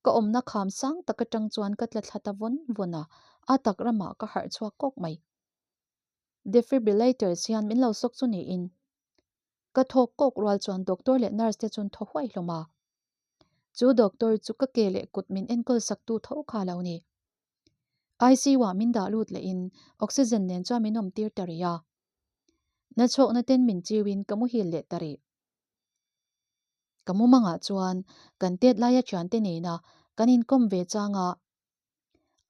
Ka awmna kham sang tak atang chuan ka tla thla ta vawn vawn a, a tak ramah ka harh chhuak kawk mai. Defibrillators hian min lo sawk chu niin. Ka thawk kawk rual chuan doctor leh nurse te chuan thaw huai hlawm a. Chu doctor chu ka ke leh kut min enkawl sak tu tho kha lo ni. ICU ah min dah lut lehin oxygen nen chuan min awm tir ta rih a. Nachhawkna ten min chiuin ka muhil leh ta rih. Ka mumangah chuan kan tet laia thiante nena kan inkawm ve changa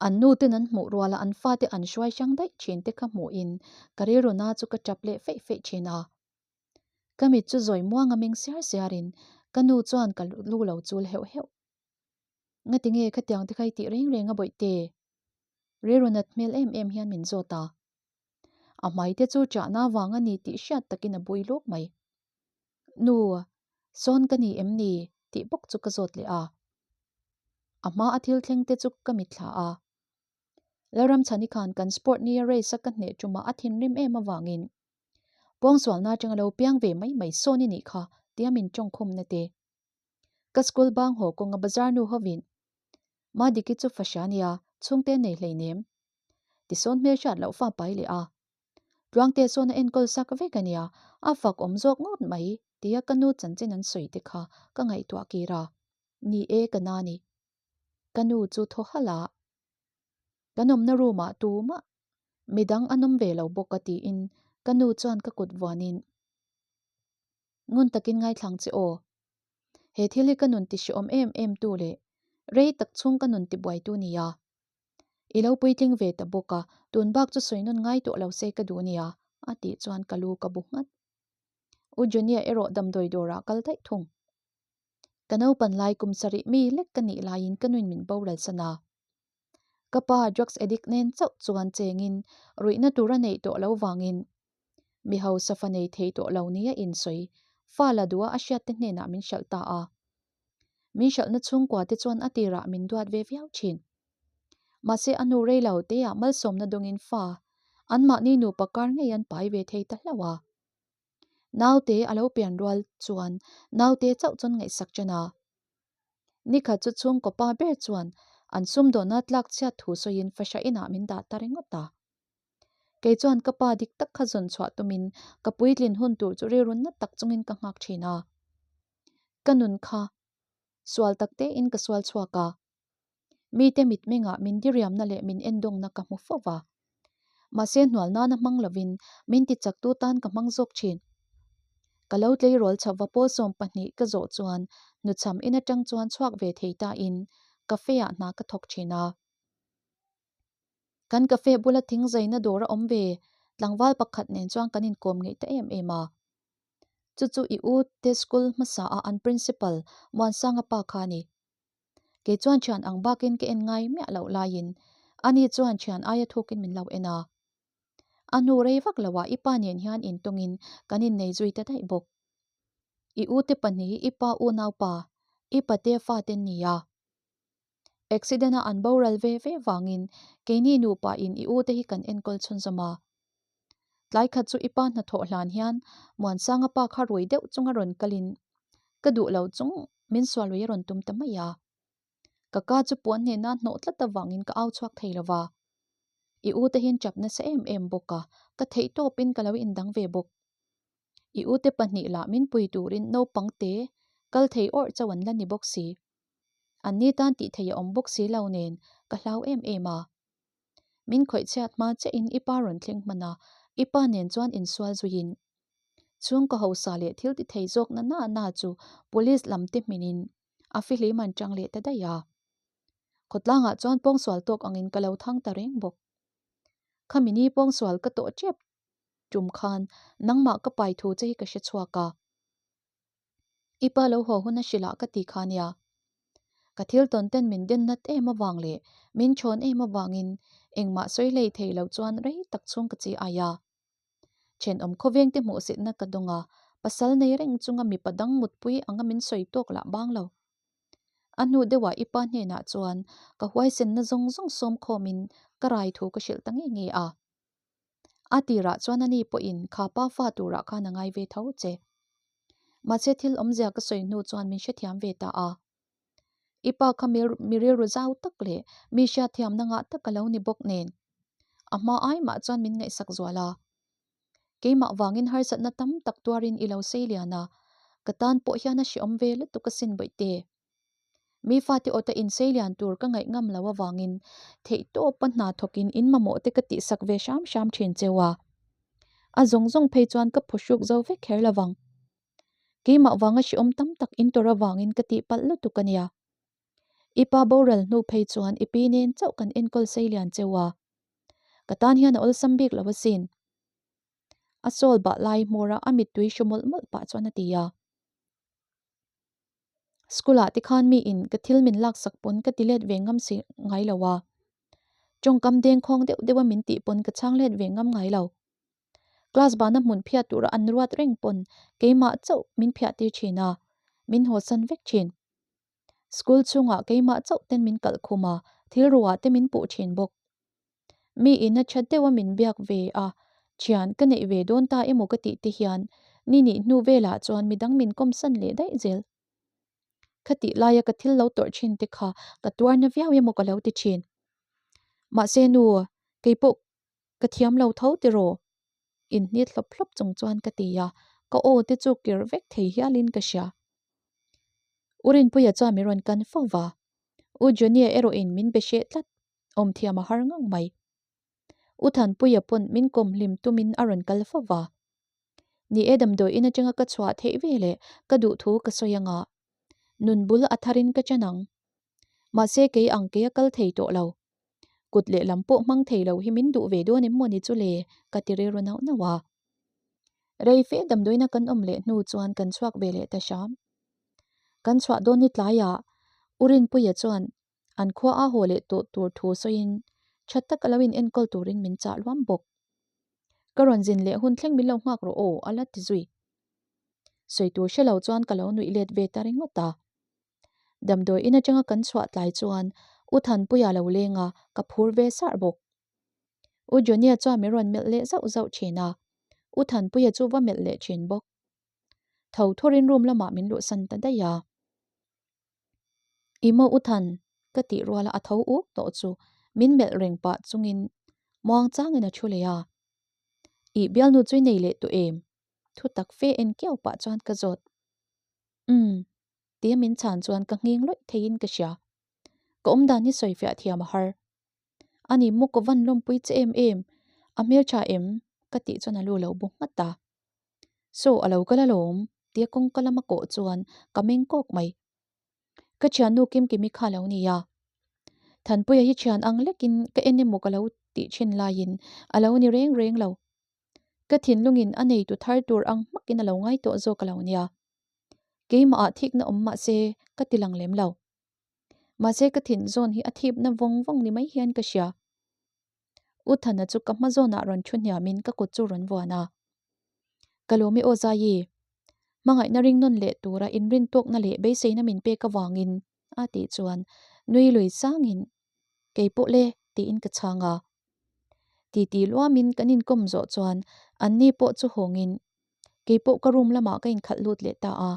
an nu ten an hmuh ruala an fate an hruai hrang daih thin te kha hmuhin ka rilru na chu ka tap leh feih feih thin a. Ka mit chu zawi muanga meng siar siarin ka nu chuan ka lu lo chul heuh heuh. Ngati nge khatiang te kha i tih reng reng a bawihte? Rilru nat hmel em em hian min zawt a. A hmai te chu chahna vang a ni tih hriat takin a bui luk mai. Nu, sawn ka ni em ni? tih bawk chu ka zawt leh a. A hma a thil thleng te chu ka mitthla a. Lalramchhani khan kan sport nia race a ka hneh ṭumah a thinrim em avangin pawngsualna atanga lo piang ve mai mai sawn i nih kha tia min ṭawngkhumna te. Ka school bang haw kawnga bazar nu hovin Madiki chu fahria nia chhungte nei hleinem tisawn hmelhriat loh fa pai leh a. Tluangte sawn a enkawl sak vek a nia, a fak awm zawk ngawt mai tia ka nu chanchin an sawi te kha ka ngaihtuah kir a. Ni e ka na ni. Ka nu chu thaw halh a. Kan awmna room ah tumah midang an awm ve lo bawk a tiin ka nu chuan ka kut vuanin ngun takin ngaithlang che aw. He thil hi ka nun ti hreawm em em tu leh rei tak chhung ka nun ti buai tu nia. I lo puitling ve ta bawk a, tun bak chu sawi nawn ngai tawh lo se ka duh nia, a tih chuan ka lu ka bu nghat. U Johnny-a erawh damdawi dawrah kal daih thung. Ka naupan lai kum sarih mi lek ka nih laiin ka nuin min boral san a. Ka pa drugs addict nen chauh chuan chengin ruihna tur a neih tawh lo vangin mi hausa fa nei thei tawh lo nia insawi fa la duha a hriatte hnenah min hralh ta a. Min hralhna chhungkua te chuan a tirah min duat ve viau thin. Mahse a nu rei lo teah malsawmna dawngin fa anmahni nupa kar ngei an pai ve thei ta hlauh a. Naute a lo pian rual chuan naute chauh chuan ngaihsak chen a. Nikhat chu chhungkaw pa ber chuan an sumdawnna tlak chhiat thu sawiin fahra inah min dah ta ringawt a. Kei chuan ka pa dik tak kha zawn chhuah tumin ka puitlin hun tur chu rilru na tak chungin ka nghak thin a. Ka nun kha sual tak tein ka sual chhuak a. Mite mitmengah min diriamna leh min endawngna ka hmu fo va. Mahse hnual nana hmang lovin min tichaktu tan ka hmang zawk thin. Ka lo tleirawl chho va pawl 12 ka zawh chuan hnuchham in atang chuan chhuak ve thei tain cafe ah hna ka thawk thin a. Kan cafe bula thing zaina dawr a awm ve tlangval pakhat nen chuan kan inkawm ngeih ta em em a. Chu chu i u te school hmasa ah an principal Muansanga pa kha a ni. Kei chuan thian ang bakin ka en ngai miah loh laiin ani chuan thian aia thukin min lo en a. A hnu rei vak loah i pa nen hian intawngin kan innei zui ta daih bawk. I u te pahnih hi i pa unaupa, i pate fate an ni a. Accident-a an boral ve ve vangin keini nupa in i u te hi kan enkawl chhunzawm a. Tlai khat chu i pa hnathawh hlan hian Muansanga pa kha rui deuh chunga rawn kalin ka duh lo chung min sual lui a rawn tum ta mai a. Ka ka chu puan hnena hnawh tlat avangin ka au chhuak thei lo va. I u te hian chap nasa em em bawk a, ka theih tawpin ka lo indang ve bawk. I u te pahnih lah min pui turin naupang te kal thei awrh chauh an la ni bawk si. Anni tan tih theih a awm bawk si lo nen ka hlau em em a. Min khawih chhiat hma chiahin i pa rawn thleng hman a, i pa nen chuan insual zuiin chhungkaw hausa leh thil ti thei zawk na na na chu police lam te hminin a fihlim an chang leh ta daih a. Khawtlangah chuan pawngsual tawk angin ka lo thang ta reng bawk. Khami ni pawngsual ka tawh tep tum khan nangmah ka pai thu che hi ka hre chhuak a. I pa lo haw hun a hrilh ah ka ti kha nia. Ka thil tawn ten min den nat em avang leh min thawn em avangin engmah sawi hlei thei lo chuan rei tak chhung ka chi ai a. Thenawm khawveng te hmuhsitna ka dawng a, pasal nei reng chunga mipa dang mutpui anga min sawi tawk lah bang lo. A hnu deuhah i pa hnenah chuan ka huaisenna zawng zawng sawm khawmin ka rai thu ka hrilh ta ngei ngei a. A tirah chuan ani pawhin kha pa fa turah khan a ngai ve tho che. Mahse thil awmzia ka sawi hnu chuan min hrethiam ve ta a. I pa kha mi rilru zau tak leh mi hriatthiamna ngah tak a lo ni bawk nen a hma ai mah chuan min ngaihsak zual a. Keimah vangin harsatna tam tak tuarin i lo sei lian a, ka tan pawh hian a hrehawm ve lutuk asin bawihte. Mi fate awta insei lian tur ka ngaih ngam lo avangin theihtawpa hna thawkin in mamawh te ka tihsak ve hram hram thin cheu a. A zawng zawng phei chuan ka phuhruk zo vek kher lovang. Keimah vanga hrehawm tam tak in tawrh avangin ka tihpalh lutuk a nia. I pa boral hnu phei chuan i pi nen chauh kan enkawl sei lian cheu a. Ka tan hian a awlsam bik lo asin. A sawl bah lai hmawra a mittui hru mawlh mawlh pah chuan a ti a. School ah te khan mi in ka thil min laksak pawn ka ti let ve ngam si ngai lo a. Tawngkam dengkhawng deuh deuh a min tih pawn ka chhang let ve ngam ngai lo. Class bana hmun phiat tura an ruat reng pawn keimah chauh min phiah tir thin a, min hawsan vek thin. School chhungah keimah chauh ten min kalh khum a, thil ruah te min puh thin bawk. Mi in a tha deuh a min biak ve a, thian ka neih ve dawn ta emaw ka tih te hian ni nih hnu velah chuan midang min kawmsan leh daih zel. Khatih laia ka thil lo tawrh thin te kha ka tuarna viau emaw ka lo ti thin. Mahse nu, keipawh ka thiam lo tho tiraw? Inhnit hlawp hlawp chung chuan ka ti a, ka aw te chu kir vek thei hialin ka hria. U Rinpuia chuan min rawn kan fo va, U Johnny-a erawhin min be hreh tlat, awm thiam a har ngang mai. U Thanpuia pawn min kawm hlim tumin a rawn kal fo va. Ni e damdawi in atanga ka chhuah theih ve leh ka duh thu ka sawi anga, nun bul a tharin ka chan ang. Mahse kei ang kei a kal thei tawh lo. Kut lehlam pawh hmang thei lo hi min duh ve dawn em maw ni chu le ka ti rilru nauh nauh a. Rei fe damdawiina kan awm leh hnu chuan kan chhuak ve leh ta hram. Kan chhuah dawn ni tlaiah U Rinpuia chuan an khua a haw leh tawh tur thu sawiin tha tak a lo in enkawl turin min chah luam bawk. Ka rawn zin leh hun thleng min lo nghak rawh aw a la ti zui. Sawi tur hre lo chuan ka lo nuih let ve ta ringawt a. Damdawi in atanga kan chhuah tlai chuan U Thanpuia lo leng a, ka phur ve sarh bawk. U Johnny-a chuan min rawn melh leh zauh zauh thin a, U Thanpuia chu va melh leh thin bawk. Tho thurin room lamah min luhsan ta daih a. I maw U Than? ka tih ruala a tho uk tawh chu min melh reng pah chungin muang changin a thu leh a. I bialnu chu i nei leh tawh em? Thu tak fe en kiau pah chuan ka zawt. Umm. Tia min chhan chuan ka nghing lawih theiin ka hria. Ka awmdan hi sawi fiah thiam a har. Ani maw ka van lawmpui che em em, a hmeltha em? Ka tih chuan a lu lo bu nghat a. Saw a lo kal alawm tia kawngka lama kawh chuan ka meng kawk mai. Ka thiannu Kimkimi kha lo nia. Thanpuia hi thian ang lekin ka en emaw ka lo tih thin laiin a lo ni reng reng lo. Ka thinlungin a neitu thar tur ang hmakin a lo ngai tawh zawk a lo nia. Keimah ah thikna awm mahse ka ti lang lem lo. Mahse ka thin zawn hi a thipna vawng vawng ni mai hian ka hria. U Thana chu ka hma zawnah rawn thu hniamin ka kut chu rawn vuan a. Ka lawm i aw Zaii. Hmangaihna ring nawn leh tura inrintawkna leh beiseina min pek avangin a tih chuan nui lui sangin kei pawh le tiin ka chhang a. Titi luamin kan inkawm zawh chuan anni pawh chu hawngin kei pawh ka room lamah ka inkhalh lut leh ta a.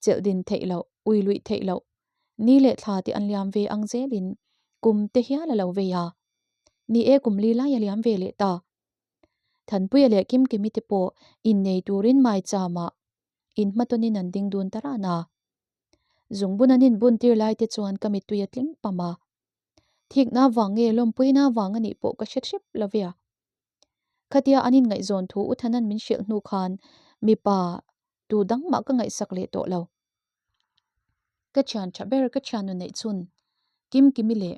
Chelh din theih loh, ui luih theih loh, ni leh thla te an liam ve ang zelin kum te hial a lo vei a. Ni e kum li lai a liam ve leh ta. Thanpuia leh Kimkimi te pawh innei turin maichama inhmatawnin an ding dun ta ran a. Zungbun an inbun tir lai te chuan ka mittui a tling pam a. Thikna vang nge lawmpuina vang a nih pawh ka hre hrep lo ve a. Khatia an inngaihzawn thu U Thanan min hrilh hnu khan mipa tu dang mah ka ngaihsak leh tawh lo. Ka thian tha ber ka thiannu neih chhun Kimkimi leh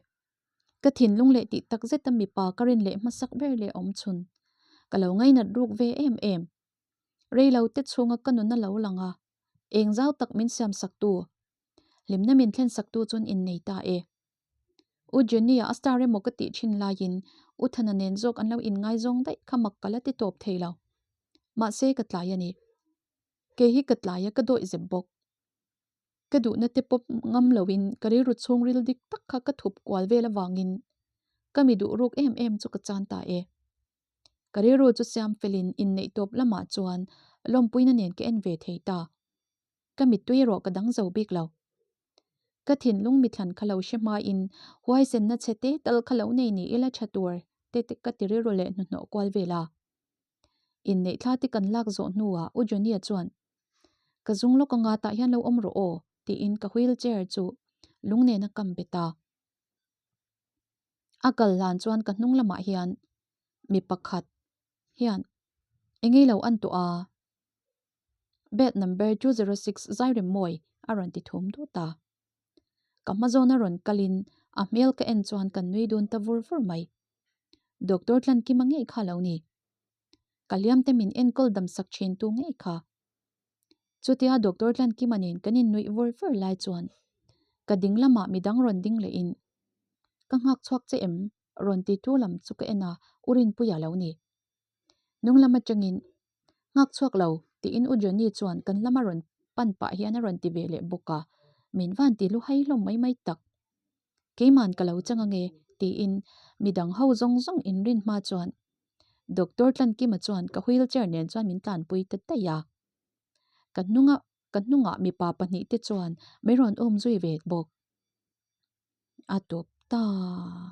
ka thinlung leh tih tak zeta mipa ka rin leh hmasak ber leh awm chhun ka lo ngainat ruk ve em em. Rei lo te chhunga ka nuna lo lang a, eng zau tak min siam sak tu, hlimna min thlen sak tu chuan innei ta e. U Jenny-a a star emaw ka tih thin laiin U Thana nen zawk an lo inngaizawng daih kha mak ka la ti tawp thei lo. Mahse ka tlai a ni. Kei hi ka tlai a ka dawih zep bawk. Ka duhna te pawp ngam loin ka rilru chhungril dik tak kha ka thup kual vel avangin ka mi duh ruk em em chu ka chan ta e. Ka rilru chu siam felin inneih tawp lamah chuan lawmpuina nen ka en ve thei ta. Ka mittui erawh ka dang zo bik lo. Ka thinlung mithlan kha lo hre hmain huaisenna chhe te tal kha lo nei ni ila tha tur te te ka ti rilru leh hnuhnawh kual vel a. Inneih thla te kan lak zawh hnuah U Johnny-a chuan, Ka zung lawk anga tah hian lo awm rawh aw, tiin ka wheel chair chu lung nen a kam bet a. A kal hlan chuan ka hnung lamah hian mi pakhat hian engei lo an tuah a, Bed number 206 Zairemmawi a rawn ti thum dut a. Ka hma zawn a rawn kalin a hmel ka en chuan kan nui dun ta vur vur mai. Doctor Tlankima ngei kha lo ni. Ka hliam te min enkawl dam sak thin tu ngei kha. Chutia Doctor Tlankima nen kan innuih vur vur lai chuan ka ding lamah midang rawn ding lehin Ka nghak chhuak che em? rawn ti tu lam chu ka en a, U Rinpuia lo ni. Hnung lam atangin Nghak chhuak lo tiin U Johnny chuan kan lama rawn pan pah hian a rawn ti ve leh bawk a, min van ti lu hai hlawm mai mai tak. Keiman ka lo chang ange tiin midang ho zawng zawng inrin hma chuan Doctor Tlankima chuan ka wheelchair nen chuan min tlanpui ta daih a. Ka hnunga ka hnungah mipa pahnihte chuan min rawn um zui ve bawk. A tawp ta.